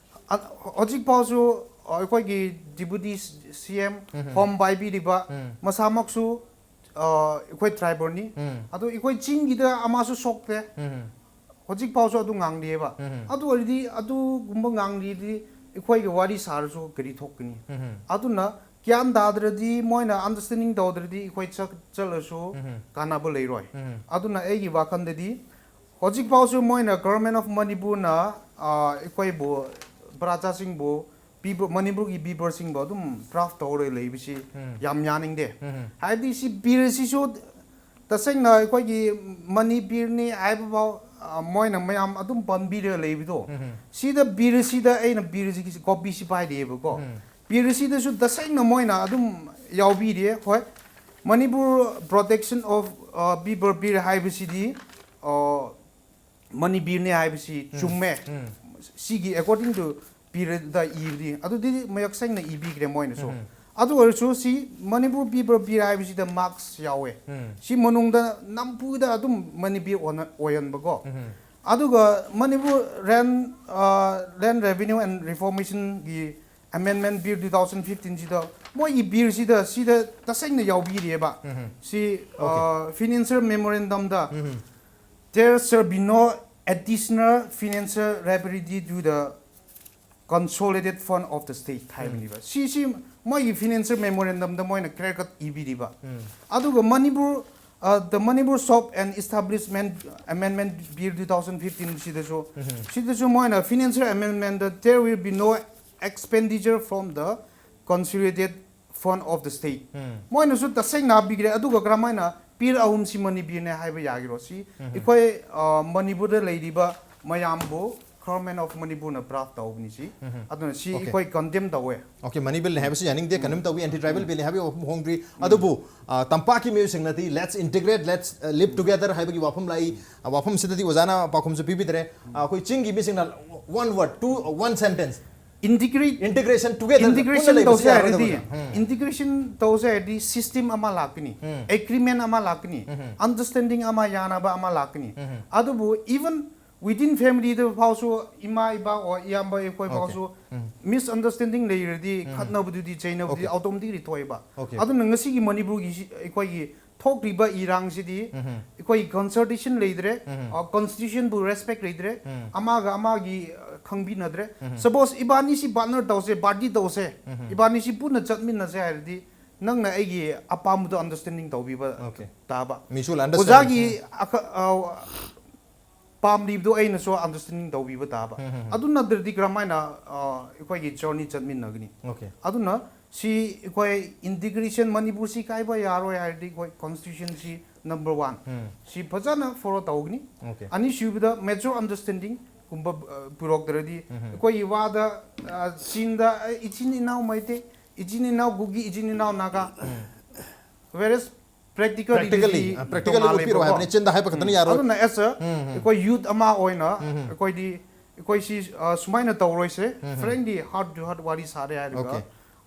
ꯑ, ꯍꯧꯖꯤꯛ ꯐꯥꯎꯁꯨ ꯑ, ꯑꯩꯈꯣꯏꯒꯤ deputy CM form ꯄꯥꯏꯕꯤꯔꯤꯕ ꯃꯁꯥꯃꯛꯁꯨ ꯑ, ꯑꯩꯈꯣꯏ tribalꯅꯤ꯫ ꯑꯗꯣ ꯑꯩꯈꯣꯏ ꯆꯤꯡꯒꯤꯗ ꯑꯃꯁꯨ ꯁꯣꯛꯇꯦ꯫ ꯍꯧꯖꯤꯛ ꯐꯥꯎꯁꯨ ꯑꯗꯨ ꯉꯥꯡꯂꯤꯑꯕ꯫ ꯑꯗꯨ ꯑꯣꯏꯔꯗꯤ ꯑꯗꯨꯒꯨꯝꯕ ꯉꯥꯡꯂꯤꯗꯤ ꯑꯩꯈꯣꯏꯒ ꯋꯥꯔꯤ ꯁꯥꯔꯁꯨ ꯀꯔꯤ ꯊꯣꯛꯀꯅꯤ? ꯑꯗꯨꯅ ꯒ꯭ꯌꯥꯟ ꯇꯥꯗ꯭ꯔꯗꯤ, ꯃꯣꯏꯅ understanding ꯇꯧꯗ꯭ꯔꯗꯤ ꯑꯩꯈꯣꯏ ꯆꯠ- ꯆꯠꯂꯁꯨ ꯀꯥꯟꯅꯕ ꯂꯩꯔꯣꯏ꯫ ꯑꯗꯨꯅ ꯑꯩꯒꯤ ꯋꯥꯈꯜꯗꯗꯤ ꯍꯧꯖꯤꯛ ꯐꯥꯎꯁꯨ ꯃꯣꯏꯅ Government of Manipurꯅ ꯑ, ꯑꯩꯈꯣꯏꯕꯨ ꯄ꯭ꯔꯖꯥꯁꯤꯡꯕꯨ ꯄꯤꯕ, ꯃꯅꯤꯄꯨꯔꯒꯤ ꯄꯤꯕꯔꯁꯤꯡꯕꯨ ꯑꯗꯨꯝ draft ꯇꯧꯔ ꯂꯩꯕꯁꯤ ꯌꯥꯝ ꯌꯥꯅꯤꯡꯗꯦ꯫ ꯍꯥꯏꯕꯗꯤ ꯁꯤ ꯕꯤꯜꯁꯤꯁꯨ ꯇꯁꯦꯡꯅ ꯑꯩꯈꯣꯏꯒꯤ ꯃꯅꯤꯄꯨꯔꯅꯤ ꯍꯥꯏꯕ ꯐꯥꯎ ꯑ, ꯃꯣꯏꯅ ꯃꯌꯥꯝ ꯑꯗꯨꯝ ꯄꯟꯕꯤꯔꯒ ꯂꯩꯕꯗꯣ, ꯁꯤꯗ ꯕꯤꯜꯁꯤꯗ ꯑꯩꯅ ꯕꯤꯜꯁꯤ copyꯁꯤ ꯄꯥꯏꯔꯤꯑꯕꯀꯣ꯫ ꯕꯤꯜꯁꯤꯗꯁꯨ ꯇꯁꯦꯡꯅ ꯃꯣꯏꯅ ꯑꯗꯨꯝ ꯌꯥꯎꯕꯤꯔꯤꯌꯦ꯫ ꯍꯣꯏ, Manipur Protection of ꯑ, People Bill ꯍꯥꯏꯕꯁꯤꯗꯤ ꯑ, ꯃꯅꯤꯄꯨꯔꯅꯤ ꯍꯥꯏꯕꯁꯤ ꯆꯨꯝꯃꯦ꯫ ꯁꯤꯒꯤ according to ꯕꯤꯜꯗ ꯏꯕꯗꯤ ꯑꯗꯨꯗꯤ ꯃꯌꯦꯛ ꯁꯦꯡꯅ ꯏꯕꯤꯈ꯭ꯔꯦ ꯃꯣꯏꯅꯁꯨ꯫ ꯑꯗꯨ ꯑꯣꯏꯔꯁꯨ ꯁꯤ Manipur People Bill ꯍꯥꯏꯕꯁꯤꯗ marks ꯌꯥꯎꯋꯦ꯫ ꯁꯤ ꯃꯅꯨꯡꯗ ꯅꯝꯐꯨꯗ ꯑꯗꯨꯝ ꯃꯅꯤꯄꯨꯔ ꯑꯣꯟꯅ- ꯑꯣꯏꯍꯟꯕꯀꯣ꯫ ꯑꯗꯨꯒ Manipur Land, ꯑ, Land Revenue and Reformationꯒꯤ Amendment Bill two thousand fifteenꯁꯤꯗ ꯃꯣꯏꯒꯤ ꯕꯤꯜꯁꯤꯗ ꯁꯤꯗ ꯇꯁꯦꯡꯅ ꯌꯥꯎꯕꯤꯔꯤꯑꯕ꯫ ꯁꯤ ꯑ, financial memorandumꯗ there shall be no additional financial liability to the consolidated fund of the state ꯍꯥꯏꯕꯅꯦꯕ꯫ ꯁꯤꯁꯤ ꯃꯣꯏꯒꯤ financial memorandumꯗ ꯃꯣꯏꯅ clear cut ꯏꯕꯤꯔꯤꯕ꯫ ꯑꯗꯨꯒ Manipur, uh, the Manipur Shop and Establishment Amendment Bill two thousand fifteen ꯁꯤꯗꯁꯨ, ꯁꯤꯗꯁꯨ ꯃꯣꯏꯅ financial amendmentꯗ there will be no expenditure from the consolidated fund of the state. ꯃꯣꯏꯅꯁꯨ ꯇꯁꯦꯡꯅ ꯍꯥꯞꯄꯤꯈ꯭ꯔꯦ꯫ ꯑꯗꯨꯒ ꯀꯔꯝꯍꯥꯏꯅ ꯄꯤꯔ ꯑꯍꯨꯝꯁꯤ ꯃꯅꯤꯄꯨꯔꯅꯦ ꯍꯥꯏꯕ ꯌꯥꯒꯦꯔꯣ? ꯁꯤ ꯑꯩꯈꯣꯏ, ꯑ, ꯃꯅꯤꯄꯨꯔꯗ ꯂꯩꯔꯤꯕ ꯃꯌꯥꯝꯕꯨ government of ꯃꯅꯤꯄꯨꯔꯅ ꯄ꯭ꯔꯥꯐ ꯇꯧꯕꯅꯤ ꯁꯤ꯫ ꯑꯗꯨꯅ ꯁꯤ ꯑꯩꯈꯣꯏ ꯀꯟꯗꯦꯝ ꯇꯧꯋꯦ꯫ Okay, money bill ꯅꯦ ꯍꯥꯏꯕꯁꯤ ꯌꯥꯅꯤꯡꯗꯦ, ꯀꯟꯗꯦꯝ ꯇꯧꯏ, anti tribal bill ꯅꯦ ꯍꯥꯏꯕꯒꯤ ꯋꯥꯐꯝ ꯍꯣꯡꯗ꯭ꯔꯤ꯫ ꯑꯗꯨꯕꯨ, ꯑ, ꯇꯝꯄꯥꯛꯀꯤ ꯃꯤꯑꯣꯏꯁꯤꯡꯅꯗꯤ let's integrate, let's, uh, live together ꯍꯥꯏꯕꯒꯤ ꯋꯥꯐꯝ ꯂꯥꯛꯏ꯫ ꯑ, ꯋꯥꯐꯝꯁꯤꯗꯗꯤ ꯑꯣꯖꯥꯅ ꯄꯥꯎꯈꯨꯝꯁꯨ ꯄꯤꯕꯤꯗ꯭ꯔꯦ꯫ ꯑ, ꯑꯩꯈꯣꯏ ꯆꯤꯡꯒꯤ ꯃꯤꯁꯤꯡꯅ one word, two, one sentence, Integrate integration together, ꯄꯨꯟꯅ integration ꯂꯩꯕꯁꯤ ꯇꯧꯁꯦ ꯌꯥꯔꯣꯏꯗꯕ꯭ꯔꯥ? ꯍꯥꯏꯔꯗꯤ, integration ꯇꯧꯁꯦ ꯍꯥꯏꯔꯗꯤ system ꯑꯃ ꯂꯥꯛꯀꯅꯤ, agreement ꯑꯃ ꯂꯥꯛꯀꯅꯤ, understanding ꯑꯃ, ꯌꯥꯅꯕ ꯑꯃ ꯂꯥꯛꯀꯅꯤ꯫ ꯑꯗꯨꯕꯨ even within family ꯗ ꯐꯥꯎꯁꯨ ꯏꯃꯥ ꯏꯄꯥ ꯑꯣ ꯏꯌꯥꯝꯕ ꯑꯩꯈꯣꯏ Okay. ꯐꯥꯎꯁꯨ misunderstanding ꯂꯩꯔꯗꯤ, ꯈꯠꯅꯕꯗꯨꯗꯤ ꯆꯩꯅꯕꯗꯨꯗꯤ Okay. automatically ꯊꯣꯛꯑꯦꯕ꯫ Okay. ꯑꯗꯨꯅ ꯉꯁꯤꯒꯤ ꯃꯅꯤꯄꯨꯔꯒꯤ ꯁꯤ-, ꯑꯩꯈꯣꯏꯒꯤ ꯊꯣꯛꯂꯤꯕ ꯏꯔꯥꯡꯁꯤꯗꯤ ꯑꯩꯈꯣꯏ consultation ꯂꯩꯇ꯭ꯔꯦ, ꯑ, constitution ꯕꯨ respect ꯂꯩꯇ꯭ꯔꯦ, ꯑꯃꯒ ꯑꯃꯒꯤ, ꯑ, ꯈꯪꯕꯤꯅꯗ꯭ꯔꯦ꯫ Suppose ꯏꯕꯥꯅꯤꯁꯤ partner ꯇꯧꯁꯦ, party ꯇꯧꯁꯦ, ꯏꯕꯥꯅꯤꯁꯤ ꯄꯨꯟꯅ ꯆꯠꯃꯤꯟꯅꯁꯦ ꯍꯥꯏꯔꯗꯤ ꯅꯪꯅ ꯑꯩꯒꯤ ꯑꯄꯥꯝꯕꯗꯣ understanding ꯇꯧꯕꯤꯕ Okay. ꯇꯥꯕ꯫ Mutual understanding. ꯑꯣꯖꯥꯒꯤ ꯑꯈ-, ꯑ, ꯄꯥꯝꯂꯤꯕꯗꯣ ꯑꯩꯅꯁꯨ understanding ꯇꯧꯕꯤꯕ ꯇꯥꯕ꯫ ꯑꯗꯨ ꯅꯠꯇ꯭ꯔꯗꯤ ꯀꯔꯝꯍꯥꯏꯅ, ꯑ, ꯑꯩꯈꯣꯏꯒꯤ journey ꯆꯠꯃꯤꯟꯅꯒꯅꯤ? Okay. ꯑꯗꯨꯅ ꯁꯤ ꯑꯩꯈꯣꯏ integration ꯃꯅꯤꯄꯨꯔꯁꯤ ꯀꯥꯏꯕ ꯌꯥꯔꯣꯏ ꯍꯥꯏꯔꯗꯤ ꯑꯩꯈꯣꯏ constitution ꯁꯤ number one꯫ ꯁꯤ ꯐꯖꯅ follow ꯇꯧꯒꯅꯤ꯫ Okay. ꯑꯅꯤꯁꯨꯕꯗ mutual understanding ꯒꯨꯝꯕ, ꯑ, ꯄꯨꯔꯛꯇ꯭ꯔꯗꯤ ꯑꯩꯈꯣꯏꯒꯤ ꯋꯥꯗ, ꯑ, ꯆꯤꯡꯗ, ꯑ, ꯏꯆꯤꯟ ꯏꯅꯥꯎ ꯃꯩꯇꯩ, ꯏꯆꯤꯟ ꯏꯅꯥꯎ ꯀꯨꯀꯤ, ꯏꯆꯤꯟ ꯏꯅꯥꯎ ꯅꯥꯒꯥ꯫ Whereas practically Practically, ꯗꯤ ꯑ, practically ꯎꯠꯄꯤꯔꯣ ꯇꯣꯉꯥꯜꯂꯦꯕꯀꯣ꯫ ꯍꯥꯏꯕꯅꯤ, ꯆꯤꯟꯗ ꯍꯥꯏꯕ ꯈꯛꯇꯅ ꯌꯥꯔꯣꯏ꯫ ꯑꯗꯨꯅ as a ꯑꯩꯈꯣꯏ youth ꯑꯃ ꯑꯣꯏꯅ ꯑꯩꯈꯣꯏꯗꯤ, ꯑꯩꯈꯣꯏꯁꯤ, ꯑ, ꯁꯨꯃꯥꯏꯅ ꯇꯧꯔꯣꯏꯁꯦ, frankly heart to heart ꯋꯥꯔꯤ ꯁꯥꯔꯦ ꯍꯥꯏꯔꯒ Okay.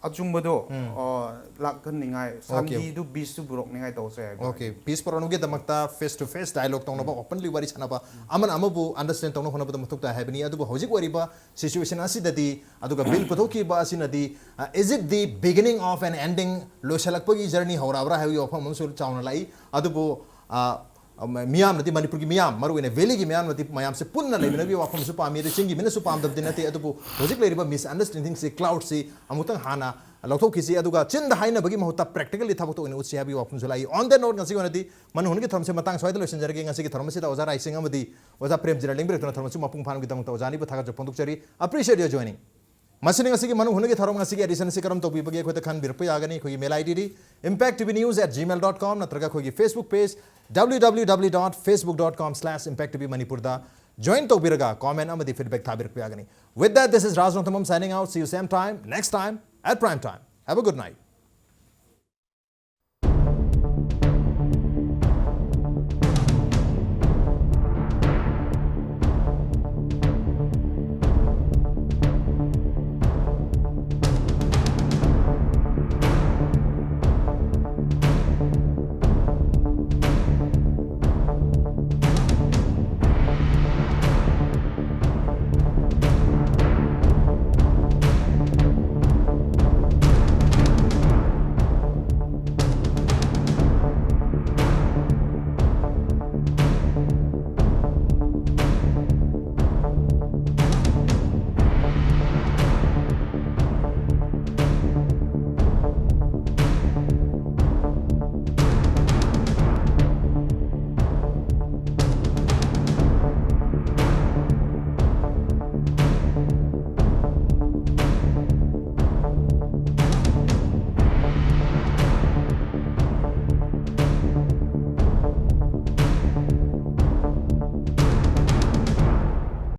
ꯑꯆꯨꯝꯕꯗꯣ, ꯑ, ꯂꯥꯛꯍꯟꯅꯤꯡꯉꯥꯏ, ꯁꯥꯟꯇꯤꯗꯨ, peace ꯇꯨ ꯄꯨꯔꯛꯅꯤꯡꯉꯥꯏ ꯇꯧꯁꯦ ꯍꯥꯏꯕ꯫ Okay, peace ꯄꯨꯔꯛꯅꯕꯒꯤꯗꯃꯛꯇ face to face dialogue ꯇꯧꯅꯕ, openly ꯋꯥꯔꯤ ꯁꯥꯟꯅꯕ, ꯑꯃꯅ ꯑꯃꯕꯨ understand ꯇꯧꯅꯕ ꯍꯣꯠꯅꯕꯗ ꯃꯊꯧ ꯇꯥꯏ ꯍꯥꯏꯕꯅꯤ꯫ ꯑꯗꯨꯕꯨ ꯍꯧꯖꯤꯛ ꯑꯣꯏꯔꯤꯕ situation ꯑꯁꯤꯗꯗꯤ, ꯑꯗꯨꯒ bill ꯄꯨꯊꯣꯛꯈꯤꯕ ꯑꯁꯤꯅꯗꯤ, uh, is it the beginning of an ending, ꯂꯣꯏꯁꯤꯜꯂꯛꯄꯒꯤ journey ꯍꯧꯔꯛꯑꯕ꯭ꯔꯥ ꯍꯥꯏꯕꯒꯤ ꯋꯥꯐꯝ ꯑꯃꯁꯨ ꯆꯥꯎꯅ ꯂꯥꯛꯏ꯫ ꯑꯗꯨꯕꯨ, uh, ꯃꯤꯌꯥꯝꯅꯗꯤ, ꯃꯅꯤꯄꯨꯔꯒꯤ ꯃꯤꯌꯥꯝ, ꯃꯔꯨꯑꯣꯏꯅ valley ꯒꯤ ꯃꯤꯌꯥꯝꯅꯗꯤ ꯃꯌꯥꯝꯁꯦ ꯄꯨꯟꯅ ꯂꯩꯃꯤꯟꯅꯕꯒꯤ ꯋꯥꯐꯝꯁꯨ ꯄꯥꯝꯃꯤ, ꯑꯗꯩ ꯆꯤꯡꯒꯤ ꯃꯤꯅꯁꯨ ꯄꯥꯝꯗꯕꯗꯤ ꯅꯠꯇꯦ꯫ ꯑꯗꯨꯕꯨ ꯍꯧꯖꯤꯛ ꯂꯩꯔꯤꯕ misunderstanding ꯁꯤ, cloud ꯁꯤ ꯑꯃꯨꯛꯇꯪ ꯍꯥꯟꯅ ꯂꯧꯊꯣꯛꯈꯤꯁꯤ, ꯑꯗꯨꯒ ꯆꯤꯟꯗ ꯍꯥꯏꯅꯕꯒꯤ ꯃꯍꯨꯠꯇ practically ꯊꯕꯛꯇ ꯑꯣꯏꯅ ꯎꯠꯁꯤ ꯍꯥꯏꯕꯒꯤ ꯋꯥꯐꯝꯁꯨ ꯂꯥꯛꯏ꯫ On that note, ꯉꯁꯤꯒꯤ ꯑꯣꯏꯅꯗꯤ ꯃꯅꯨꯡ ꯍꯨꯟꯒꯤ ꯊꯧꯔꯝꯁꯦ ꯃꯇꯥꯡ ꯁ꯭ꯋꯥꯏꯗ ꯂꯣꯏꯁꯤꯟꯖꯔꯒꯦ꯫ ꯉꯁꯤꯒꯤ ꯊꯧꯔꯝ ꯑꯁꯤꯗ ꯑꯣꯖꯥ ꯔꯥꯏꯁꯤꯡ ꯑꯃꯗꯤ ꯑꯣꯖꯥ ꯄ꯭ꯔꯦꯝꯖꯤꯠꯅ ꯂꯦꯡꯕꯤꯔꯛꯇꯨꯅ ꯊꯧꯔꯝ ꯑꯁꯤ ꯃꯄꯨꯡ ꯐꯥꯍꯟꯕꯒꯤꯗꯃꯛꯇ ꯑꯣꯖꯥ ꯑꯅꯤꯕꯨ ꯊꯥꯒꯠꯆꯕ ꯐꯣꯡꯗꯣꯛꯆꯔꯤ꯫ Appreciate your joining. ꯃꯁꯤꯅꯤ ꯉꯁꯤꯒꯤ ꯃꯅꯨꯡ ꯍꯨꯠꯅꯒꯤ ꯊꯧꯔꯝ꯫ ꯉꯁꯤꯒꯤ edition ꯑꯁꯤ ꯀꯔꯝ ꯇꯧꯕꯤꯕꯒꯦ ꯑꯩꯈꯣꯏꯗ ꯈꯟꯕꯤꯔꯛꯄ ꯌꯥꯒꯅꯤ꯫ ꯑꯩꯈꯣꯏꯒꯤ mail I D D impact T V news at gmail dot com ꯅꯠꯇ꯭ꯔꯒ ꯑꯩꯈꯣꯏꯒꯤ Facebook page W W W dot facebook dot com slash impact T V Manipur ꯗ join ꯇꯧꯕꯤꯔꯒ comment ꯑꯃꯗꯤ feedback ꯊꯥꯕꯤꯔꯛꯄ ꯌꯥꯒꯅꯤ꯫ With that, this is Raj Rongthambam signing out. See you same time, next time at prime time. Have a good night.